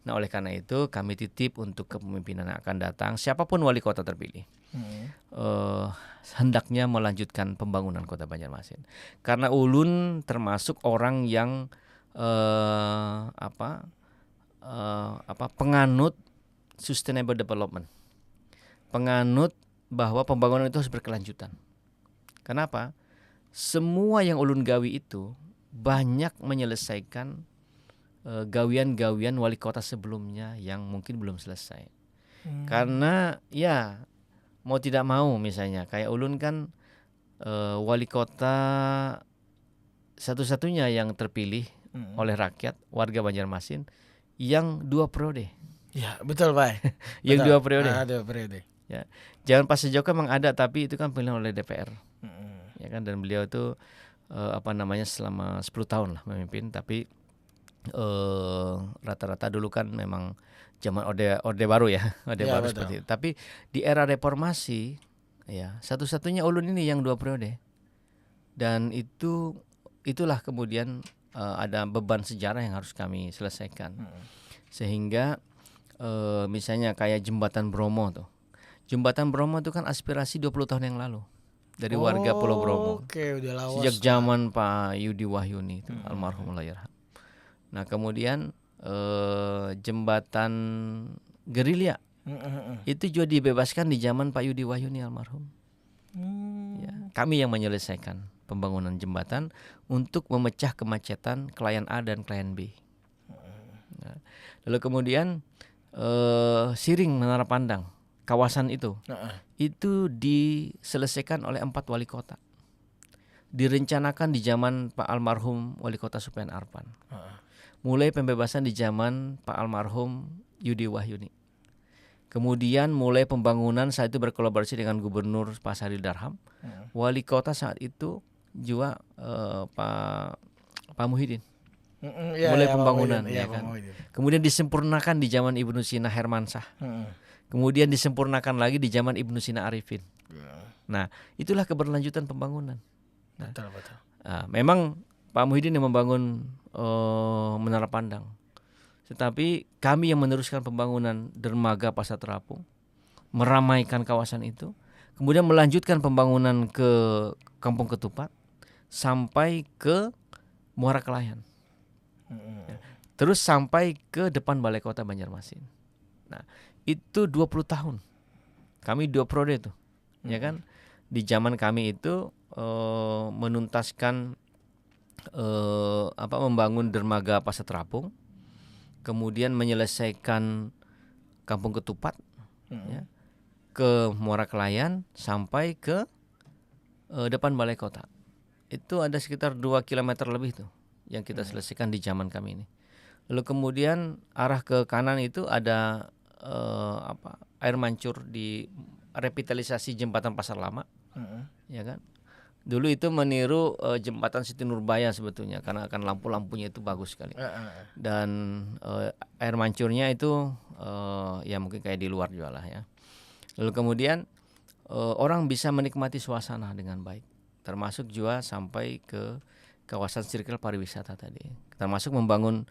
Nah, oleh karena itu, kami titip untuk kepemimpinan yang akan datang, siapapun wali kota terpilih, Hmm. eh, hendaknya melanjutkan pembangunan Kota Banjarmasin. Karena ulun termasuk orang yang, eh, apa, eh, apa, penganut sustainable development, penganut bahwa pembangunan itu harus berkelanjutan. Kenapa? Semua yang ulun gawi itu banyak menyelesaikan, eh, gawian-gawian wali kota sebelumnya yang mungkin belum selesai. Hmm. Karena, ya, mau tidak mau, misalnya kayak ulun kan, eh, wali kota satu-satunya yang terpilih Hmm. oleh rakyat, warga Banjarmasin, yang dua periode. Ya, betul, Pak. Yang Betul. dua periode. Ah, dua periode. Zaman Pak Sejoko emang ada, tapi itu kan pilihan oleh D P R. Mm-mm. Ya kan, dan beliau itu, eh, apa namanya, selama sepuluh tahun lah memimpin, tapi, eh, rata-rata dulu kan memang zaman Orde, Orde Baru ya, Orde Ya, Baru betul. Seperti itu. Tapi di era reformasi, ya, satu-satunya ulun ini yang dua periode. Dan itu, itulah kemudian, eh, ada beban sejarah yang harus kami selesaikan. Mm-mm. Sehingga, eh, misalnya kayak Jembatan Bromo tuh. Jembatan Bromo itu kan aspirasi dua puluh tahun yang lalu dari warga Pulau Bromo. Oke, udah lawas. Sejak zaman Pak Yudi Wahyuni itu, Hmm. almarhum, Allahyarham. Nah, kemudian, eh, jembatan Gerilya Mm-mm. Itu juga dibebaskan di zaman Pak Yudi Wahyuni almarhum. Hmm. Ya, kami yang menyelesaikan pembangunan jembatan untuk memecah kemacetan klien A dan klien B. Nah, lalu kemudian eh, Siring Menara Pandang, kawasan itu Heeh. itu diselesaikan oleh empat wali kota. Direncanakan di zaman Pak almarhum Wali Kota Supian Arpan. Heeh. Mulai pembebasan di zaman Pak almarhum Yudi Wahyuni. Kemudian mulai pembangunan saat itu berkolaborasi dengan Gubernur Pak Sahril Darham. Heeh. Wali kota saat itu juga eh, Pak Pak Muhyiddin. Mm-mm, iya, Mulai iya, Pak pembangunan, Muhyiddin, iya, ya Pak kan? Muhyiddin. Kemudian disempurnakan di zaman Ibnu Sina Hermansyah. Mm-mm. Kemudian disempurnakan lagi di zaman Ibnu Sina Arifin. Iya. Nah, itulah keberlanjutan pembangunan. Betul, betul. Ah, memang Pak Muhyiddin yang membangun eh, Menara Pandang. Tetapi kami yang meneruskan pembangunan dermaga Pasar Terapung, meramaikan kawasan itu, kemudian melanjutkan pembangunan ke Kampung Ketupat sampai ke Muara Kelayan. Mm-mm. Terus sampai ke depan Balai Kota Banjarmasin. Nah, itu dua puluh tahun. Kami dua periode itu. Ya kan? Di zaman kami itu eh, menuntaskan eh, apa membangun dermaga Pasar Terapung, kemudian menyelesaikan Kampung Ketupat Mm-mm. ya, ke Muara Kelayan sampai ke eh, depan Balai Kota. Itu ada sekitar dua kilometer lebih tuh yang kita Hmm. selesaikan di zaman kami ini. Lalu kemudian arah ke kanan itu ada eh, apa air mancur di revitalisasi jembatan Pasar Lama, Mm-mm. ya kan? Dulu itu meniru eh, jembatan Siti Nurbaya sebetulnya karena akan lampu-lampunya itu bagus sekali. Eh, eh, eh. Dan eh, air mancurnya itu eh, ya mungkin kayak di luar juga lah ya. Lalu kemudian eh, orang bisa menikmati suasana dengan baik, termasuk juga sampai ke kawasan circle pariwisata tadi, termasuk membangun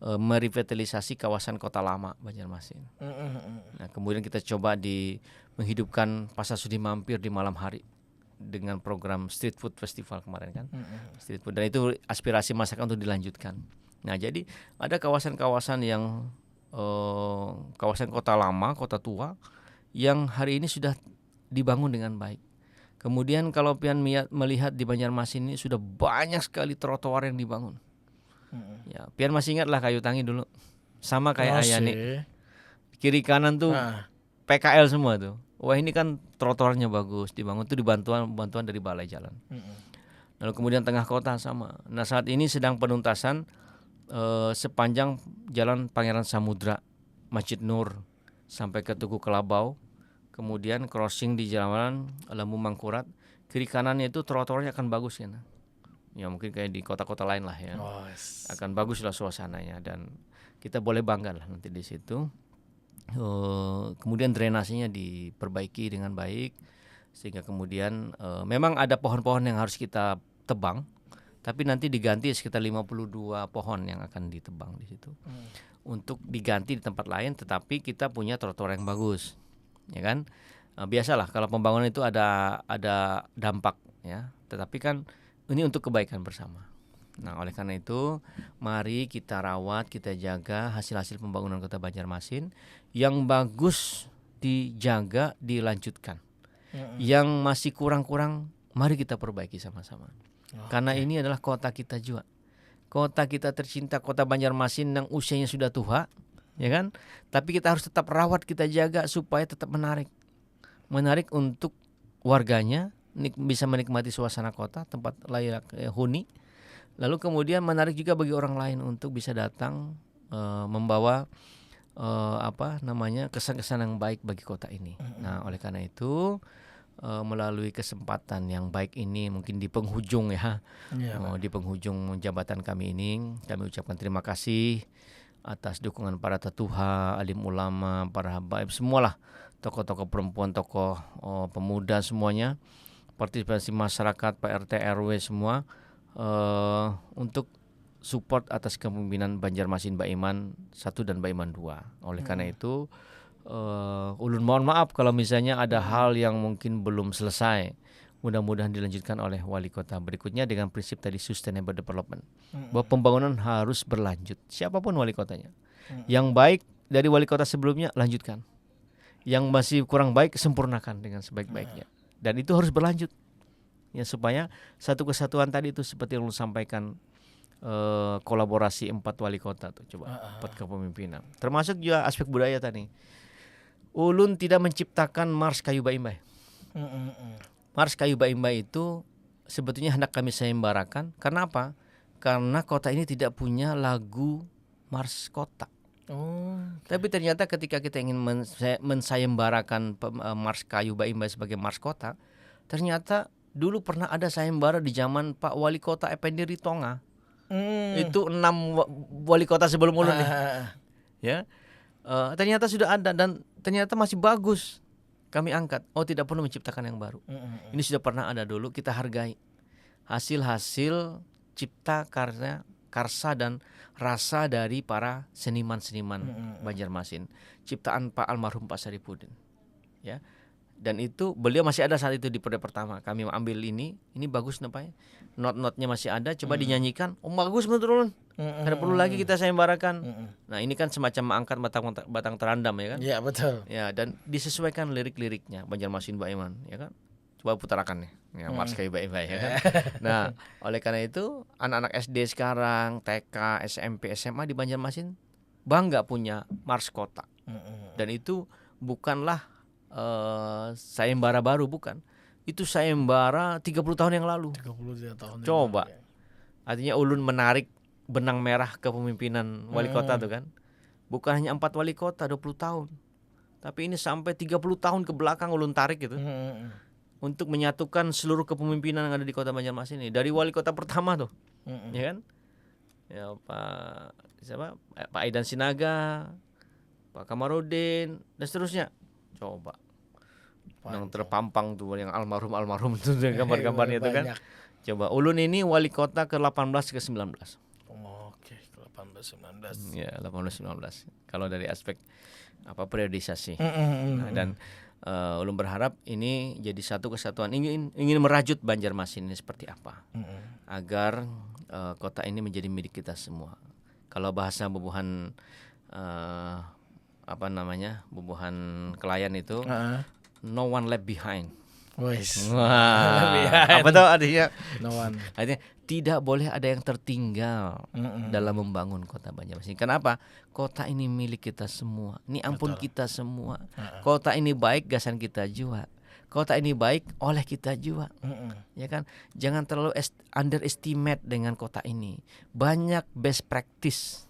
eh, merevitalisasi kawasan kota lama Banjarmasin. Mm-mm, mm-mm. Nah, kemudian kita coba di menghidupkan Pasar Sudi Mampir di malam hari dengan program street food festival kemarin kan. Mm-mm. Street food, dan itu aspirasi masyarakat untuk dilanjutkan. Nah, jadi ada kawasan-kawasan yang eh, kawasan kota lama, kota tua yang hari ini sudah dibangun dengan baik. Kemudian kalau pian miat- melihat di Banjarmasin ini sudah banyak sekali trotoar yang dibangun. Mm-mm. Ya, pian masih ingat lah Kayu Tangi dulu. Sama kayak Oh, Ayani. sih. Kiri kanan tuh Ah, P K L semua tuh. Wah, ini kan trotoarnya bagus dibangun tuh dibantuan bantuan dari balai jalan. mm-mm. Lalu kemudian tengah kota sama. Nah, saat ini sedang penuntasan eh, sepanjang Jalan Pangeran Samudra, Masjid Nur sampai ke Tugu Kelabau, kemudian crossing di Jalan Lembu Mangkurat, kiri kanannya itu trotoarnya akan bagus ya. Nah. Ya mungkin kayak di kota-kota lain lah ya. Oh, yes. Akan baguslah suasananya dan kita boleh bangga lah nanti di situ. Eh, kemudian drainasenya diperbaiki dengan baik sehingga kemudian eh, memang ada pohon-pohon yang harus kita tebang, tapi nanti diganti sekitar lima puluh dua pohon yang akan ditebang di situ Hmm. untuk diganti di tempat lain, tetapi kita punya trotoar yang bagus, ya kan? Eh, biasalah kalau pembangunan itu ada ada dampak ya, tetapi kan ini untuk kebaikan bersama. Nah, oleh karena itu, mari kita rawat, kita jaga hasil-hasil pembangunan Kota Banjarmasin. Yang bagus dijaga, dilanjutkan. Mm-mm. Yang masih kurang-kurang, mari kita perbaiki sama-sama. Oke. Karena ini adalah kota kita juga. Kota kita tercinta, Kota Banjarmasin yang usianya sudah tua, ya kan? Tapi kita harus tetap rawat, kita jaga supaya tetap menarik. Menarik untuk warganya, nik- bisa menikmati suasana kota, tempat lahir eh, huni. Lalu kemudian menarik juga bagi orang lain untuk bisa datang eh, membawa eh, apa namanya kesan-kesan yang baik bagi kota ini. Mm-mm. Nah, oleh karena itu eh, melalui kesempatan yang baik ini mungkin di penghujung ya, Iya, oh, Pak. di penghujung jabatan kami ini, kami ucapkan terima kasih atas dukungan para tetuha, alim ulama, para habaib, semualah tokoh-tokoh perempuan, tokoh oh, pemuda semuanya, partisipasi masyarakat, Pak R T R W semua eh, untuk support atas kepemimpinan Banjarmasin Baiman satu dan Baiman dua. Oleh karena Hmm. itu eh, ulun mohon maaf kalau misalnya ada Hmm. hal yang mungkin belum selesai. Mudah-mudahan dilanjutkan oleh wali kota berikutnya dengan prinsip tadi sustainable development. Mm-mm. Bahwa pembangunan harus berlanjut. Siapapun wali kotanya. Mm-mm. Yang baik dari wali kota sebelumnya lanjutkan. Yang masih kurang baik, sempurnakan dengan sebaik-baiknya. Dan itu harus berlanjut. Ya, supaya satu kesatuan tadi itu, seperti yang ulun sampaikan, eh, kolaborasi empat wali kota tuh, coba, Ah, ah. empat kepemimpinan. Termasuk juga aspek budaya tadi. Ulun tidak menciptakan Mars Kayu Baimbai. Mm, mm, mm. Mars Kayu Baimbai itu sebetulnya hendak kami sayembarakan. Karena apa? Karena kota ini tidak punya lagu Mars Kota. Oh. Tapi ternyata ketika kita ingin men- mensayembarakan pem- eh, Mars Kayu Baimbai sebagai Mars Kota, ternyata dulu pernah ada sayembara di zaman Pak Wali Kota Effendi Ritonga. Mm. Itu enam wa- wali kota sebelum ulun nih. Ah, ah, ah. Ya. Eh, ternyata sudah ada dan ternyata masih bagus. Kami angkat. Oh, tidak perlu menciptakan yang baru. Mm, mm, mm. Ini sudah pernah ada dulu, kita hargai hasil-hasil cipta karya, karsa dan rasa dari para seniman-seniman Mm, mm, mm. Banjarmasin, ciptaan Pak almarhum Pak Saripudin. Ya. Dan itu beliau masih ada saat itu di periode pertama. Kami ambil ini, ini bagus, napa ya? Not-notnya masih ada, coba Hmm. dinyanyikan. Oh, bagus menurut ulun. Mm, mm, Kada perlu mm, lagi mm. kita sayembarakan. Mm, mm. Nah, ini kan semacam mengangkat batang batang terandam, ya kan? Ya, betul. Ya, dan disesuaikan lirik-liriknya Banjarmasin Baiman, ya kan? Coba putarakan nih. Ya, Hmm. Mars Kayu Baimbai, ya kan? Nah, oleh karena itu anak-anak S D sekarang, T K, S M P, S M A di Banjarmasin bangga punya Mars Kota. Mm, mm. Dan itu bukanlah eh, sayembara baru, bukan. Itu sayembara tiga puluh tahun yang lalu. Tiga puluh tiga tahun. Coba. Yang lalu, ya. Artinya ulun menarik benang merah kepemimpinan wali Hmm. kota tuh kan. Bukan hanya empat wali kota dua puluh tahun. Tapi ini sampai tiga puluh tahun ke belakang ulun tarik gitu. Mm, mm, mm. Untuk menyatukan seluruh kepemimpinan yang ada di kota Banjarmasin ini. Dari wali kota pertama tuh, Mm, mm. ya kan? Ya, Pak siapa? Eh, Pak Aidan Sinaga, Pak Kamarudin, dan seterusnya. Coba. Yang Panjang. Terpampang tuh, yang almarhum-almarhum tuh, yang gambar-gambarnya itu kan. Banyak. Coba, ulun ini wali kota ke delapan belas ke sembilan belas. Oke, ke delapan belas sembilan belas. Ya, delapan belas sembilan belas. Kalau dari aspek apa, periodisasi. Mm, mm, mm, Nah, mm. dan eh, ulun berharap ini jadi satu kesatuan, ingin ingin merajut Banjarmasin ini seperti apa, Mm, mm. agar eh, kota ini menjadi milik kita semua. Kalau bahasa bubuhan eh, apa namanya, bubuhan Kelayan itu, Heeh. "No one left behind." Wes. Wah, Behind. apa tuh artinya? No one. Artinya tidak boleh ada yang tertinggal Mm, mm. dalam membangun kota Banjarmasin. Kenapa? Kota ini milik kita semua. Ini ampun Betul. Kita semua. Heeh. Kota ini baik gasan kita jua. Kota ini baik oleh kita jua. Mm, mm. Ya kan? Jangan terlalu est- underestimate dengan kota ini. Banyak best practice.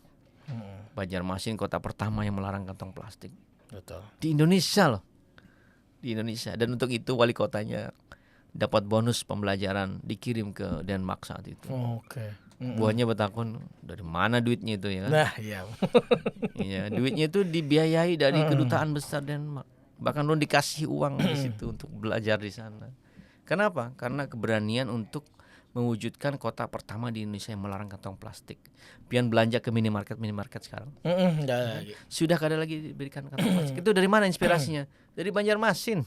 Mm, mm. Banjarmasin kota pertama yang melarang kantong plastik Betul. di Indonesia loh. Di Indonesia. Dan untuk itu wali kotanya dapat bonus pembelajaran, dikirim ke Denmark saat itu. Oke. Mm, mm. Buhannya bertakun, "Dari mana duitnya itu?" Ya kan? Nah, iya. Iya, duitnya itu dibiayai dari Mm. Kedutaan Besar Denmark. Bahkan ulun dikasih uang di situ untuk belajar di sana. Kenapa? Karena keberanian untuk mewujudkan kota pertama di Indonesia yang melarang kantong plastik. Pian belanja ke minimarket, minimarket sekarang Mm, mm, nggak ada lagi. sudah kada lagi diberikan kantong plastik. Itu dari mana inspirasinya? Dari Banjarmasin.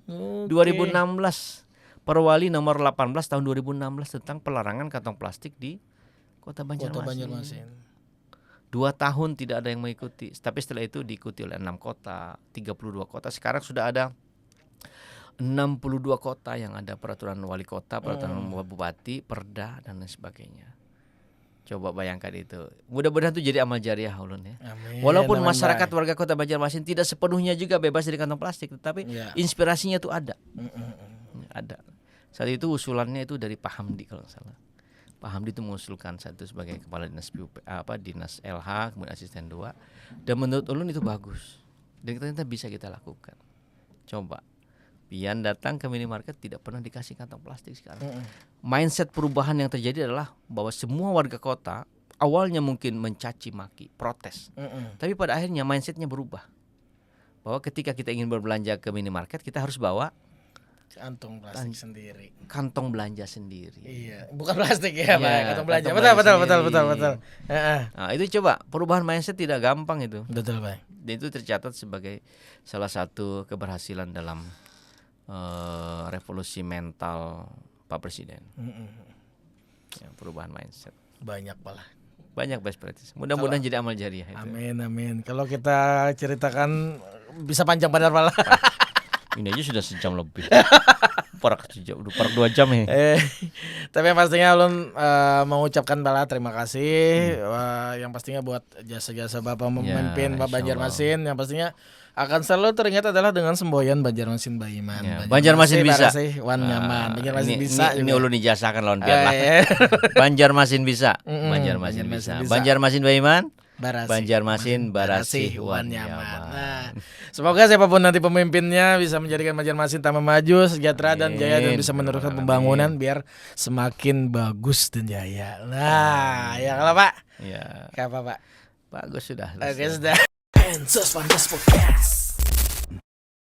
Oke. Dua ribu enam belas, Perwali nomor delapan belas tahun dua ribu enam belas tentang pelarangan kantong plastik di Kota Banjarmasin. Kota Banjarmasin. Dua tahun tidak ada yang mengikuti. Tapi setelah itu diikuti oleh enam kota, tiga puluh dua kota. Sekarang sudah ada enam puluh dua kota yang ada peraturan wali kota, peraturan Hmm. bupati, perda, dan lain sebagainya. Coba bayangkan itu. Mudah-mudahan itu jadi amal jariah ulun ya. Amin. Walaupun Amin, masyarakat Bang. Warga Kota Banjarmasin tidak sepenuhnya juga bebas dari kantong plastik, tetapi Iya. Inspirasinya tuh ada. Mm, mm, mm. Ada. Saat itu usulannya itu dari Pak Hamdi kalau nggak salah. Pak Hamdi itu mengusulkan saat itu sebagai kepala dinas P U P, apa, dinas L H, kemudian asisten dua. Dan menurut ulun itu bagus. Dan ternyata bisa kita lakukan. Coba. Pian datang ke minimarket tidak pernah dikasih kantong plastik sekarang. Mm, mm. Mindset perubahan yang terjadi adalah bahwa semua warga kota awalnya mungkin mencaci maki, protes. Mm, mm. Tapi pada akhirnya mindsetnya berubah. Bahwa ketika kita ingin berbelanja ke minimarket, kita harus bawa Kantong plastik sendiri. Kantong belanja sendiri. Iya, bukan plastik ya, Iya, Pak. Kantong belanja. kantong Betul, belanja betul, betul, sendiri. Betul, betul. Heeh. Nah, itu coba perubahan mindset tidak gampang itu. Betul, Pak. Dan itu tercatat sebagai salah satu keberhasilan dalam eh, revolusi mental Pak Presiden. Mm, mm. Ya, perubahan mindset. Banyak pala. Banyak best practice. Mudah-mudahan jadi amal jariah itu. Amin, amin. Kalau kita ceritakan bisa panjang banar pala. Ini aja sudah sejam lebih. Parak sejam, udah parak dua jam ya. Eh, tapi yang pastinya ulun eh, mengucapkan bala terima kasih eh, yang pastinya buat jasa-jasa Bapak memimpin Ya, Bapak insya Banjarmasin, yang pastinya akan selalu teringat adalah dengan semboyan Banjarmasin Baiman. Ya, Banjarmasin bisa. Barasih wan Ah, nyaman. Banjarmasin ini, bisa ini, ini juga. Ulun ijazahkan lawan biar Ah, lah. iya. Banjarmasin bisa. Mm-mm, Banjarmasin Banjarmasin bisa. bisa. Banjarmasin Baiman. Barasih. Banjarmasin barasih Barasih wan wan nyaman. nyaman. Nah, semoga siapapun nanti pemimpinnya bisa menjadikan Banjarmasin tambah maju, sejahtera dan jaya dan Amin. bisa meneruskan Amin. Pembangunan biar semakin bagus dan jaya. Nah, ya kalau Pak, Ya, kayak apa Pak? Bagus sudah. Oke Selesai. Sudah. Pansos Pansos Podcast.